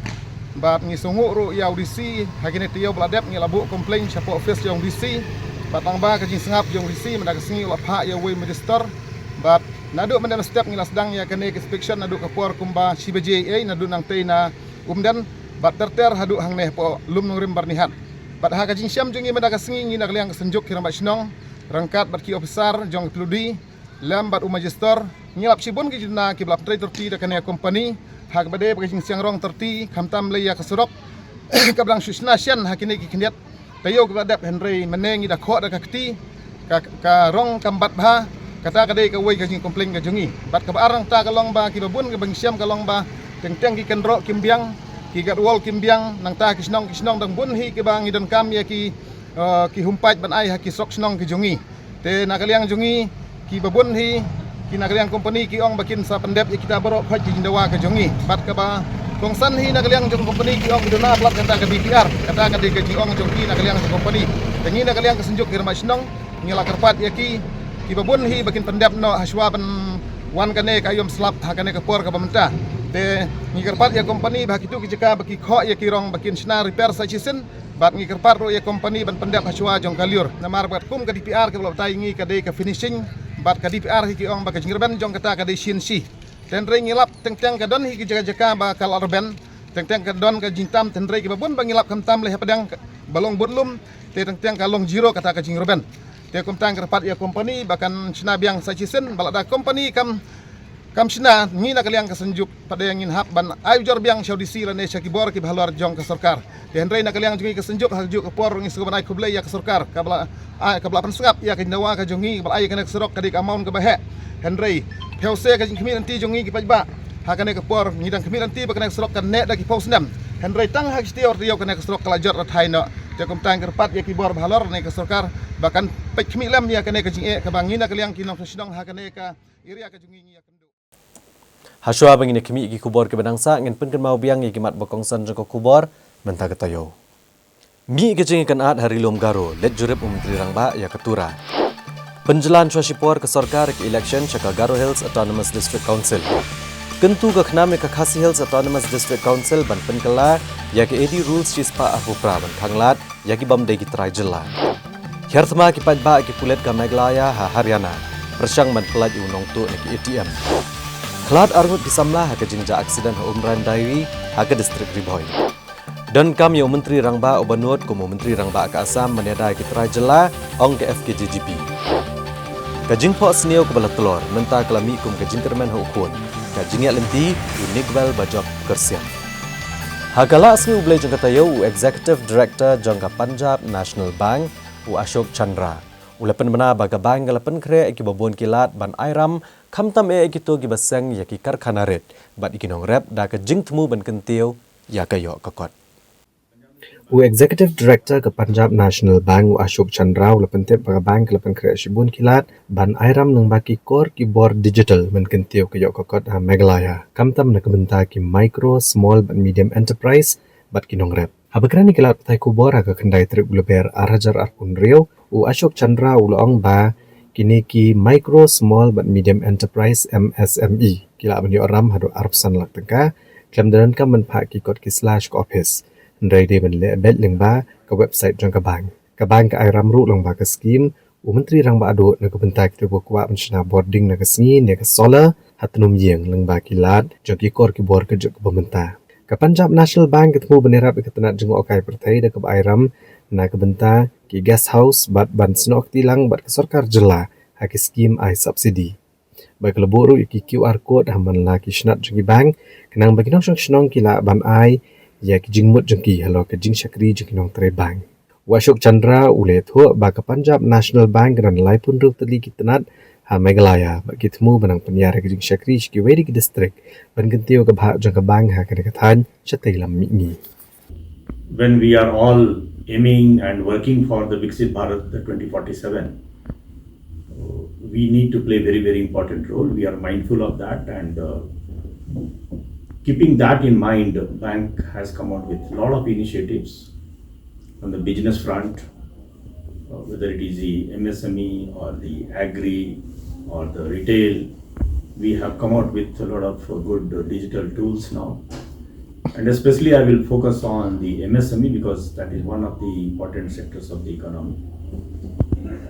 Bad ngi sngew ruh ïa u D C, ha kine ki taïew ba la dep ngi la buh complain shapoh office jong u D C. Bad tang ba ka jingsngap jong u D C mynta ka sngi u la phah ïa uwei u magistrate. Bad naduh mynta mynstep ngi la sdang ïa kane ka inspection naduh ka por kumba shi baje ei, naduh nangtei na Umden bad ter ter haduh hangne hapoh Lum Nongrim Byrnihat. Bad ha ka jingshem jong ngi mynta ka sngi, ngi na ka liang ka Synjuk ki Rangbah Shnong ryngkat bad ki officer jong ka P W D lem bad u magistrate, ngi la ap shibun ki jingduna kiba la pyntrei thirty da kane ka company, ha kaba dei ba ka jingsiang rong thirty, khamtam lei ïa ka surok kaba dang shu shna shen ha kine ki khyndiat taïew kiba la dep, hynrei mynne ngi da khoh da ka kti, ka, ka rong kam bat bha. Kata ka dei kawei ka jingcomplain ka jong ngi. Bad kaba ar nangta ka long ba kiba bun kaba ngi shem ka long ba teng teng ki kynroh kim biang, ki guard wall kim biang, nangta ki shnong ki shnong dang bun hi kiba ngi donkam ïa ki, eh, ki humpait ban ai ha ki surok shnong ki jong ngi. Te na ka liang jong ngi, kiba bun hi, ki na ka liang company ki ong ba kin sa pyndep ïa kita baroh khoit ki jingdawa ka jong ngi. Bad kaba kongsan hi na ka liang jong company ki ong ki duna palat kata ka D P R. Kata ka dei ka jingong jong ki na ka liang jong company. Te ngi na ka liang ka Synjuk ki Rangbah Shnong, ngi la kyrpad ïa ki, kiba bun hi ba kin pyndep noh hashwa ban wan kane ka aïom slap ha kane ka por kaba mynta. Te ngi kyrpad ïa company ba ha kitu ki jaka ba ki khoh ïa ki rong ba kin shna repair sa shisien. Bad ngi kyrpad ruh ïa company ban pyndep hashwa jong ka lyiur. Namar bad kum ka D P R kaba la batai ngi ka dei ka finishing, bad ka D P R hi ki ong ba ka jingrben jong kata ka dei sien shi. Te hynrei ngi lap teng teng ka don hi ki jaka jaka ba ka la rben, teng teng ka don ka jingtam, te hynrei kiba bun ba ngi lap khamtam lei hapdeng ba long bud lum, te teng teng ka long zero kata ka jingrben. Te kumta ngi kyrpad ïa company ba kan shna biang sa shisien, ba lada company kam kam shna, ngi na ka liang ka Synjuk pat de ngin hap ban ai ujor biang sha u D C lane sha ki bor kiba halor jong ka sorkar. Te hynrei na ka liang jong ngi ka Synjuk, ha kajuh ka por ngi sngewbha ban ai khublei ïa ka sorkar kaba la, ah, kaba la pynsngap ïa ka jingdawa ka jong ngi, kaba la ai ïa kane ka surok ka dei ka amount kaba heh. Hynrei phew se ka jingkhmih lynti jong ngi ki paidbah, ha kane ka por ngi dang khmih lynti ba kane ka surok kan neh da ki phew snem. Hynrei tang ha ki shi taïew ar taïew kane ka surok ka la jot rathai noh. Te kumta ngi kyrpad ïa ki bor ba halor ne ka sorkar ba kan peit khmih lem ïa kane ka jingeh kaba ngi na ka liang ki nongshong shnong ha kane ka area ka jong ngi ngi ïa kynduh. Hashwa ba ngin ïa khmih ïa ki khubor kiba dang sah, ngin pynkynmaw biang ïa ki mat ba kongsan jong ka khubor mynta ka taïew. Mih ka jingïakynad ha Ri Lum Garo, leit jurip u Myntri Rangbah ïa ka Tura. Pynjlan shuwa shipor ka sorkar ïa ka election sha ka Garo Hills Autonomous District Council. Kyntu ka KHNAM ïa ka Khasi Hills Autonomous District Council ban pynkylla ïa ka A D Rules shispah arphew phra ban khanglad ïa ki bym dei ki trai jylla. Hiar thma ki paidbah ki pulit ka Meghalaya ha Haryana pyrshang ban pyllait ïa u nongtuh na ki A T M. Khlad arngut ki samla ha ka jingjia aksiden ha Umrain Dairy ha ka distrik Ri Bhoi. Donkam ïa u Myntri Rangbah uba nud kum u Myntri Rangbah ka Assam ban ïada ïa ki trai jylla, ong ka F K J G P. Ka jingphohsniew kaba la tlor mynta ka la mih kum ka jingkyrmen ha u khun, ka jingïaid lynti u Nick Well ba jop kyrsiang. Ha ka Lah Sngi U Blei jong ka taïew, u Executive Director jong ka Punjab National Bank, u Ashok Chandra, u la pynbna ba ka bank ka la pynkhreh ïa kiba bun ki lad ban ai ram, khamtam eh ïa kito kiba seng ïa ki karkhana rit bad ïa ki nongrep da ka jingthmu ban kyntiew ïa ka ïoh ka kot. U Executive Director ka Punjab National Bank, u Ashok Chandra, u la pyntip ba ka bank ka la pynkhreh shibun ki lad ban ai ram lyngba ki kor ki bor digital ban kyntiew ka ïoh ka kot ha Meghalaya, khamtam na ka bynta ki micro, small bad medium enterprise bad ki nongrep. Haba kren ïa ki lad pathai khubor ha ka khyndai tarik u Lber ar hajar arphew hynriew, u Ashok Chandra u la ong ba kine ki micro, small bad medium enterprise, M S M E, ki lah ban ïoh ram haduh arphew san lak tyngka khlem da donkam ban phah ki kot ki sla sha ka office, hynrei dei ban leh beit lyngba ka website jong ka bank. Ka bank ka ai ram ruh lyngba ka skim u Myntri Rangbah Duh na ka bynta kito kiba kwah ban shna bording na ka sngi ne ka solar ha tnum ïing lyngba ki lad jong ki kor ki bor ka juk kaba mynta. Ka Punjab National Bank ka thmu ban ïarap ïa ka tnat jngohkai pyrthei da kaba ai ram na ka bynta ki guest house bad ban snoh kti lang bad ka sorkar jylla ha ki skim ai subsidy. Bad ka la buh ruh ïa ki Q R code ha man la ki shnat jong ki bank, khnang ba ki nongshong shnong ki lah ban ai ïa ki jingmut jong ki halor ka jingshakri jong ki nongtrei bank. U Ashok Chandra u la ïathuh ba ka Punjab National Bank ka don laiphew hynriew tylli ki tnat ha Meghalaya bad ki thmu ban nang pynïar ïa ka jingshakri sha kiwei de ki distrik ban kyntiew ka bhah jong ka bank ha kane ka thaiñ shatei lam mihngi. When we are all aiming and working for the Viksit Bharat, the twenty forty-seven, uh, we need to play very, very important role. We are mindful of that, and uh, keeping that in mind, the bank has come out with a lot of initiatives on the business front, uh, whether it is the M S M E or the agri or the retail. We have come out with a lot of uh, good uh, digital tools now. And especially, I will focus on the M S M E because that is one of the important sectors of the economy.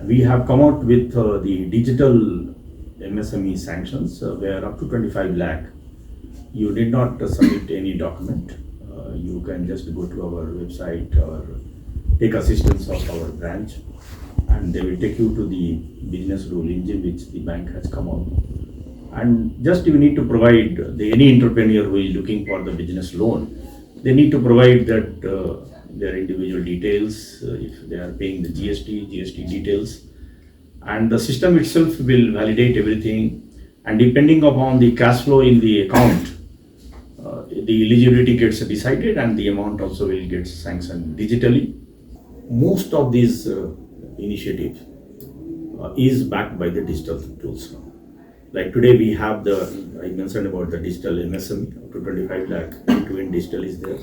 We have come out with uh, the digital M S M E sanctions, uh, where up to twenty-five lakh, you need not uh, submit any document. Uh, you can just go to our website or take assistance of our branch, and they will take you to the business rule engine which the bank has come out. And just you need to provide the, any entrepreneur who is looking for the business loan, they need to provide that uh, their individual details, uh, if they are paying the G S T, G S T details, and the system itself will validate everything. And depending upon the cash flow in the account, uh, the eligibility gets decided, and the amount also will get sanctioned digitally. Most of these uh, initiatives uh, is backed by the digital tools now. Like today, we have the, I mentioned about the digital M S M E, up to twenty-five lakh end-to-end digital is there.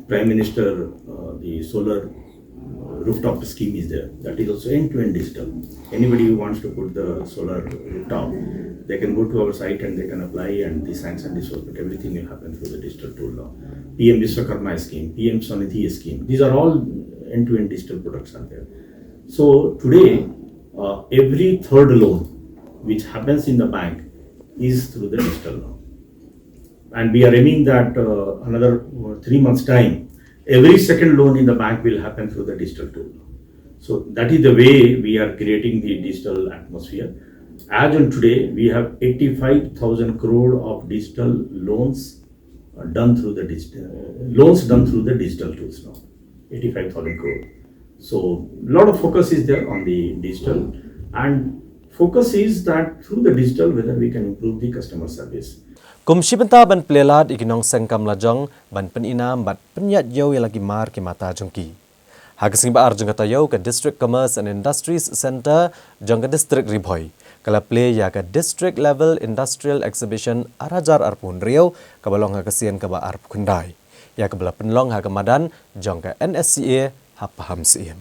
Prime Minister, uh, the solar uh, rooftop scheme is there. That is also end-to-end digital. Anybody who wants to put the solar rooftop, they can go to our site and they can apply, and the sanction disbursement, everything will happen through the digital tool now. P M Vishwakarma scheme, P M Swanidhi scheme, these are all end-to-end digital products are there. So today, uh, every third loan which happens in the bank is through the digital loan. And we are aiming that uh, another uh, three months' time, every second loan in the bank will happen through the digital tool. So that is the way we are creating the digital atmosphere. As on today, we have eighty-five thousand crore of digital loans uh, done through the digital loans done through the digital tools now. Eighty-five thousand crore. So a lot of focus is there on the digital, and focus is that through the digital whether we can improve the customer service. Kum shi bynta ban plie lad ïa ki nongseng kam lajong ban pynïnam bad pynïaid ïew ïa la ki mar ki mata jong ki. Ha ka sngi ba ar jong ka taïew ka District Commerce and Industries Centre jong ka District Ri Bhoi ka la plie ïa ka District Level Industrial Exhibition ar hajar arphew hynriew kaba long ha ka sien kaba arphew khyndai, ïa kaba la pynlong ha ka madan jong ka N S C A ha Pahamsyiem.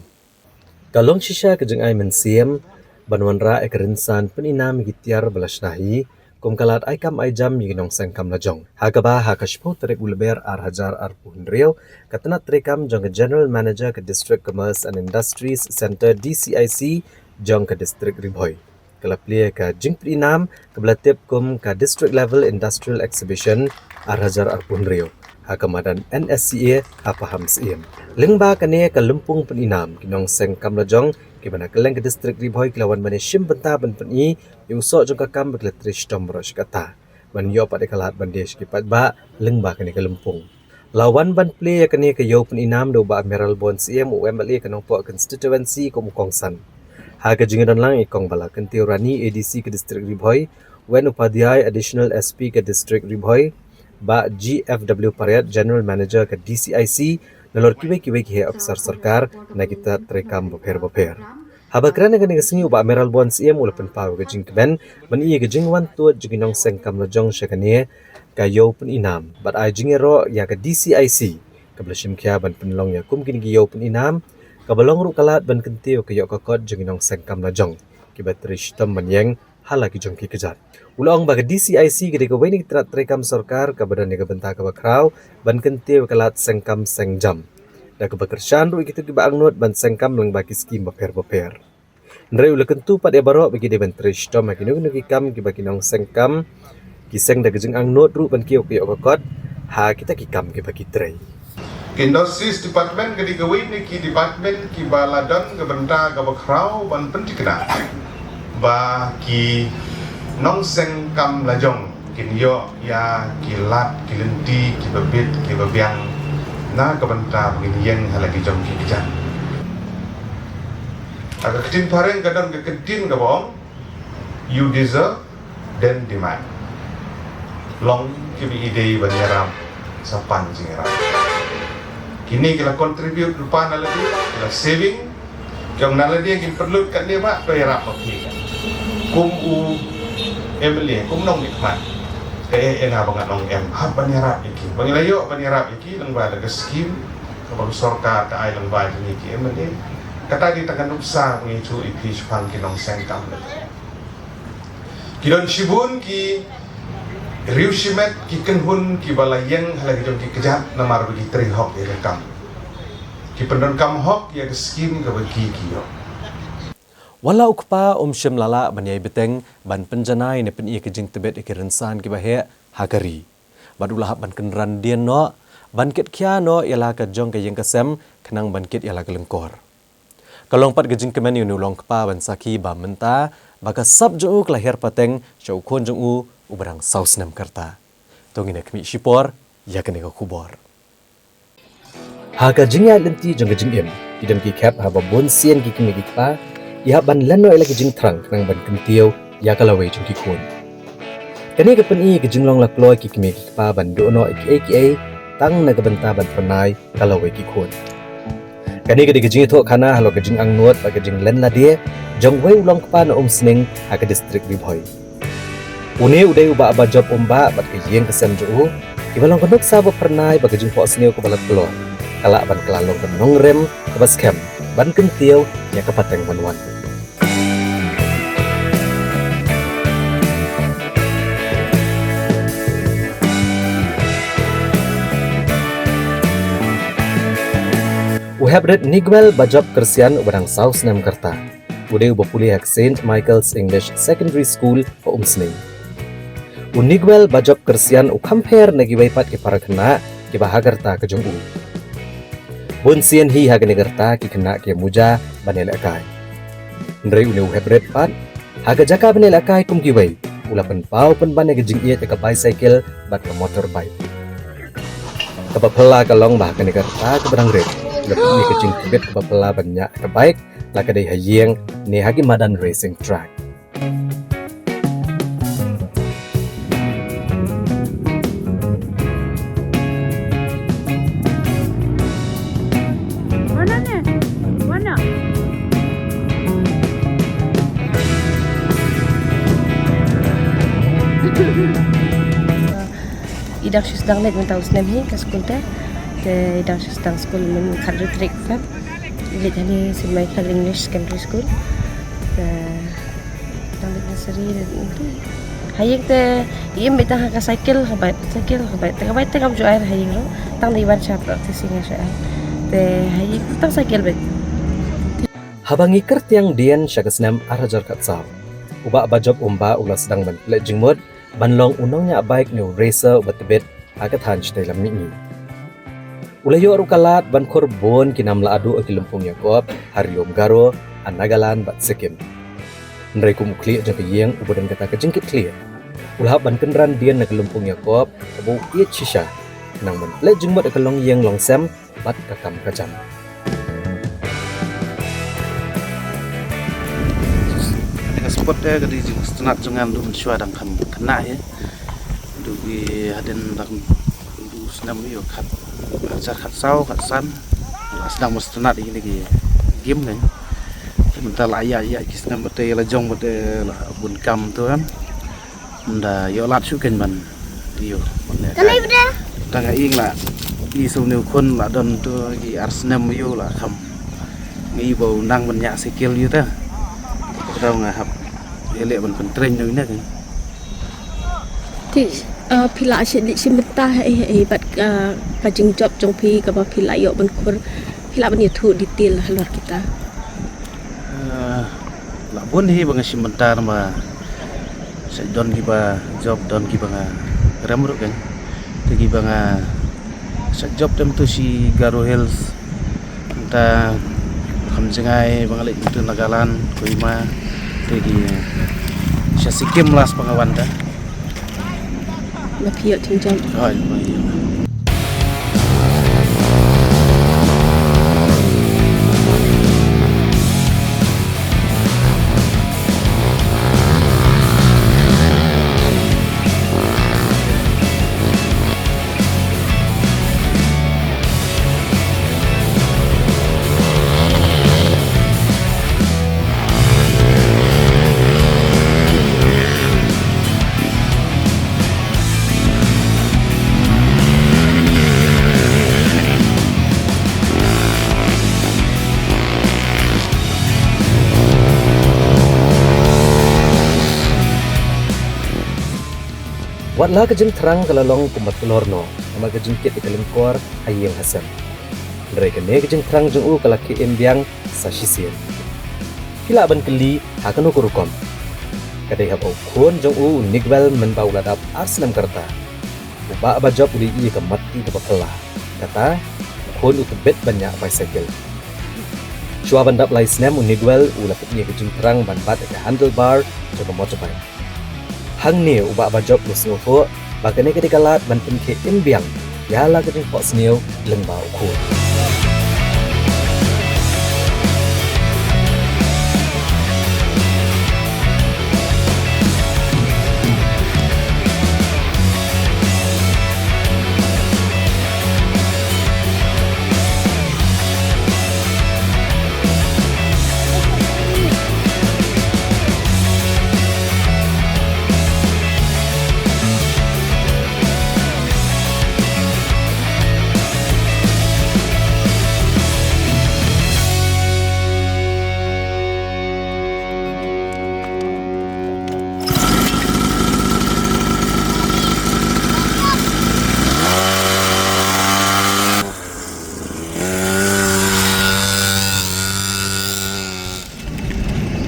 Ka long shisha ka jingai mynsiem ban wanrah ïa ka rynsan pynïnam ïa ki tiar ba la shna hi kum ka lad ai kam ai jam ïa ki nongseng kam lajong. Ha kaba ha ka shiphew tarik u Lber ar hajar arphew hynriew ka tnat treikam jong ka General Manager ka District Commerce and Industries Centre D C I C jong ka District Ri Bhoi ka la plie ka jingpynïnam kaba la tip kum ka District Level Industrial Exhibition ar hajar arphew hynriew ha ka madan N S C A ha Pahamsyiem. Lyngba kane ka lympung pynïnam ki nongseng kam lajong kiba na kylleng ka District Ri Bhoi ki la wan ban ïashim bynta ban pyni ïa u soh jong ka kam ba ki la trei shitom baroh shi katta ban ïoh pat ïa ka lad ban die sha ki paidbah lyngba kane ka lympung. La wan ban plie ïa kane ka ïew pynïnam da u Bah Mayralborn Syiem, u M L A ka Nongpoh constituency kum u kongsan. Ha ka jingïadon lang ïa i Kong Bala Kyntiew Rani, A D C ka District Ri Bhoi, Wen Upadhyay, Additional S P ka District Ri Bhoi, Bah G F W Pariat, General Manager ka D C I C, nalor kiwei kiwei ki heh ophisar sorkar na ki tnat treikam bapher bapher. Haba kren ha kane ka sngi u Bah Mayralborn Syiem u la pynpaw ïa ka jingkmen ban ïa ka jingwan tuid jong ki nongseng kam lajong sha kane ka ïew pynïnam bad ai jingïaroh ïa ka D C I C kaba la shim khia ban pynlong ïa kum kine ki ïew pynïnam kaba long ruh ka lad ban kyntiew ïa ka ïoh ka kot jong ki nongseng kam lajong kiba trei shitom ban ïeng ha la ki jong ki kjat. U la ong ba ka D C I C ka dei kawei na ki tnat treikam sorkar kaba don ïa ka bynta kaba khraw ban kyntiew ïa ka lad seng kam seng jam da kaba kyrshan ruh ïa kito kiba angnud ban seng kam lyngba ki skim bapher bapher. Hynrei u la kyntu pat ïa baroh ba ki dei ban trei shitom ha kino kino ki kam kiba ki nongseng kam ki seng da ka jingangnud ruh ban kiew ka ïoh ka kot ha kita ki kam kiba ki trei. Ka Industries Department ka dei kawei na ki department kiba la don ka bynta kaba khraw ban pynthikna ba ki nongseng kam lajong kin ïoh ïa ki lad ki lynti kiba bit kiba biang na ka bynta ba kin ïeng ha la ki jong ki kjat. Ha ka ktien phareng ka don ka ktien kaba ong, you deserve, then demand. Long kiba i dei ban ïarap sa pan jingïarap. Kine ki la contribute rupa na lade, ki la saving, ki ong na lade kin pynlut katne ba to ïarap ma phi. Kum u M L A, kum nongmihkhmat. Ka eh eh nga ba ngan ong em hap ban ïarap ïa ki. Ba ngi la ïoh ban ïarap ïa ki lyngba da ka skim kaba ka sorkar ka ai lyngba jong ngi ki M L A. Kata dei tang ka nuksa ba ngi ïathuh ïa phi shaphang ki nongseng kam lajong. Ki don shibun ki Riewshimet ki kynhun kiba la ïeng ha la ki jong ki kjat namar ba ki trei hok ïa ka kam. Ki pyndonkam hok ïa ka skim kaba ki ki ïoh. Wat la u kpa um shym la lah ban ïai bteng ban pynjanai ne pyni ka jingtbit ïa ki rynsan kiba heh ha ka ri. Bad u la hap ban kynran dien noh ban kit khia noh ïa la ka jong ka ïing ka sem khnang ban kit ïa la ka lyngkor. Ka long pat ka jingkmen ïa une u long kpa ban sakhi ba mynta ba ka sap jong u ka la hiar pateng sha u khun jong u uba dang saw snem ka rta. To ngin ïa khmih shipor ïa kane ka khubor. Ha ka jingïaid lynti jong ka jingim, ki don ki khep haba bun sien ki kmie ki kpa ki hap ban len noh ïa la ki jingthrang khnang ban kyntiew ïa ka lawei jong ki khun. Kane ka pyni ïa ka jinglong la kloi ki kmie ki kpa ban duh noh ïa kiei kiei tang na ka bynta ban pynai ka lawei ki khun. Kane ka dei ka jingïathuh khana halor ka jingangnud bad ka jinglen lade jong uwei u long kpa na Umsning ha ka distrik Ri Bhoi. Une u dei u Bah Bajop Umbah bad ka ïing ka sem jong u kiba long ka nuksa ba pyrnai ba ka jingphohsniew kaba la kloi ka lah ban kylla long ka nongrim kaba skhem ban kyntiew ïa ka pateng ban wan. U Heprit Niguel Bajop Kyrsian uba dang saw snem ka rta, u dei uba pule ha ka Saint Michael's English Secondary School ha Umsning. U Niguel Bajop Kyrsian u kham pher na kiwei pat ki para khynnah kiba ha ka rta ka jong u. Bun sien hi ha kane ka rta ki khynnah ki muja ban ïalehkai. Hynrei une u Heprit pat, ha ka jaka ban ïalehkai kum kiwei, u la pynpaw pynban ïa ka jingïeit ïa ka bicycle bad ka motorbike. Kaba phylla ka long ba ha kane ka rta kaba dang rit, u la pyni ïa ka jingtbit kaba phylla ban ñiah ïa ka bike, la ka dei ha ïing ne ha ki madan racing track. Mana ne? Mana? I dang shu sdang leit mynta u snem hi ka skul te. Te i dang shu sdang skul myn khadhynriew tarik Feb. I leit hangne Saint Michael English Secondary School. Te dang leit nursery te. Ha ïing te im beit tang ha ka cycle, ha bike, cycle, ha bike. Te ka bike te ngam ju ai ha ïing ruh. Tang dei wan sha practicing sha ai. Te ha ïing tang cycle beit. Haba ngi kyrtiang dien sha ka snem ar hajar khatsaw, u Bah Bajop Umbah u la sdang ban pynleit jingmut ban long u nongñiah bike ne u racer uba tbit ha ka thaiñ shatei lam mihngi. U la ïoh ruh ka lad ban khur bun ki nam la aduh ha ki lympung ïakop ha ri lum Garo, ha Nagaland bad Sikkim. Hynrei kum u khlieh jong ka ïing uba don kata ka jingkitkhlieh, u la hap ban kynran dien na ka lympung ïakop kaba u ïeit shisha, khnang ban pynleit jingmut ha ka longïing longsem bad ka kam ka jam. Ka sport te ka dei jingsngewtynnat jong nga naduh mynshuwa dang kham khynnah hi. Naduh ki hadien dang u snem ïa khat, hajar khatsaw, khatsan. La sdang ban sngewtynnat ïa kine ki game kan. Te mynta la ïa ïa ki snem bad te la jong bad te la bun kam tu kan. Ynda ïoh lad shuh kein ban ïoh ban leh. Tang ïing la i sum ne u khun la don tu ki ar snem ïoh la kham. Ngi ba u nang ban ñiah cycle ïoh ta. Ka dei nga hap ïaleh ban pyntrei noh ïa ne kan. Te, ah, phi la shim, shim bynta ha ei ha ei bad, ah, ka jingjop jong phi kaba phi la ïoh ban khur. Phi lah ban ïathuh detail halor kita. Eh, la bun hi ba nga shim bynta namar sa don kiba jop, don kiba nga rem ruh kan. Te kiba nga sa jop te mynta shi Garo Hills. Mynta kham jngai ba nga leit mynta Nagaland, Kohima. Te ki sha Sikkim last ba nga wan ta. Ba phi ïoh jingjop. Hooid, ba ïoh. Wat la ka jingthrang ka la long kumba tlor noh namar ka jingkit ïa ka lyngkor ha ïing ha sem, hynrei kane ka jingthrang jong u ka la khie im biang sa shisien. Phi lah ban kylli ha kano ka rukom? Ka dei haba u khun jong u, u Niguel, mynba u la dap ar snem ka rta, u Bah Bajop u la ïohi ïa ka mat ïa kaba phylla. Kata, u khun u tbit ban ñiah bicycle. Shuwa ban dap lai snem, u Niguel u la pynïoh ka jingthrang ban bat ïa ka handlebar jong ka motorbike. Hangne u Bah Bajop u la sngewthuh ba kane ka dei ka lad ban pynkhie im biang ïa la ka jingphohsniew lyngba u khun.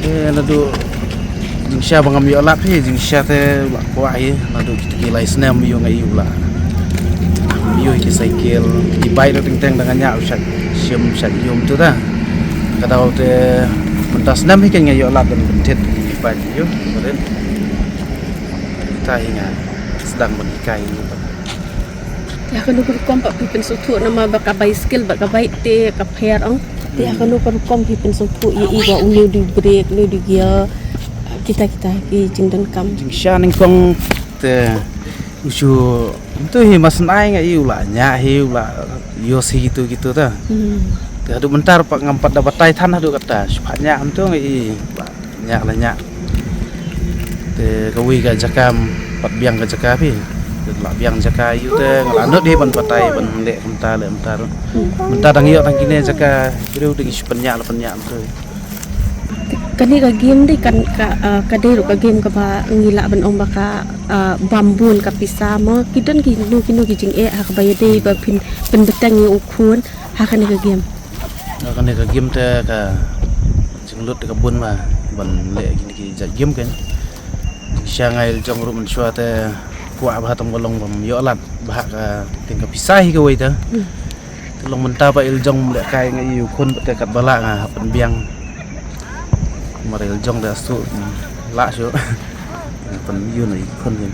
Eh, naduh jingshisha ba ngam ïoh lad hi, jingshisha te u la kwah hi, naduh kita ki lai snem ïoh nga ïoh la. Ïoh ki cycle, ki bike da teng teng da nga ñiah u shait shim shait ïoh tu da. Ka daw te mynta snem hi kan nga ïoh lad ban pynthied ki bike ïoh. Barit. Kita hi nga sdang ban hikai ïoh. Te ha kano ka rukom pat phi pynsngewthuh namar ba ka bicycle bad ka bike te ka pher ong. Te ha kano ka rukom phi pynsngewthuh ïa i ba une u dei u brake, une u dei u gear, kita kita ki jingdonkam. Jingshisha nyngkong te u shu mynta hi mas nai nga i u la ñiah hi u la ïoh hi kitu kitu ta. Hmm. Te haduh mynta pat ngam pat da batai than haduh kata. Shu pat ñiah mynta nga i ba ñiah la ñiah. Te kawei ka jaka em pat biang ka jaka phi. Te la biang jaka ïoh te nga la nud hi ban batai ban leh kumta leh kumta ruh. Mynta dang ïoh tang kine jaka briew dang shu pynñiah la pynñiah mynta. Kane ka game dei kan ka, ah, ka dei ruh ka game kaba ngi lah ban ong ba ka, ah, bam bun ka pisa mo. Ki don kino kino ki jingeh ha kaba ïadei ba phin pynbteng ïa u khun ha kane ka game. Ha kane ka game te ka jinglut te ka bun ba ban leh kine ki jait game kan. Sha ngai la jong ruh mynshuwa te kwah ba tang ba long bam ïoh lad ba ha ka teng ka pisa hi kawei te. Hmm. Te long mynta ba i la jong leh kai nga i u khun ba te kat ba lah nga hap pynbiang. Mar i la jong te asu lah shu. Pynbiang i khun kan.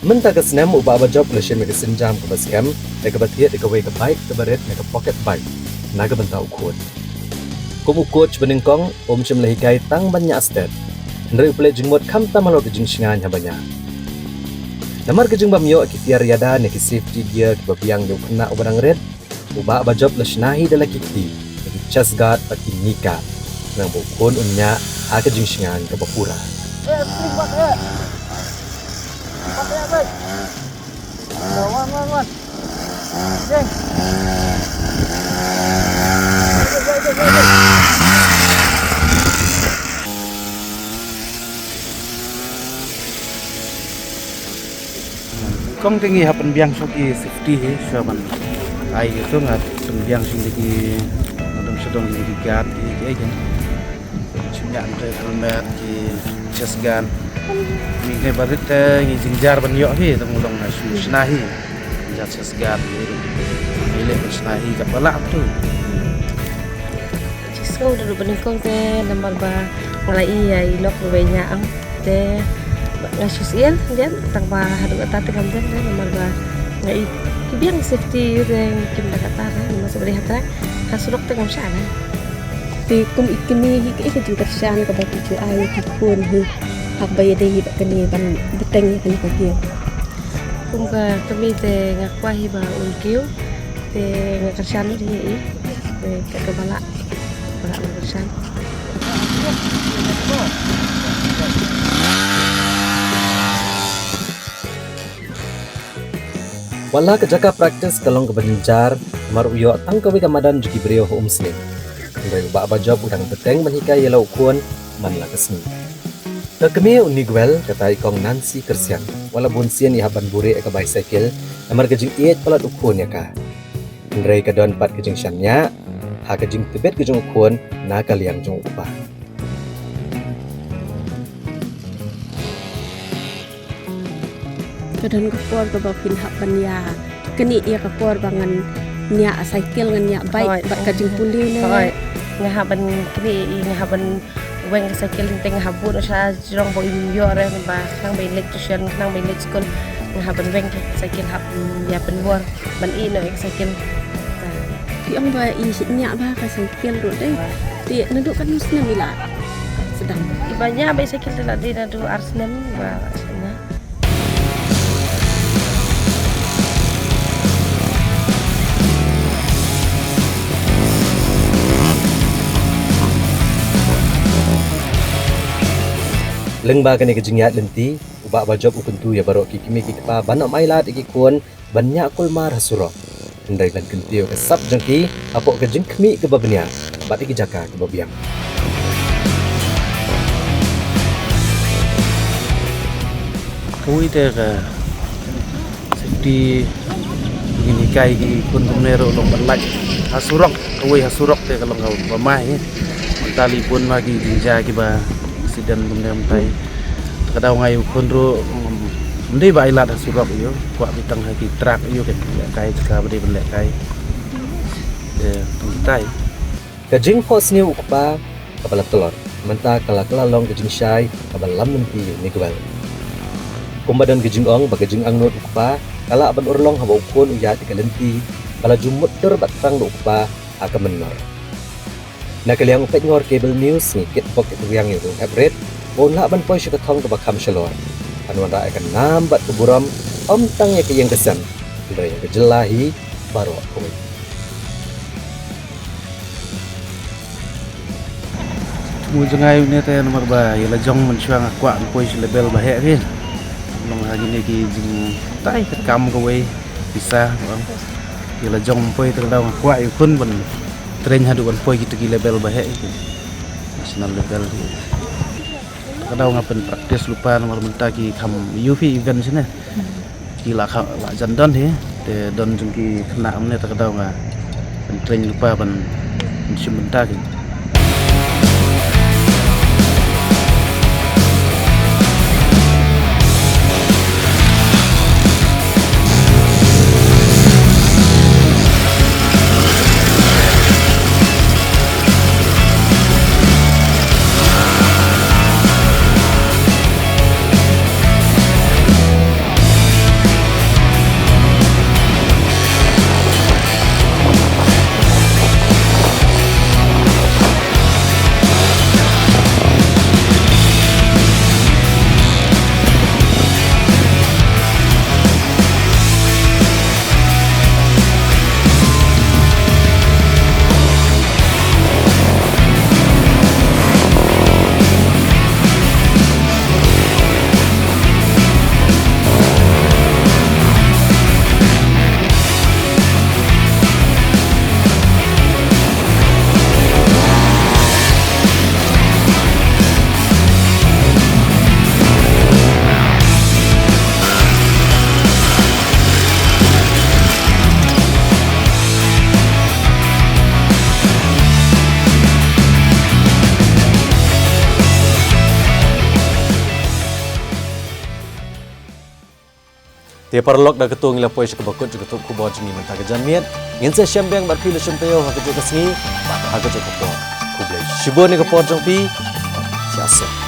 Mynta ka snem u Bah Bajop u la shim ïa ka sienjam kaba skhem, ïa kaba thied ïa kawei ka bike kaba rit na ka pocket bike na ka bynta u khun. Kum u coach ba nyngkong, um shym la hikai tang ban ñiah stet. Hynrei u pynleit jingmut khamtam halor ka jingshngaiñ haba ñiah. Namar ka jingbym ïoh ki tiar ïada ne ki safety gear kiba biang ïa u khynnah uba dang rit, u Bah Bajop u la shna hi da la ki kti, da ki chest guard bad ki knee guard. Khnang ba u khun un ñiah ha ka jingshngaiñ kaba pura. Kong te ngi hap pynbiang shuh ki safety hi shuwa ban ai ki tu nga pynbiang shuh ki, nga dang shu dong ki guard ki, ki ai ki. Shu ñiah te helmet ki chest guard. Ngi ngi barit te ngi jynjar ban ïoh hi, tang long nga shu shna hi. Jynjar chest guard hi. Ngi leh ban shna hi kat ba lah tu. Jingsngew da ruh ba nyngkong te namar ba nga la i ïa i lok ruh ba i ñiah ang te nga shu syier jan tang ba haduh kata te ngam jan te namar ba nga i ki biang safety ïa te kim da kata te namar sa ba dei hata ha surok te ngam shah te. Te kum i kine hi kaei ka jingkyrshan kaba phi ju ai ïa ki khun hi haba ïadei hi bad kane ban bteng ïa kane ka game. Kum ka kmie te nga kwah hi ba un kiew te nga kyrshan lut hi ïa i. Te ka kaba lah ba lah nga kyrshan. Wat la ka jaka practice ka long kaba jynjar, Mar u ïoh tang kawei ka madan jong ki briew ha Umsning. Hynrei u Bah Bajop u dang bteng ban hikai ïa la u khun man la ka sngi. Ka kmie u Niguel, kata i kong Nancy Kyrsiang, wat la bun sien i hap ban buhrieh ïa ka bicycle, namar ka jingïeit palat u khun ïa ka. Hynrei ka don pat ka jingshaniah ha ka jingtbit ka jong u khun na ka liang jong u kpa. Ka don ka por kaba phin hap ban ïa knieh ïa ka por ba ngan ñiah cycle, ngan ñiah bike. Hooid. Bad ka jingpule ne. Hooid. Nga hap ban knieh ïa, nga hap ban weng ka cycle, teng nga hap bun sha jrong ba ïoh re, ba khnang ba in leit tuition, khnang ba in leit skul. Nga hap ban weng ka cycle, hap ïa pynbor ban ïeh noh ïa ka cycle. Phi ong ba i shait ñiah bha ka cycle ruh dei. Te naduh katno snem i la sdang? I ba ñiah ba i cycle te la dei naduh ar snem ba la sdang. Lyngba kane ka jingïaid lynti, u Bah Bajop u kyntu ïa baroh ki kmie ki kpa ban ym ailad ïa ki khun ban ñiah kulmar ha surok, hynrei ban kyntiew ïa ka sap jong ki hapoh ka jingkhmih kaba bniah bad ïa ki jaka kiba biang. Kawei te ka safety, ngin hikai ki khun kumne ruh long ban lait ha surok. Kawei ha surok te ka long kaba mai. Mynta la bun ma ki jingjia kiba accident kumne mynta. Te ka daw nga ïa u khun ruh, mm, ym dei ba ailad ha surok ïa u, kwah beit tang ha ki truck ïa u, kan lehkai jaka ba dei ban lehkai. Te tang tai. Ka jingphohsniew u kpa kaba la tlot mynta ka la, ka la long ka jingshai kaba lam lynti ïa u Niguel. Kumba don ka jingong ba ka jingangnud u kpa ka lah ban urlong haba u khun u ïaid ïa ka lynti ba la ju mutdur bad thrang da u kpa ha ka mynnor. Na ka liang u Peitngor Cable News ngi kitbok kitriang ïa u Hep Rit ba un lah ban poi sha ka thong kaba kham shalor ban wanrah ïa ka nam bad ka burom, ym tang ïa ka ïing ka sem hynrei ïa ka jylla hi baroh kawei. Thmu jngai une te namar ba ïa la jong mynshuwa nga kwah ban poi sha level ba heh hi. Long ha kine ki jingtai ka kam kawei, pisa, bang. Ïa la jong poi te ka daw nga kwah ïa u khun ban train haduh ban poi kita ki level ba heh hi. National level hi. Te ka daw nga pyn practice lypa namar mynta ki kham ïoh phi event shane. Ki la kha, la jan don hi, te don jong ki khynnah kumne te ka daw nga pyntrei lypa ban shim bynta ki. Te paralok, da kato ngi la poi sha kaba kut jong ka tuh khubor jong ngi mynta ka janmiet. Ngin sa ïashem biang bad phi la shim taïew ha kajuh ka sngi bad ha kajuh ka por. Khublei shibun ïa ka por jong phi. Sha suk.